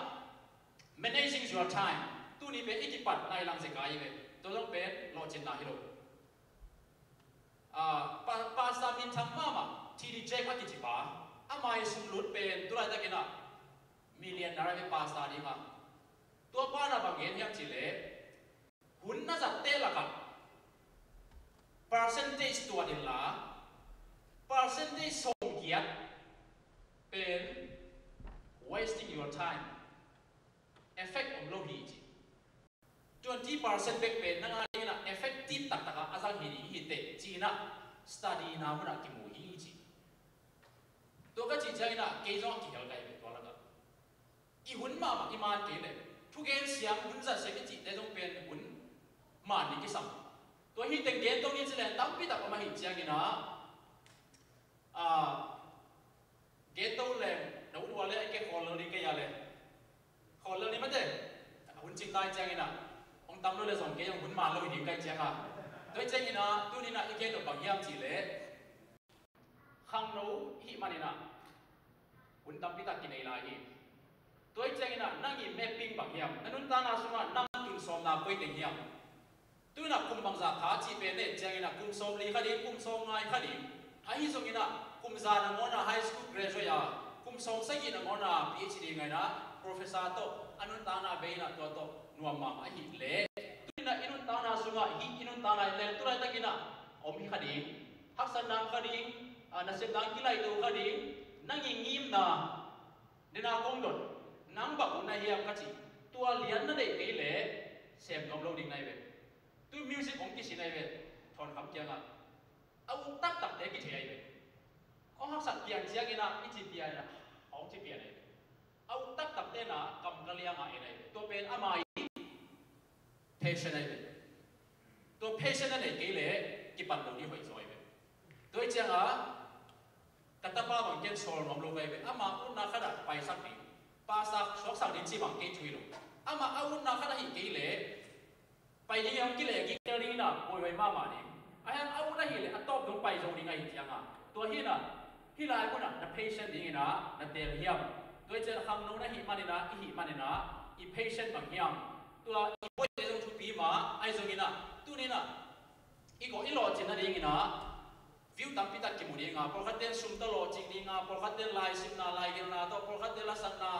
managing your time. Tuni pen i kipat nai lang zia ka hi ve. Tua zong pen lawhcinna hi lo. Ah, pa, pastor minthang mahmah, T D Jakes a kici pa, ama i sum lut pen tu laitakin ah millionaire hi ve, pastor ding a. Tua pa in ah bang gen hiam cih leh, hun na zatte lakah percentage tuat inla, percentage sawm giat pen wasting your time, effect om lo hi ci. Twenty percent bek pen nang a dingin ah effective taktak a a zang hi ding hi teh ci-in ah study na mun ah kimu hi ci. Tua ka cih ciangin ah kei zong a kihel ka hi ve tua lakah. I hun mahmah i man kei leh, thugen siam, hun za siam i cihte zong pen hun man ding kisam. Tua hi teng gen to ni ci leng tampi tak om ahih ciangin ah, ah, gen to leng na ut ua leh a kei khawl lo ding kei a leh. Khawl lo ni mate, hun cing lai ciangin ah, hong tam lo leh zong kei zong hun man lo hi ding ka hih ciang a. Tua hi ciangin ah, tuni in ah i gen nop bang hiam cih leh, khangno i hih manin ah hun tampi tak kinei lai hi. Tua hi ciangin ah nang i mapping bang hiam? Na nuntakna sungah nang tun sawmna koi teng hiam? Tu in ah kum bangzah pha cih pen na et ciangin ah kum sawmli kha ding, kum sawmnga kha ding. Ahi zongin ah kum za nangawn ah high school graduate a, kum sawmsagih nangawn ah P H D ngai in ah professor tawh a nuntakna bei in ah tua tawh nuam mahmah ahih leh, tu in ah i nuntakna sungah hih i nuntakna in leng tu laitakin ah om hi kha ding. Haksatna om kha ding, ah, nasepna kilaito kha ding, nang i ngimna, nena kong dot, nang bang ut na hiam ka cih, tua lian na neih kei leh sem nuam lo ding na hi ve. Tu music hong kisin ahi ve, Thawn Kham kiangah. A uk taktakte kithei ahi ve. Hong haksak pian ciangin ah, i ci pian ah, hong ci pian ahi ve. A uk taktakte na kam ka liangah en ahi ve. Tua pen ama i passion ahi ve. Tua passion a nei kei leh kipan lo ding hoih zaw ahi ve. Tua hi ciangah ka tapa bang ken sawl nuam lo ka hi ve. Ama utna khatah paisak ding, pasa suaksak ding ci bang kei thu hi lo. Ama a utna khatah hi kei leh pai ding in hong kileh gik tel ding in ah buaihuai mahmah ding. A hiang a ut ahih leh a tawp dong pai zo ding ahih ciangah, tua hi in ah, hih lai munah na passion ding in ah na teel hiam? Tua hi ciangah khangno na hih man in ah, i hih man in ah, i passion bang hiam? Tua i buaite zong thupi mah ahi zongin ah, tuni in ah i kawh i lawhcin nading in ah view tampi tak kimu ding a, pawlkhatte in sum tawh lawhcing ding a, pawlkhatte in laisimna, laigelna tawh, pawlkhatte in lasakna,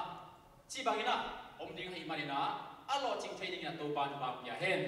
ci bangin ah om ding ahih manin ah, a lawhcing thei dingin ah Topa in thupha pia hen.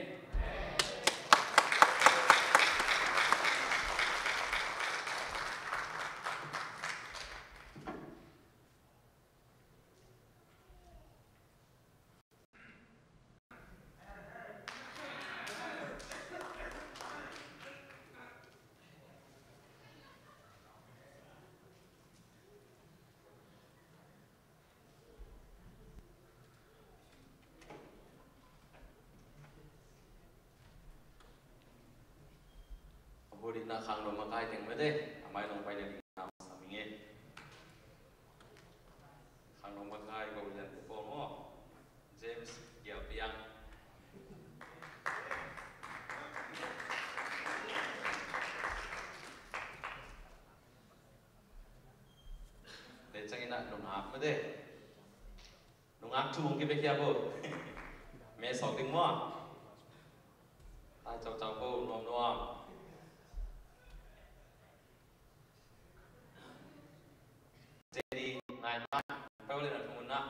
Abudina khangno makai teng mete, amai nong pai na ding na masa minge. Khangno makai ko lian ko mo. James Giapiang. Tua ciangin ah nungak mete. Nungak thu hong kipia khia bo. Me sawk ding maw. Tai caucau bo, nuamnuam. Jadi, ngai ma, pau le na thumun na.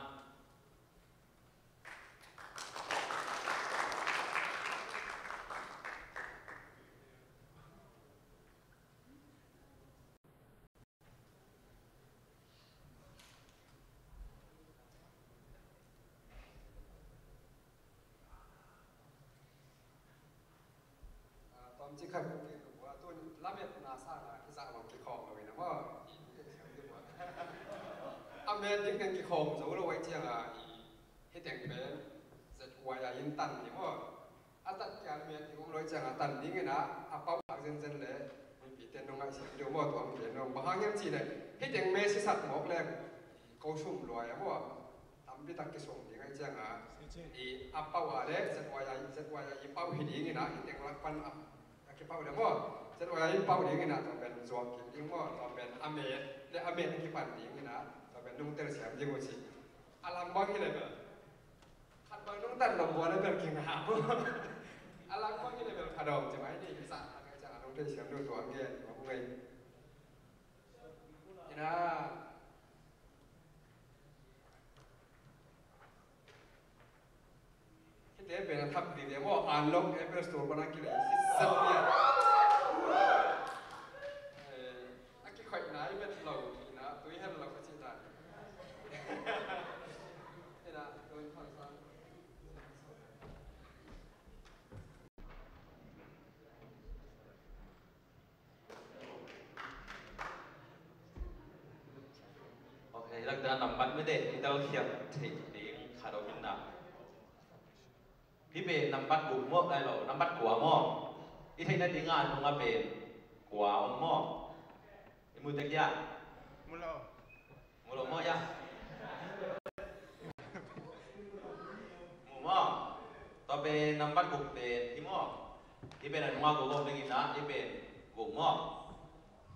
Tawmcik khat kong gen nop uh a, tun lametna sangin kizah bang kikhawm lo in a maw. A met ding teng kikhawm zo lo ahih ciangin, hih teng pen Z Y I in tan ding maw. A tat kia met ding om lo ahih ciangin tan ding in a, a pau a zenzen le mipite nong ngaihsun ding maw, tua hong gen nop. Bang hang hiam cih leh hih teng me sisak mawk leng ko sum luai a maw. Tampi tak kisawm ding ahih ciangin, i a pau a le Z Y I, Z Y I i pau hi ding in a, hih teng lak pan a, a kipau le maw. Z Y I i pau ding in a, tua pen zuak kik ding maw, tua pen a met le a met a kipan ding in a, tua pen nungtel siam ding uh ci. A lam bang hi le bel, khat bang nungtan lom bua le bel kingah maw. A lam bang hi le bel khat om ci mai ni, kisah tak ahih ciangin nungtel siam ding uh tua ngen, tua ngen. Ina. Hihte pen a thak ding te maw, an lok Apple Store pan a kilei hi sat nia. Eh, a kikhoihna i vet lo, ina, tui hen lo ka cih ta. Ina, tui phang sang. Ok, lakte nambat mite i telkhiat theih ding khat om in na. Hih pen nambat guk maw, ai lo, nambat kua maw. I theih nading a nung a pen kua om maw. I mu tek hia? Mu lo. Mu lo maw, ya. Mu maw. Tua pen nambat guk pen hi maw. Hih pen a nung a guk om ding in a, hih pen guk maw.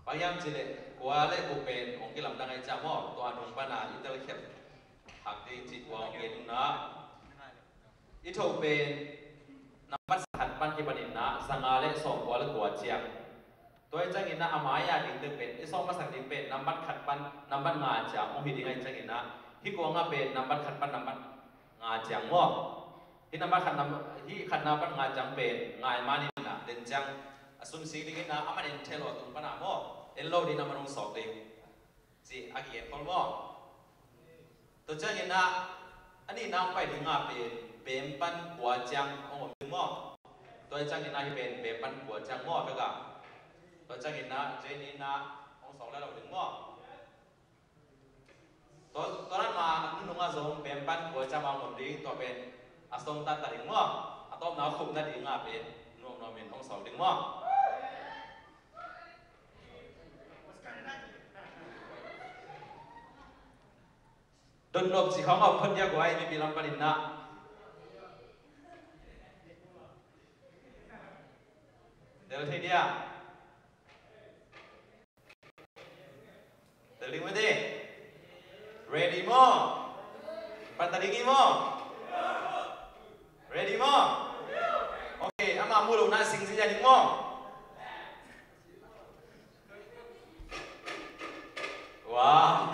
Bang hiam cih leh kua le guk pen hong kilamdang ahih ciang maw, tua a nung pan a i telkhiat hak ding cih tua hong gen in a. I tho pen nambat khat pan kipan in a, za nga le sawm kua le kua ciang. Tua ahih ciangin a, a mai a ding pen, i sawm masak ding pen nambat khat pan nambat nga ciang hong hi ding ahih ciangin a, hih kua nga pen nambat khat pan nambat nga ciang maw. Hih nambat khat nam, hih khatna pan nga ciang pen ngai man in a, den ciang a sung sing ding in a, a man en thei lo a tung pan a maw, en lo ding in a man hong sawk ding. Ci a kigen khol maw. Tua ciangin a, a nihna hong pai ding a pen, bem pan kua ciang hong om ding maw. Tua ciangin ah hih pen bem pan kua ciang maw, a vek a. Tua ciangin ah Jenny in ah hong sawng le lo ding maw. Tua, tua dan mah nunung ah zong bem pan kua ciang mah hong om ding, tua pen a sawng tatta ding maw. A tawpna khupna ding ah pen nuamnuam in hong sawng ding maw. Dotnop ci khawng a om phot dia guai, mipi lam panin ah. Del thei dia. Del ding mah de. Ready maw? Pan ta ding hi maw? Ready maw? Ok, amah mu lo na sing zia ding maw? Wow.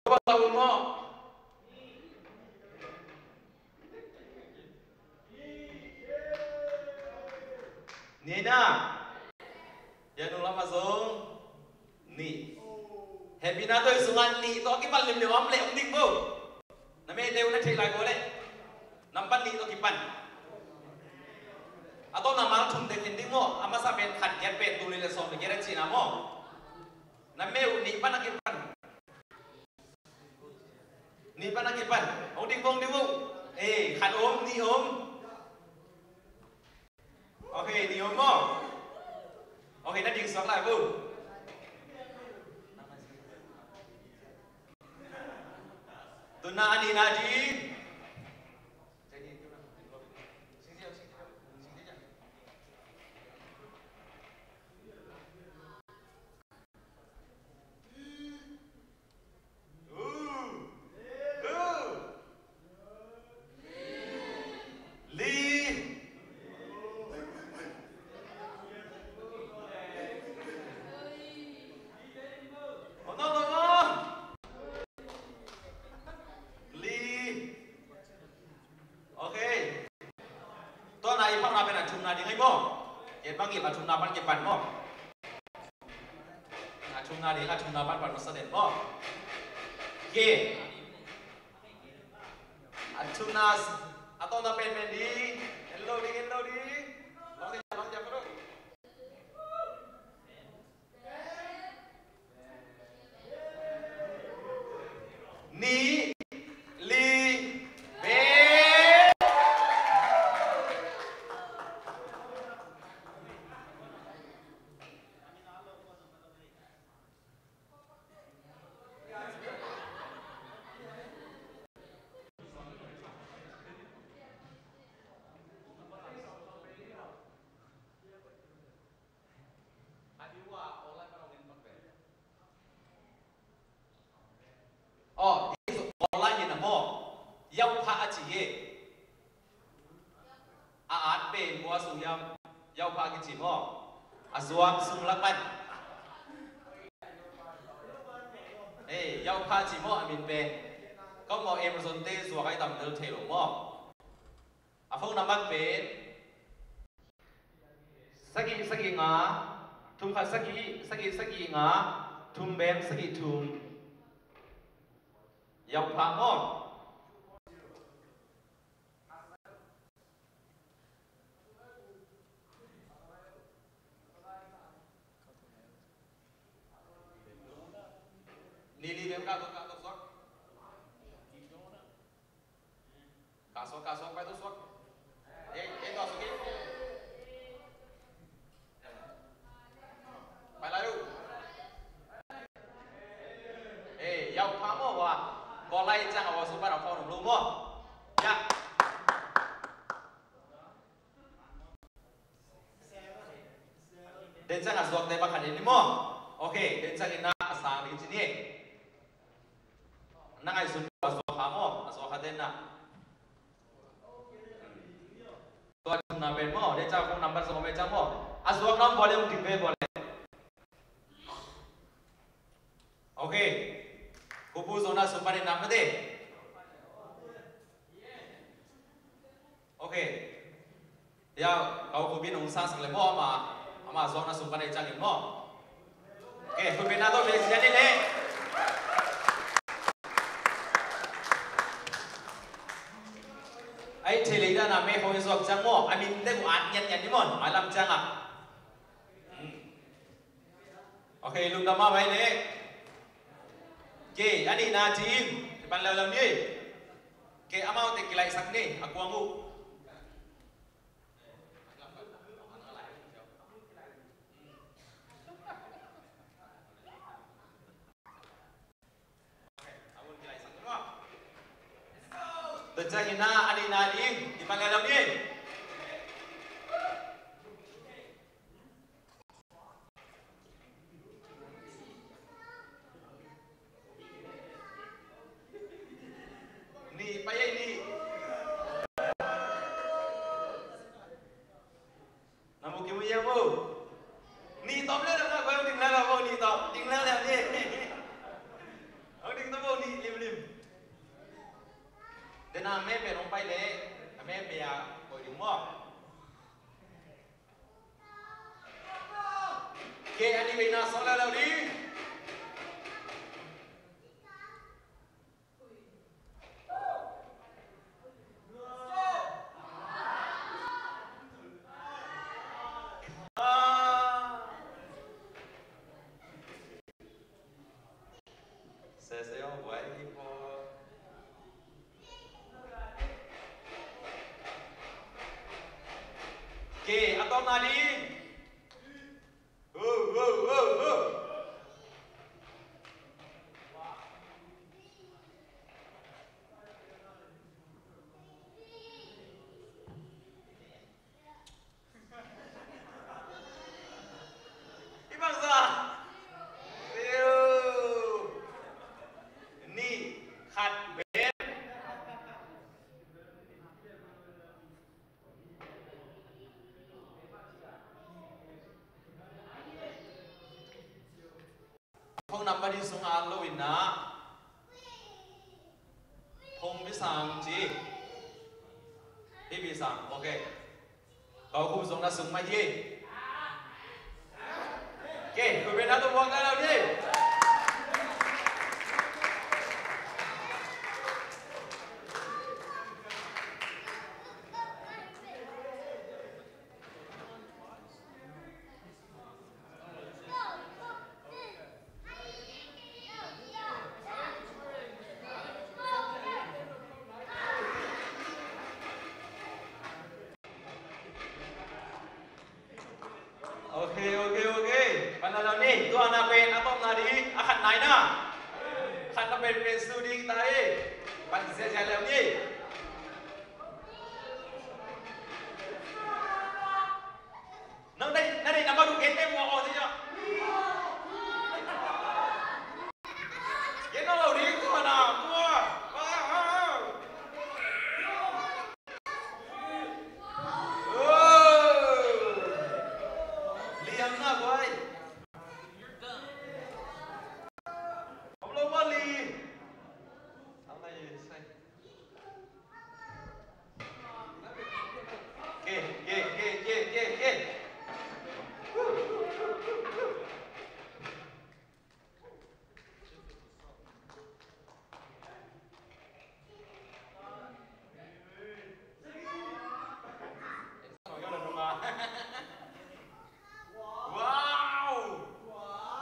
Tua lau maw? Nih na. Tua nung lam ah zong nih. Hehpihna tawh i sungah nih tawh kipan limlim om leh hong dik bo. Na meh deuh na theih lai ko leh nambat nih tawh kipan. A tawpna mal thum teng en ding maw. A masa pen khat giat pen tul nih le sawm le giat a cihna maw. Na meh uh nih pan a kipan. Nih pan a kipan. Hong dik bong dik uh. Eh, khat om, nih om. Ok, nih om maw? Ok, na ding suak lai bu. Tuna a nihna ding. Ok. Tua na i phakna pen a thumna ding ahi maw? Ken bang i a thumna pan kipan maw? A thumna ding, a thumna pan pan masa den maw? Ken a thumna a tawpna pen pen ding. En lo ding, en lo ding. Long ding, long ding, long ding. Nih, li, bek. Aw, online in a maw? Yauphah a ci hi. A at pen kua sung hiam? Yauphah a kici maw? A zuak sung lak pan. Ei, yauphah ci maw a min pen? Kau maw Amazon te zuak ai tam del thei lo maw? A phone number pen sagih sagih nga, thum khat sagih, sagih sagih nga, thum bem sagih thum. Yauphah maw? Nih li bem kah tawh, kah tawh suak. Kah suak, kah suak, pai tawh suak. Ei, ei, tawh suak hi. Pai lai uh. Ei, yauphah maw wa. Kawlai ciang a wa suak pan a phone om lo maw. Ya. Den ciang a zuakte pakhat in ni maw. Ok, den ciang in na a sang ding ci ni. Na ngaihsun a zuak kha maw, a zuak kha den na. Tua thumna pen maw, den ciang phone number zong om e ciang maw. A zuak nam volume dik ve volume. Ok. Kupu zona sumpa ni nam mate. Ok. Ya, kau kupi nung sang sang le mo ama, ama zuak na sumpa ni cangin mo. Ok, kupi na to be sian ni le. Ai, thei lei dan a me hong zuak ciang maw, a min te ku at ngiat ngiat ni maw, a lam ciang a. Hmm. Ok, lungdam mahmah leh. Ke, a nihna ding, kipan leuleu ni. Ke, amaute kilaihsak ni, a kuang uh. Tua ciangin a nihna ding, kipan leuleu ni. Nih, pai ei nih. Na mu kimu ia mu. Nih tawm le na koi ding le na mu nih tawm. Ding le le nih. Ang ding tawm mu nih lim lim. Dena me pe nong pai le. A me pe a koi ding mu. Ke a nih veina sawt leuleu ding. Sese ong buai hi po. Ke, a tawpna ding. Ho, ho, ho, ho. I bangzah. Siu. Nih, khat, ven. Phone number hi sungah an lo in ah. Phone bi sang ci. Hi bi sang, ok. Kau khum zong na sung mai hi. Ok, khuiben na tu buang na lo ni. Ok, ok, ok. Pan na lo ni, tua na pen a tawpna ding, a khatna in ah. Khatna pen pen su ding ta hi. Pan sia sia lo ni. Nang dai, nang dai, nang baru kete mua kau saja. Kena lo ding tua na, tua. Wah, wah. Oh. Liam na, boy. Om lo ma li. Ang na ye sai. Wow! Wow!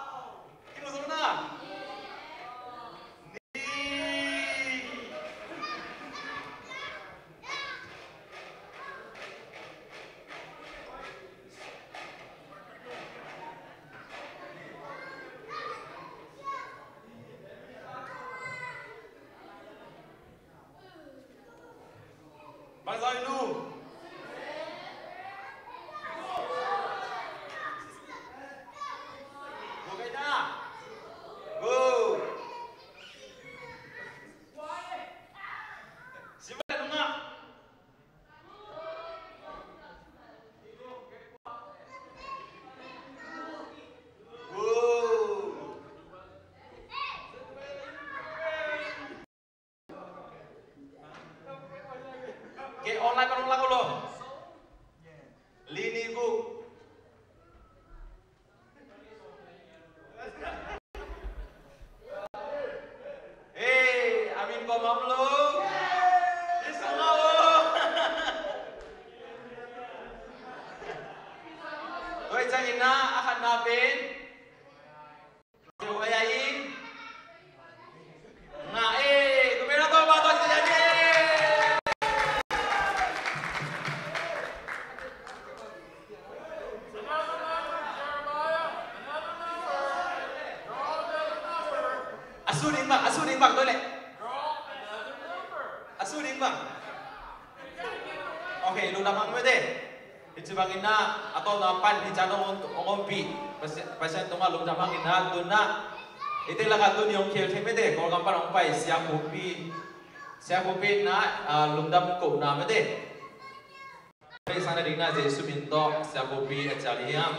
Bang zai nu. Go kai na. Go. Simba nunga. ciangin ah a khatna pen. Ai, ai, ai. Nga e, kumena to ba to ciang e. A su ding bang, a su ding bang, toi le. A su ding bang. Ok, lungdam hang mete. Hih ci bangin ah a tawpna pan hih ciang hong, hong ompih Pasian, Pasian tungah lungdam hangin ah, tu-in ah hihte lakah tuni hong khel thei mete, Kawlgam pan hong pai Sia Khup Pi, Sia Khup Pi in ah, ah, lungdam kohna mete. Pai sang na ding na Jesu min tawh Sia Khup Pi a cial hi hang.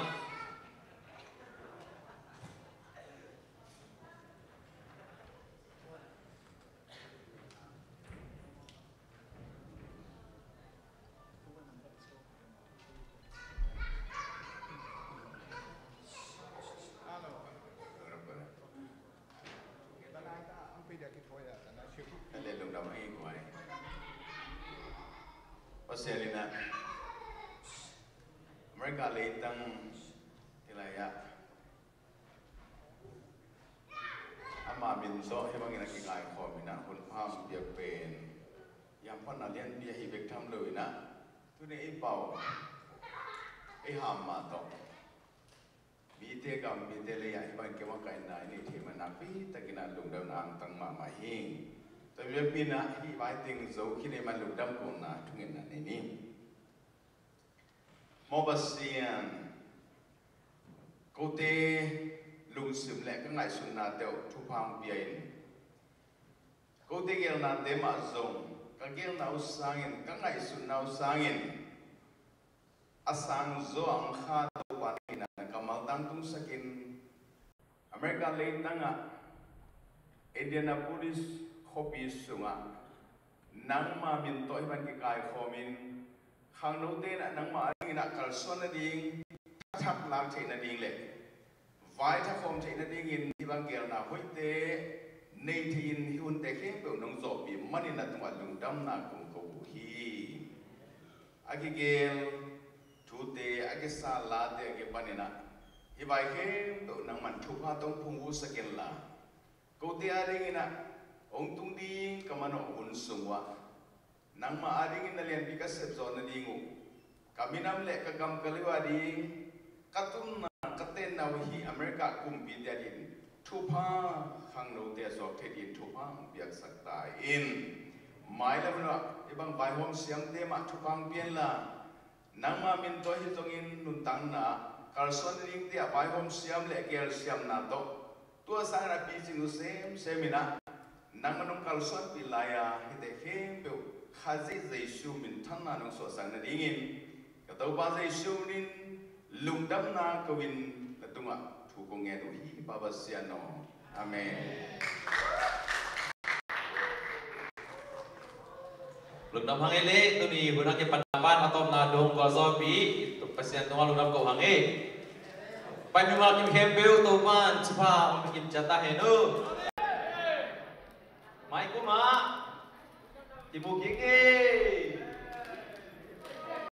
Australia, America leitang, hilai ah ama min tawh hih bangin a kingaikhawm in ah hun pha hong piak pen, i hamphatna lianpi ahi bek tham lo in ah, tuni ei pau, ei ham mah tawh mite gam, mite lei ah hih bangin keima kaihna i neih theih man nakpi takin ah lungdamna angtang mahmah hi. Tua biakpi in ah hih vai teng zo khin ei man lungdam kohna thungetna nei ni. Maw Pasian, kote lungsim le ka ngaihsutnate uh thupha hong pia in. Kote geelnate mah zong ka geelna uh sangin, ka ngaihsutna uh sangin a sang zaw a hong kha Topa na hihna na kammal tangtungsak in. America leitangah Indianapolis khuapi sungah nangma min tawh hih bang kikaikhawmin, khangnote in ah nangmah a dingin ah kalsuan nading, thakthak lak theih nading le vaithak khawm theih nadingin hih bang geelna hoihte nei thei-in hih hunte khempeuh nong zawhpih manin na tungah lungdamna kong ko uh hi. A kigeel thute, a kisa late a kipanin ah hih vai khempeuh nangman thupha tawh phungvuhsak inla, kote a dingin ah hong tung ding ka manawh hun sung uh ah nangmah a dingin na lianpi ka sepzawh nading uh, ka minam le ka gam ka lei uh a ding, ka tunna ka tenna uh hih America kumpite a dingin thupha, khangnote a zuak thei dingin thupha hong piaksak ta in. Mailam hun ah hih bang vaihawm siamte mah thupha hong pia inla, nangma min tawh hi zongin nuntakna kalsuan nadingte ah vaihawm siam le geel siamna tawh tua sangin a picing uh semsem in ah nangman hong kalsuanpih lai-a hihte khempeuh Khazih Jesu minthanna nong suahsak nadingin ka Topa Jesu minin lungdamna ko-in na tungah thu kong ngen uh hi, Pa Pasian aw. Amen. Lungdam hang ei le, tuni hun a kipan pan a tawpna dong kua zawpi Pasian tungah lungdam ko hang ei. Pai mi ma kim khempeuh Topan thupha hong pia kim ciat ta hen uh. Mai kum ah kimu kik ei.